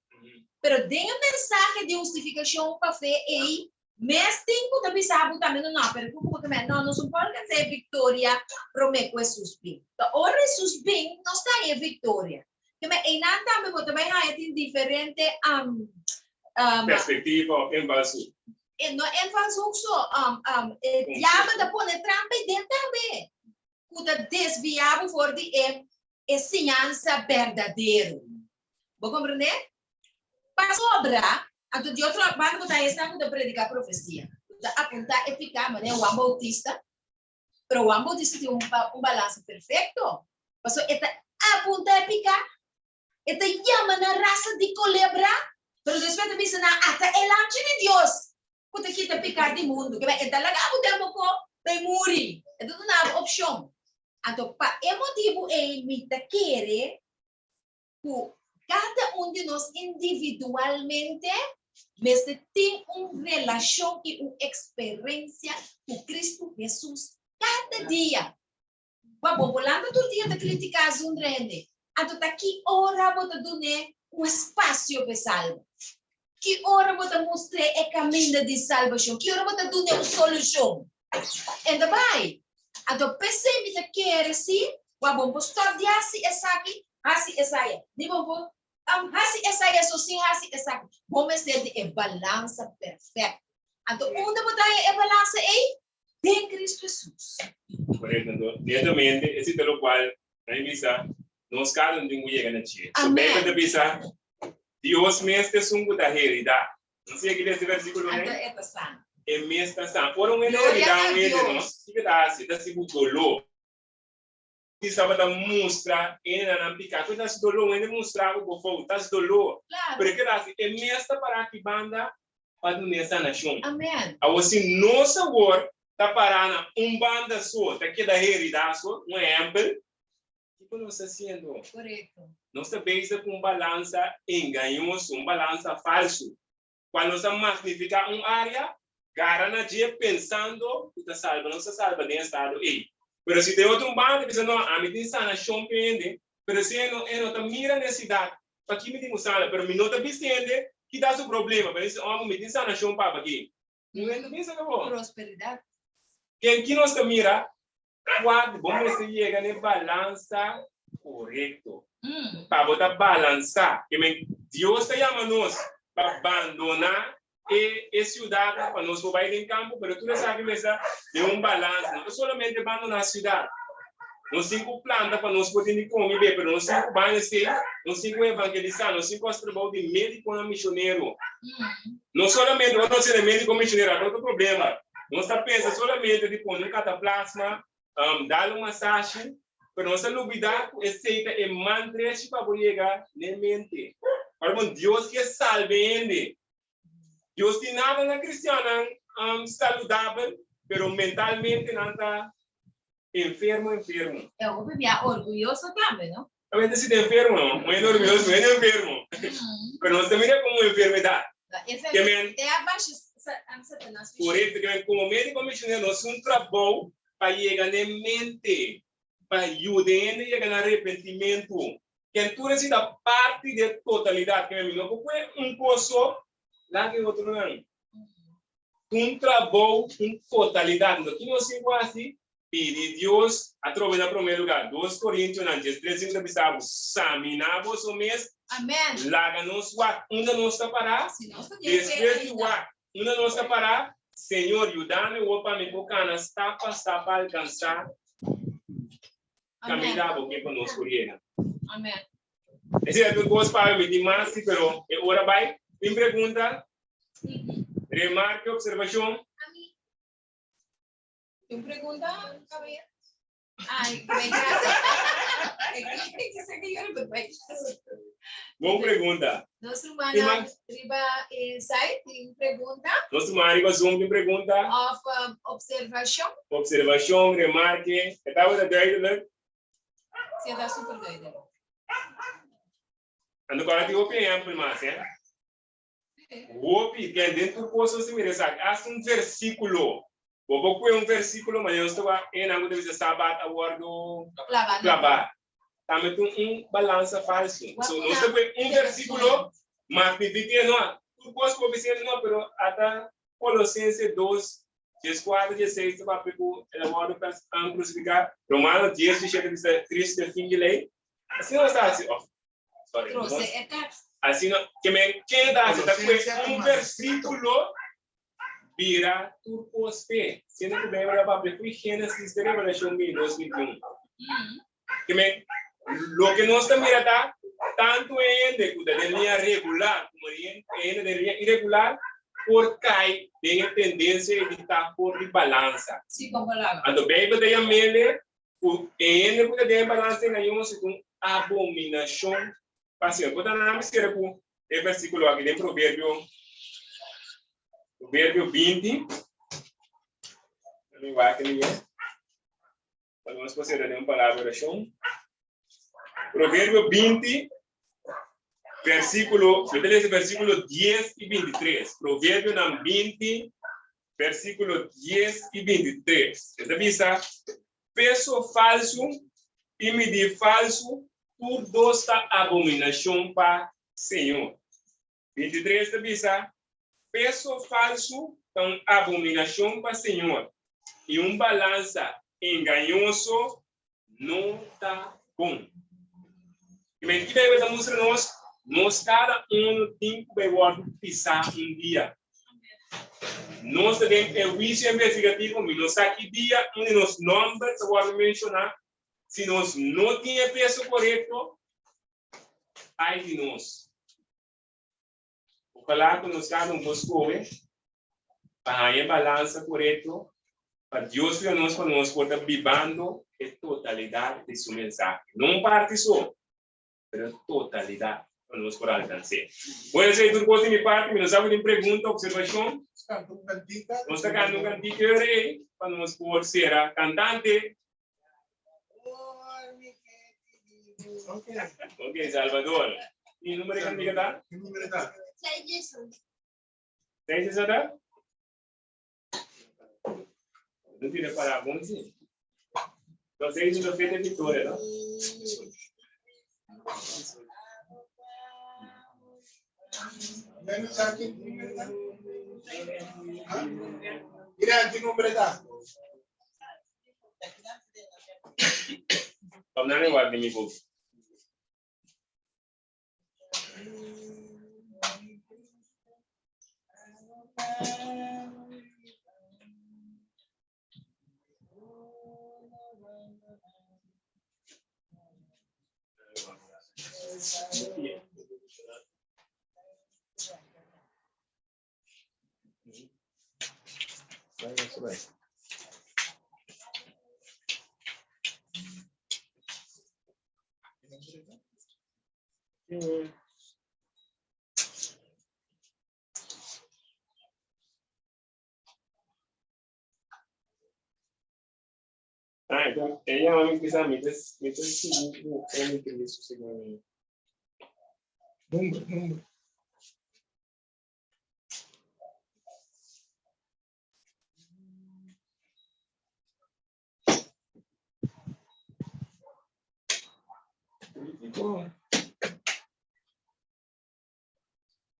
Pero den e mensahe di hustifikashon pa fe ei, mes tin ku ta bisa bo tambe, no, no, pero ku bo ta men, no, nos no por alkansá e viktoria promé ku Hesus bin. Ta ora Hesus bin, nos ta haña e viktoria. Ke men einan tambe bo ta bai haña tin diferente Perspektiva òf invalshoek. E no invalshoek so, e diabel ta pone trampa ei den tambe, ku ta desviá bo for di e e siñansa berdadero. Bo komprendé? Pasobra, anto di otro banda bo ta haña esnan ku ta prediká profesia, ku ta apuntá e piká manera Juan Bautista. Pero Juan Bautista tin un un balansa perfekto, pasobra e ta apuntá e piká. E ta yama nan rasa di kolebra, pero despues e ta bisa nan, Ata e Lamchi di Dios ku ta kita piká di mundu. Kibè e ta laga bo den bo ko bai muri. E ta duna bo opshon. Anto pa e motibu ei mi ta kere ku kada un di nos individualmente mester tin un relashon i un eksperensia ku Kristu Hesus kada dia. Ba bo bolanta tur dia ta critica zundra hende. Anto ta ki ora bo ta dun'é un espacio p'e salba? Ki ora bo ta mustr'é e caminda di salbacion? Ki ora bo ta dun'é un solucion? En ta bai. Anto p'esei mi ta kere si ku abo por stòp di hasi esaki, hasi esaya. Ni bo por hasi esaya so sin hasi esaki. Bo mester di e balansa perfèkto. Anto unda bo ta haña e balansa ei? Den Kristu Hesus. Korekto. Anto, netamente, esei ta lokual nan a bisa, nos kada un tin ku yega na dje. So Beibel ta bisa, Dios mes ta esun ku ta heridá. No sigue ki lesa e versíkulo Anto ei? e ta sana. E mes ta sana. Ora un hende Gloria heridá a un hende, no? Dios. Kiko e ta hasi? E ta hasi ku doló. Ti tabata mustra hende na nan piká. Ku ta hasi doló? Un hende mustra bo bo fout, ta hasi doló. Claro. Pero ke ta hasi? E mes ta pará aki banda pa dun'é sanashon. Amen. Awor, si nos awor ta pará na un banda so, ta keda heridá so, un ehèmpel, Kiko nos ta hasiendo? Korekto. Nos ta bezig ku un balansa engañoso, un balansa falsu, kual nos ta magnifiká un área, gara na dje pensando ku ta salba, nos ta salba den estado ei. Pero si den otro un banda bisa, no, ami tin sanashon pa hende, pero si e no, e no ta mira nesidat, paki mi tin ku sana? Pero mi no ta bisa hende ki ta su problema, pero mi bisa, oh, mi tin sanashon pa aki. Mi no ta bisa kabo. Prosperidat. Ken ki nos ta mira? Kua bo mester yega na e balansa korekto. Pa bo ta balansá. Ke men Dios ta yama nos pa bandoná e e siudatnan pa nos por bai den kampo, pero tur esaki mester den un balansa. No ta solamente bandoná siudat. Nos tin ku planta pa nos por tin di kome i bebe, pero nos tin ku bai esei, nos tin ku evangelisá, nos tin ku hasi trabou di médikonan mishonero. No solamente ora nos sende médiko mishonero, ata otro problema. Nos ta pensa solamente di pone un kataplasma, dal un masashi, pero nos ta lubidá ku esei ta e man drechi pa bo yega n'e mente. Ora bon Dios ke salba e hende. Dios tin nada na kristiannan saludabel, pero mentalmente nan ta enfermo enfermo. E hopi bia orguyoso tambe, no? Tambe ta sinti enfermo, no? Un hende orguyoso, un hende enfermo. Pero nos ta mira como un enfermedad. Ke men, E a basha Satanas fishi. Correcto, ke men como medico misionero nos un trabou pa yega n'e mente, pa yuda e hende yega na arrepentimento. Ken tur esei ta parti di e totalidad. Ke men mi no por pone un cos so, laga e otronan. Un trabou, un totalidat. Enton, ki nos tin ku hasi? Pidi Dios atrobe na promé lugá. Dos Korintionan diestres sinku ta bisa bo, Saminá boso mes, Amèn. laga nos wak unda nos ta pará. Si nos ta den fe Despues di ainda. wak unda nos ta pará, Señor, yuda mi wou pa mi por kana stap pa stap pa alkansá Amèn. kaminda bo ke pa nos por yega. Amèn. Esei ta tur kos pa mi tin mas, sí, pero e ora bai. Tin pregunta? Remarke, observashon. Tin pregunta, caballero? Ay, gracias. Bon pregunta. Nos rumannan riba e site tin pregunta. Nos rumannan riba Zoom tin pregunta. Of observashon. Observashon, remarke. E tabata duidelijk? Si, e ta super duidelijk. Anto kòrda tin hopi ehèmpel mas, hè? Hopi, ken den tur kos nos ta mira esaki. Asta un versíkulo. Bo por kue un versíkulo, ma nos ta wak e nan ku ta bisa Sabat a wòrdu klabá. Tambe ta un balansa falsu. So nos ta kue un versíkulo, magnifik'é, no, tur kos ku bo bisa no, pero ata Kolosense dos, dieskuater, diesseis ta papia ku el a wòrdu krusifiká. Romano dies, diesshete ta bisa Kristu ta e fin di lei. Asina nos ta hasi, òf Sorry. Trose e tekst. Asina, ke men ken ta hasi ta kue un versíkulo bira tur kos p'e. Siendo ku Beibel a papia fui Génesis te Revelashon 22, 21. Ke men loke nos ta mira ta tantu e hende ku ta den liña regular komo e hende den liña iregular por kai den e tendensia di ta for di balansa. Sí, kon palabra. Anto Beibel ta yam'ele Ku e hende ku ta den e balansa engañoso ta un abominashon pa Señor. Bo ta nan mester ku e versíkulo aki den Proverbio, Proverbio 20. Let me wak el hier. Pa nos por sera den un palabra de orashon. Proverbio 20, versíkulo, mi ta lesa versíkulo 10 i 23. Proverbionan 20, versíkulo 10 i 23. E ta bisa, Peso falsu i midí falsu, tur dos ta abominashon pa Señor. 23 ta bisa, Peso falsu ta un abominashon pa Señor, i un balansa. engañoso no ta bon. I men ki Beibel ta mustra nos? Nos kada unu tin ku bai wòrdu pisá un dia. Nos ta den e huisio investigativo, mi no sa ki dia un di nos nòmber ta wòrdu menshoná. Si nos no tin e peso korekto, ai di nos. Ojalá ku nos kada un por skohe pa haña e balansa korekto pa Dios yuda nos pa nos por ta bibando e totalidat di su mensahe. No un parti so, pero e totalidat pa nos por alkans'é. Bueno, esei tur kos di mi parti. Mi no sa ku tin pregunta, opservashon. Nos kanta un kantika. Nos ta kanta un kantika e ora ei pa nos por sera. Kantante. Ok, Salvador. E número de cantiga tá? Que número tá? Seis isso tá? Não tira para bom sim. Então seis isso feita vitória, não? Menos aqui, número tá? Mira, que número tá? Pabnane wak di mi boek. Ah, então, ella mami quizá mi te mi te sigui ku e mi Cristo segun Número, número.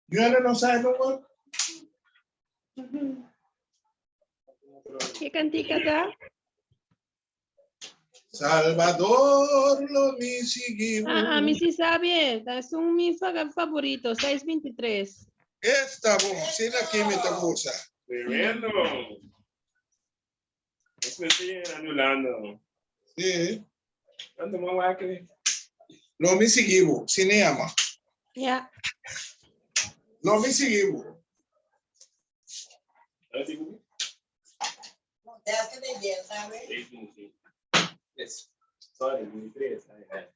Joana no sabe número? Ke kantika ta? Salvador lo mi sigui. Ah, ah, mi sí sabe. Ta esun mi favorito, 623. Esta bon, sin aquí me ta gusta. Tremendo. Nos mester yega na Hulanda. Sí. Tanto man wak. Lo mi sigui bo, sin ama. Ja. Lo mi sigui bo. Sorry, 23. Ay, ay.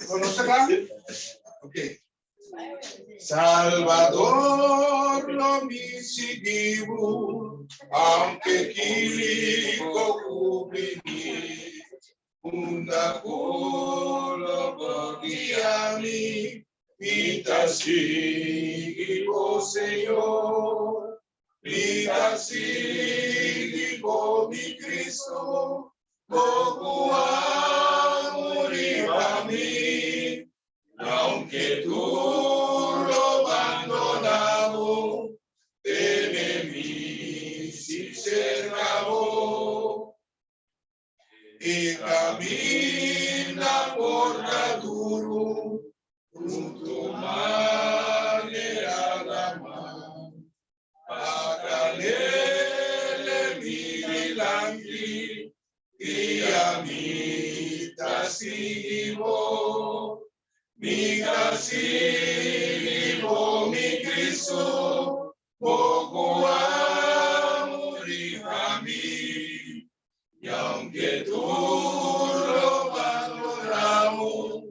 ¿Conoce acá? Ok. Salvador lo mi siguibu, aunque quilico cubrini, una culo boguiami, mi ta siguibo, Señor, mi ta siguibo, mi Cristo, poco amor a mí, aunque tú lo abandonado, teme mi si se acabó. Y camina por la duro, junto manera la mar. Pacalele mi dilanti, y a mi tasigo, mi casigo, mi Cristo, poco amor y a mí. Y aunque tú lo abandonamos,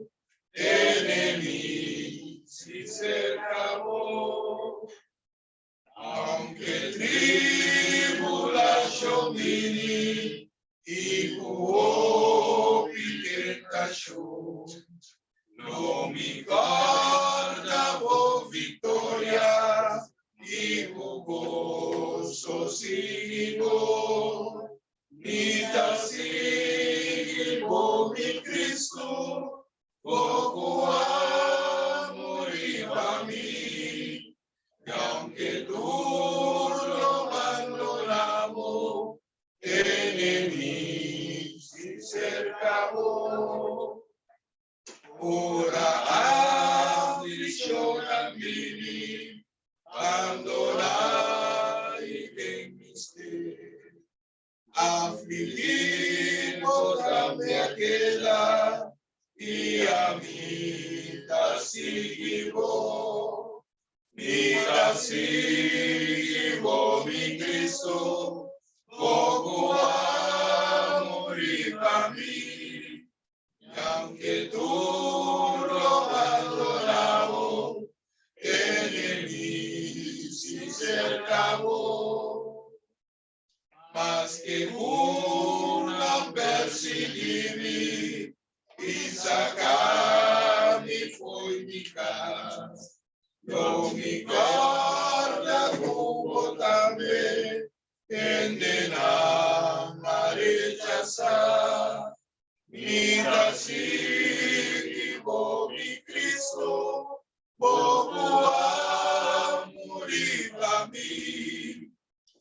enemigo si se acabó. Aunque tribulación vini y cuopi tentación, no mi guarda bo victoria y gozo sigo. Mi ta sigui bo, mi Cristo, bo cu a muri pa mi. Y aunke tur lo bandona bo, tene mi si cerca bo. Ora afliccionnan bini, bandona y den mister. Afligí bo tambe a keda, i ami ta sigui bo. Mi ta sigui bo, mi Cristo, bo ku a muri pa mi. I aunke tur lo bandoná bo, tene mi si serka bo. Maske ku nan persiguí mi i saka mi fo'i mi kas, lo mi kòrda ku bo tambe hendenan a rechasá. Mi ta sigui bo, mi Cristo, bo ku a muri pa mi.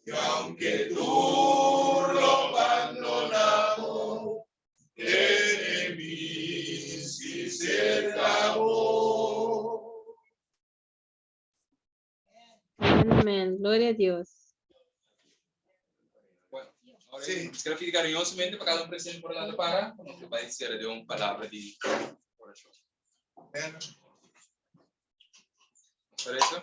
I aunke tur lo bandoná bo, tene mi si serka bo. Amén. Gloria a Dios. Bueno, ahora sí. Quiero pedir cariñosamente para cada un presente por delante para, nos va a decir de una palabra de oración. Amén. ¿Parece?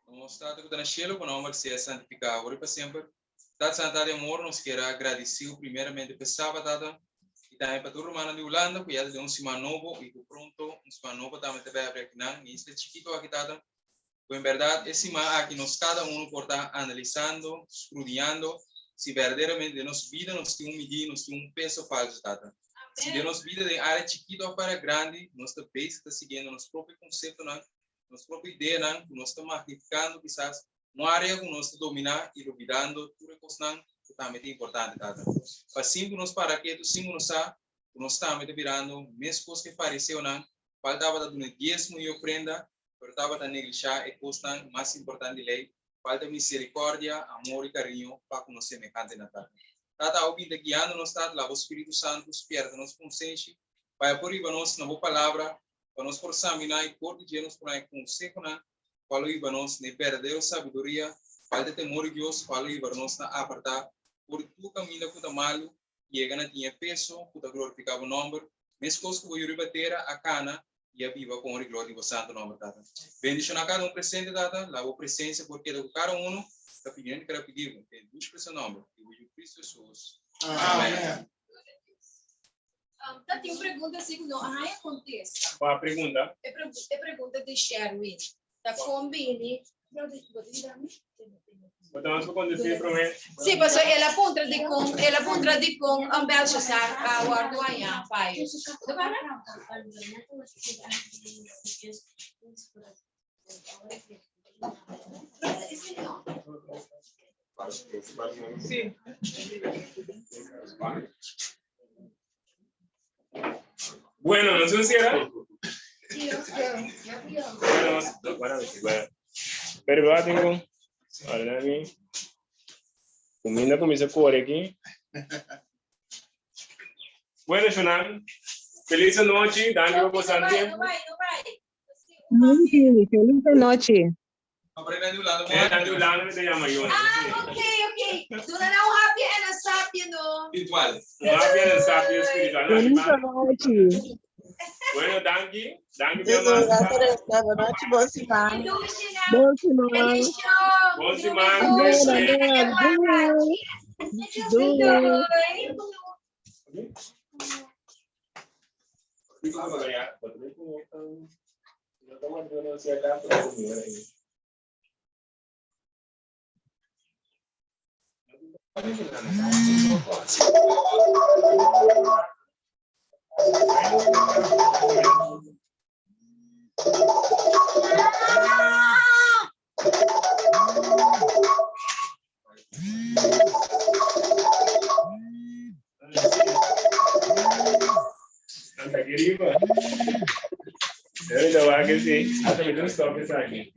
Nos Tata ku ta na cielo, ku nomber sea santificado ahora y pa semper. Tata Santa de amor, nos quier agradecido primeramente pa Saba, Tata, y tambe pa tur rumannan di Hulanda, ku ya ta den un siman nobo y ku pronto un siman nobo tambe ta bai abri aki nan, e isla chikito aki, Tata. Ku en berdad e siman aki nos kada uno por ta analisando, scrudiñando, si berdaderamente den nos bida nos tin un midí, nos tin un peso falso, Tata. Si den nos bida den área chikito of área grandi, nos ta bezig ta siguiendo nos propio conceptonan, nos propio ideanan, ku nos ta magnificando kisas Un área ku nos ta dominá i lubidando tur e kosnan ku tambe ta importante, Tata. Pa sin ku nos para ketu, sin ku nos sa ku nos tambe ta birando meskos ku e fariseonan, kual tabata duna diesmo i ofrenda, pero tabata neglishá e kosnan mas importante di lei, kual ta miserikòrdia, amor i kariño pa ku nos semehantenan, Tata. Tata, awe bin ta guiando nos, Tata, laga bo Spiritu Santu spièrta nos konsenshi, pa e por hiba nos na bo Palabra, pa nos por saminá i por di dje nos por haña konsehonan Cual lo hiba nos n'e berdadero sabiduria, cual ta e temor di Dios, cual lo hiba nos na apartá for di tur caminda cu ta malu i yega na tin e peso cu ta glorificá bo nomber, mescos cu bo yu riba tera a cana i a biba cu honra i gloria di bo santo nomber, Tata. Bendicioná cada un presente, Tata, laga bo presencia por keda cu cada uno, ta pidiendo i keda pidi bo, den dushi preso nomber di bo Yu Cristo Jesus. Amen. Um, ta tin un pregunta si no a haña contesta. Kua pregunta? E, pre e pregunta di Sherwin. Ta kon bini. Bo ta mas contesté promé? Sí, paso el a puntra di con, el a puntra di con un Belshazzar a wordo haña fallo. Bo ta para? Sí. Bueno, ¿no se cierra? Bueno, bueno, bueno. Pero va, tengo. Ahora mi. Comiendo con mi core aquí. Bueno, Shonan. Feliz noche. Danke por pasar tiempo. Nochi, feliz nochi. Eh, Ulanda me llama yo. Ah, ok, ok. Duna na un happy en een sapio, no. Espiritual. Un happy en een sapio espiritual. Feliz nochi. Bueno, danki. Danki, mi amor. Boa noite, boa semana. Bon siman. Bon siman. Doei. Doei. Doei. Aki riba. Eu ainda wak si. Ata mi ta stop esaki.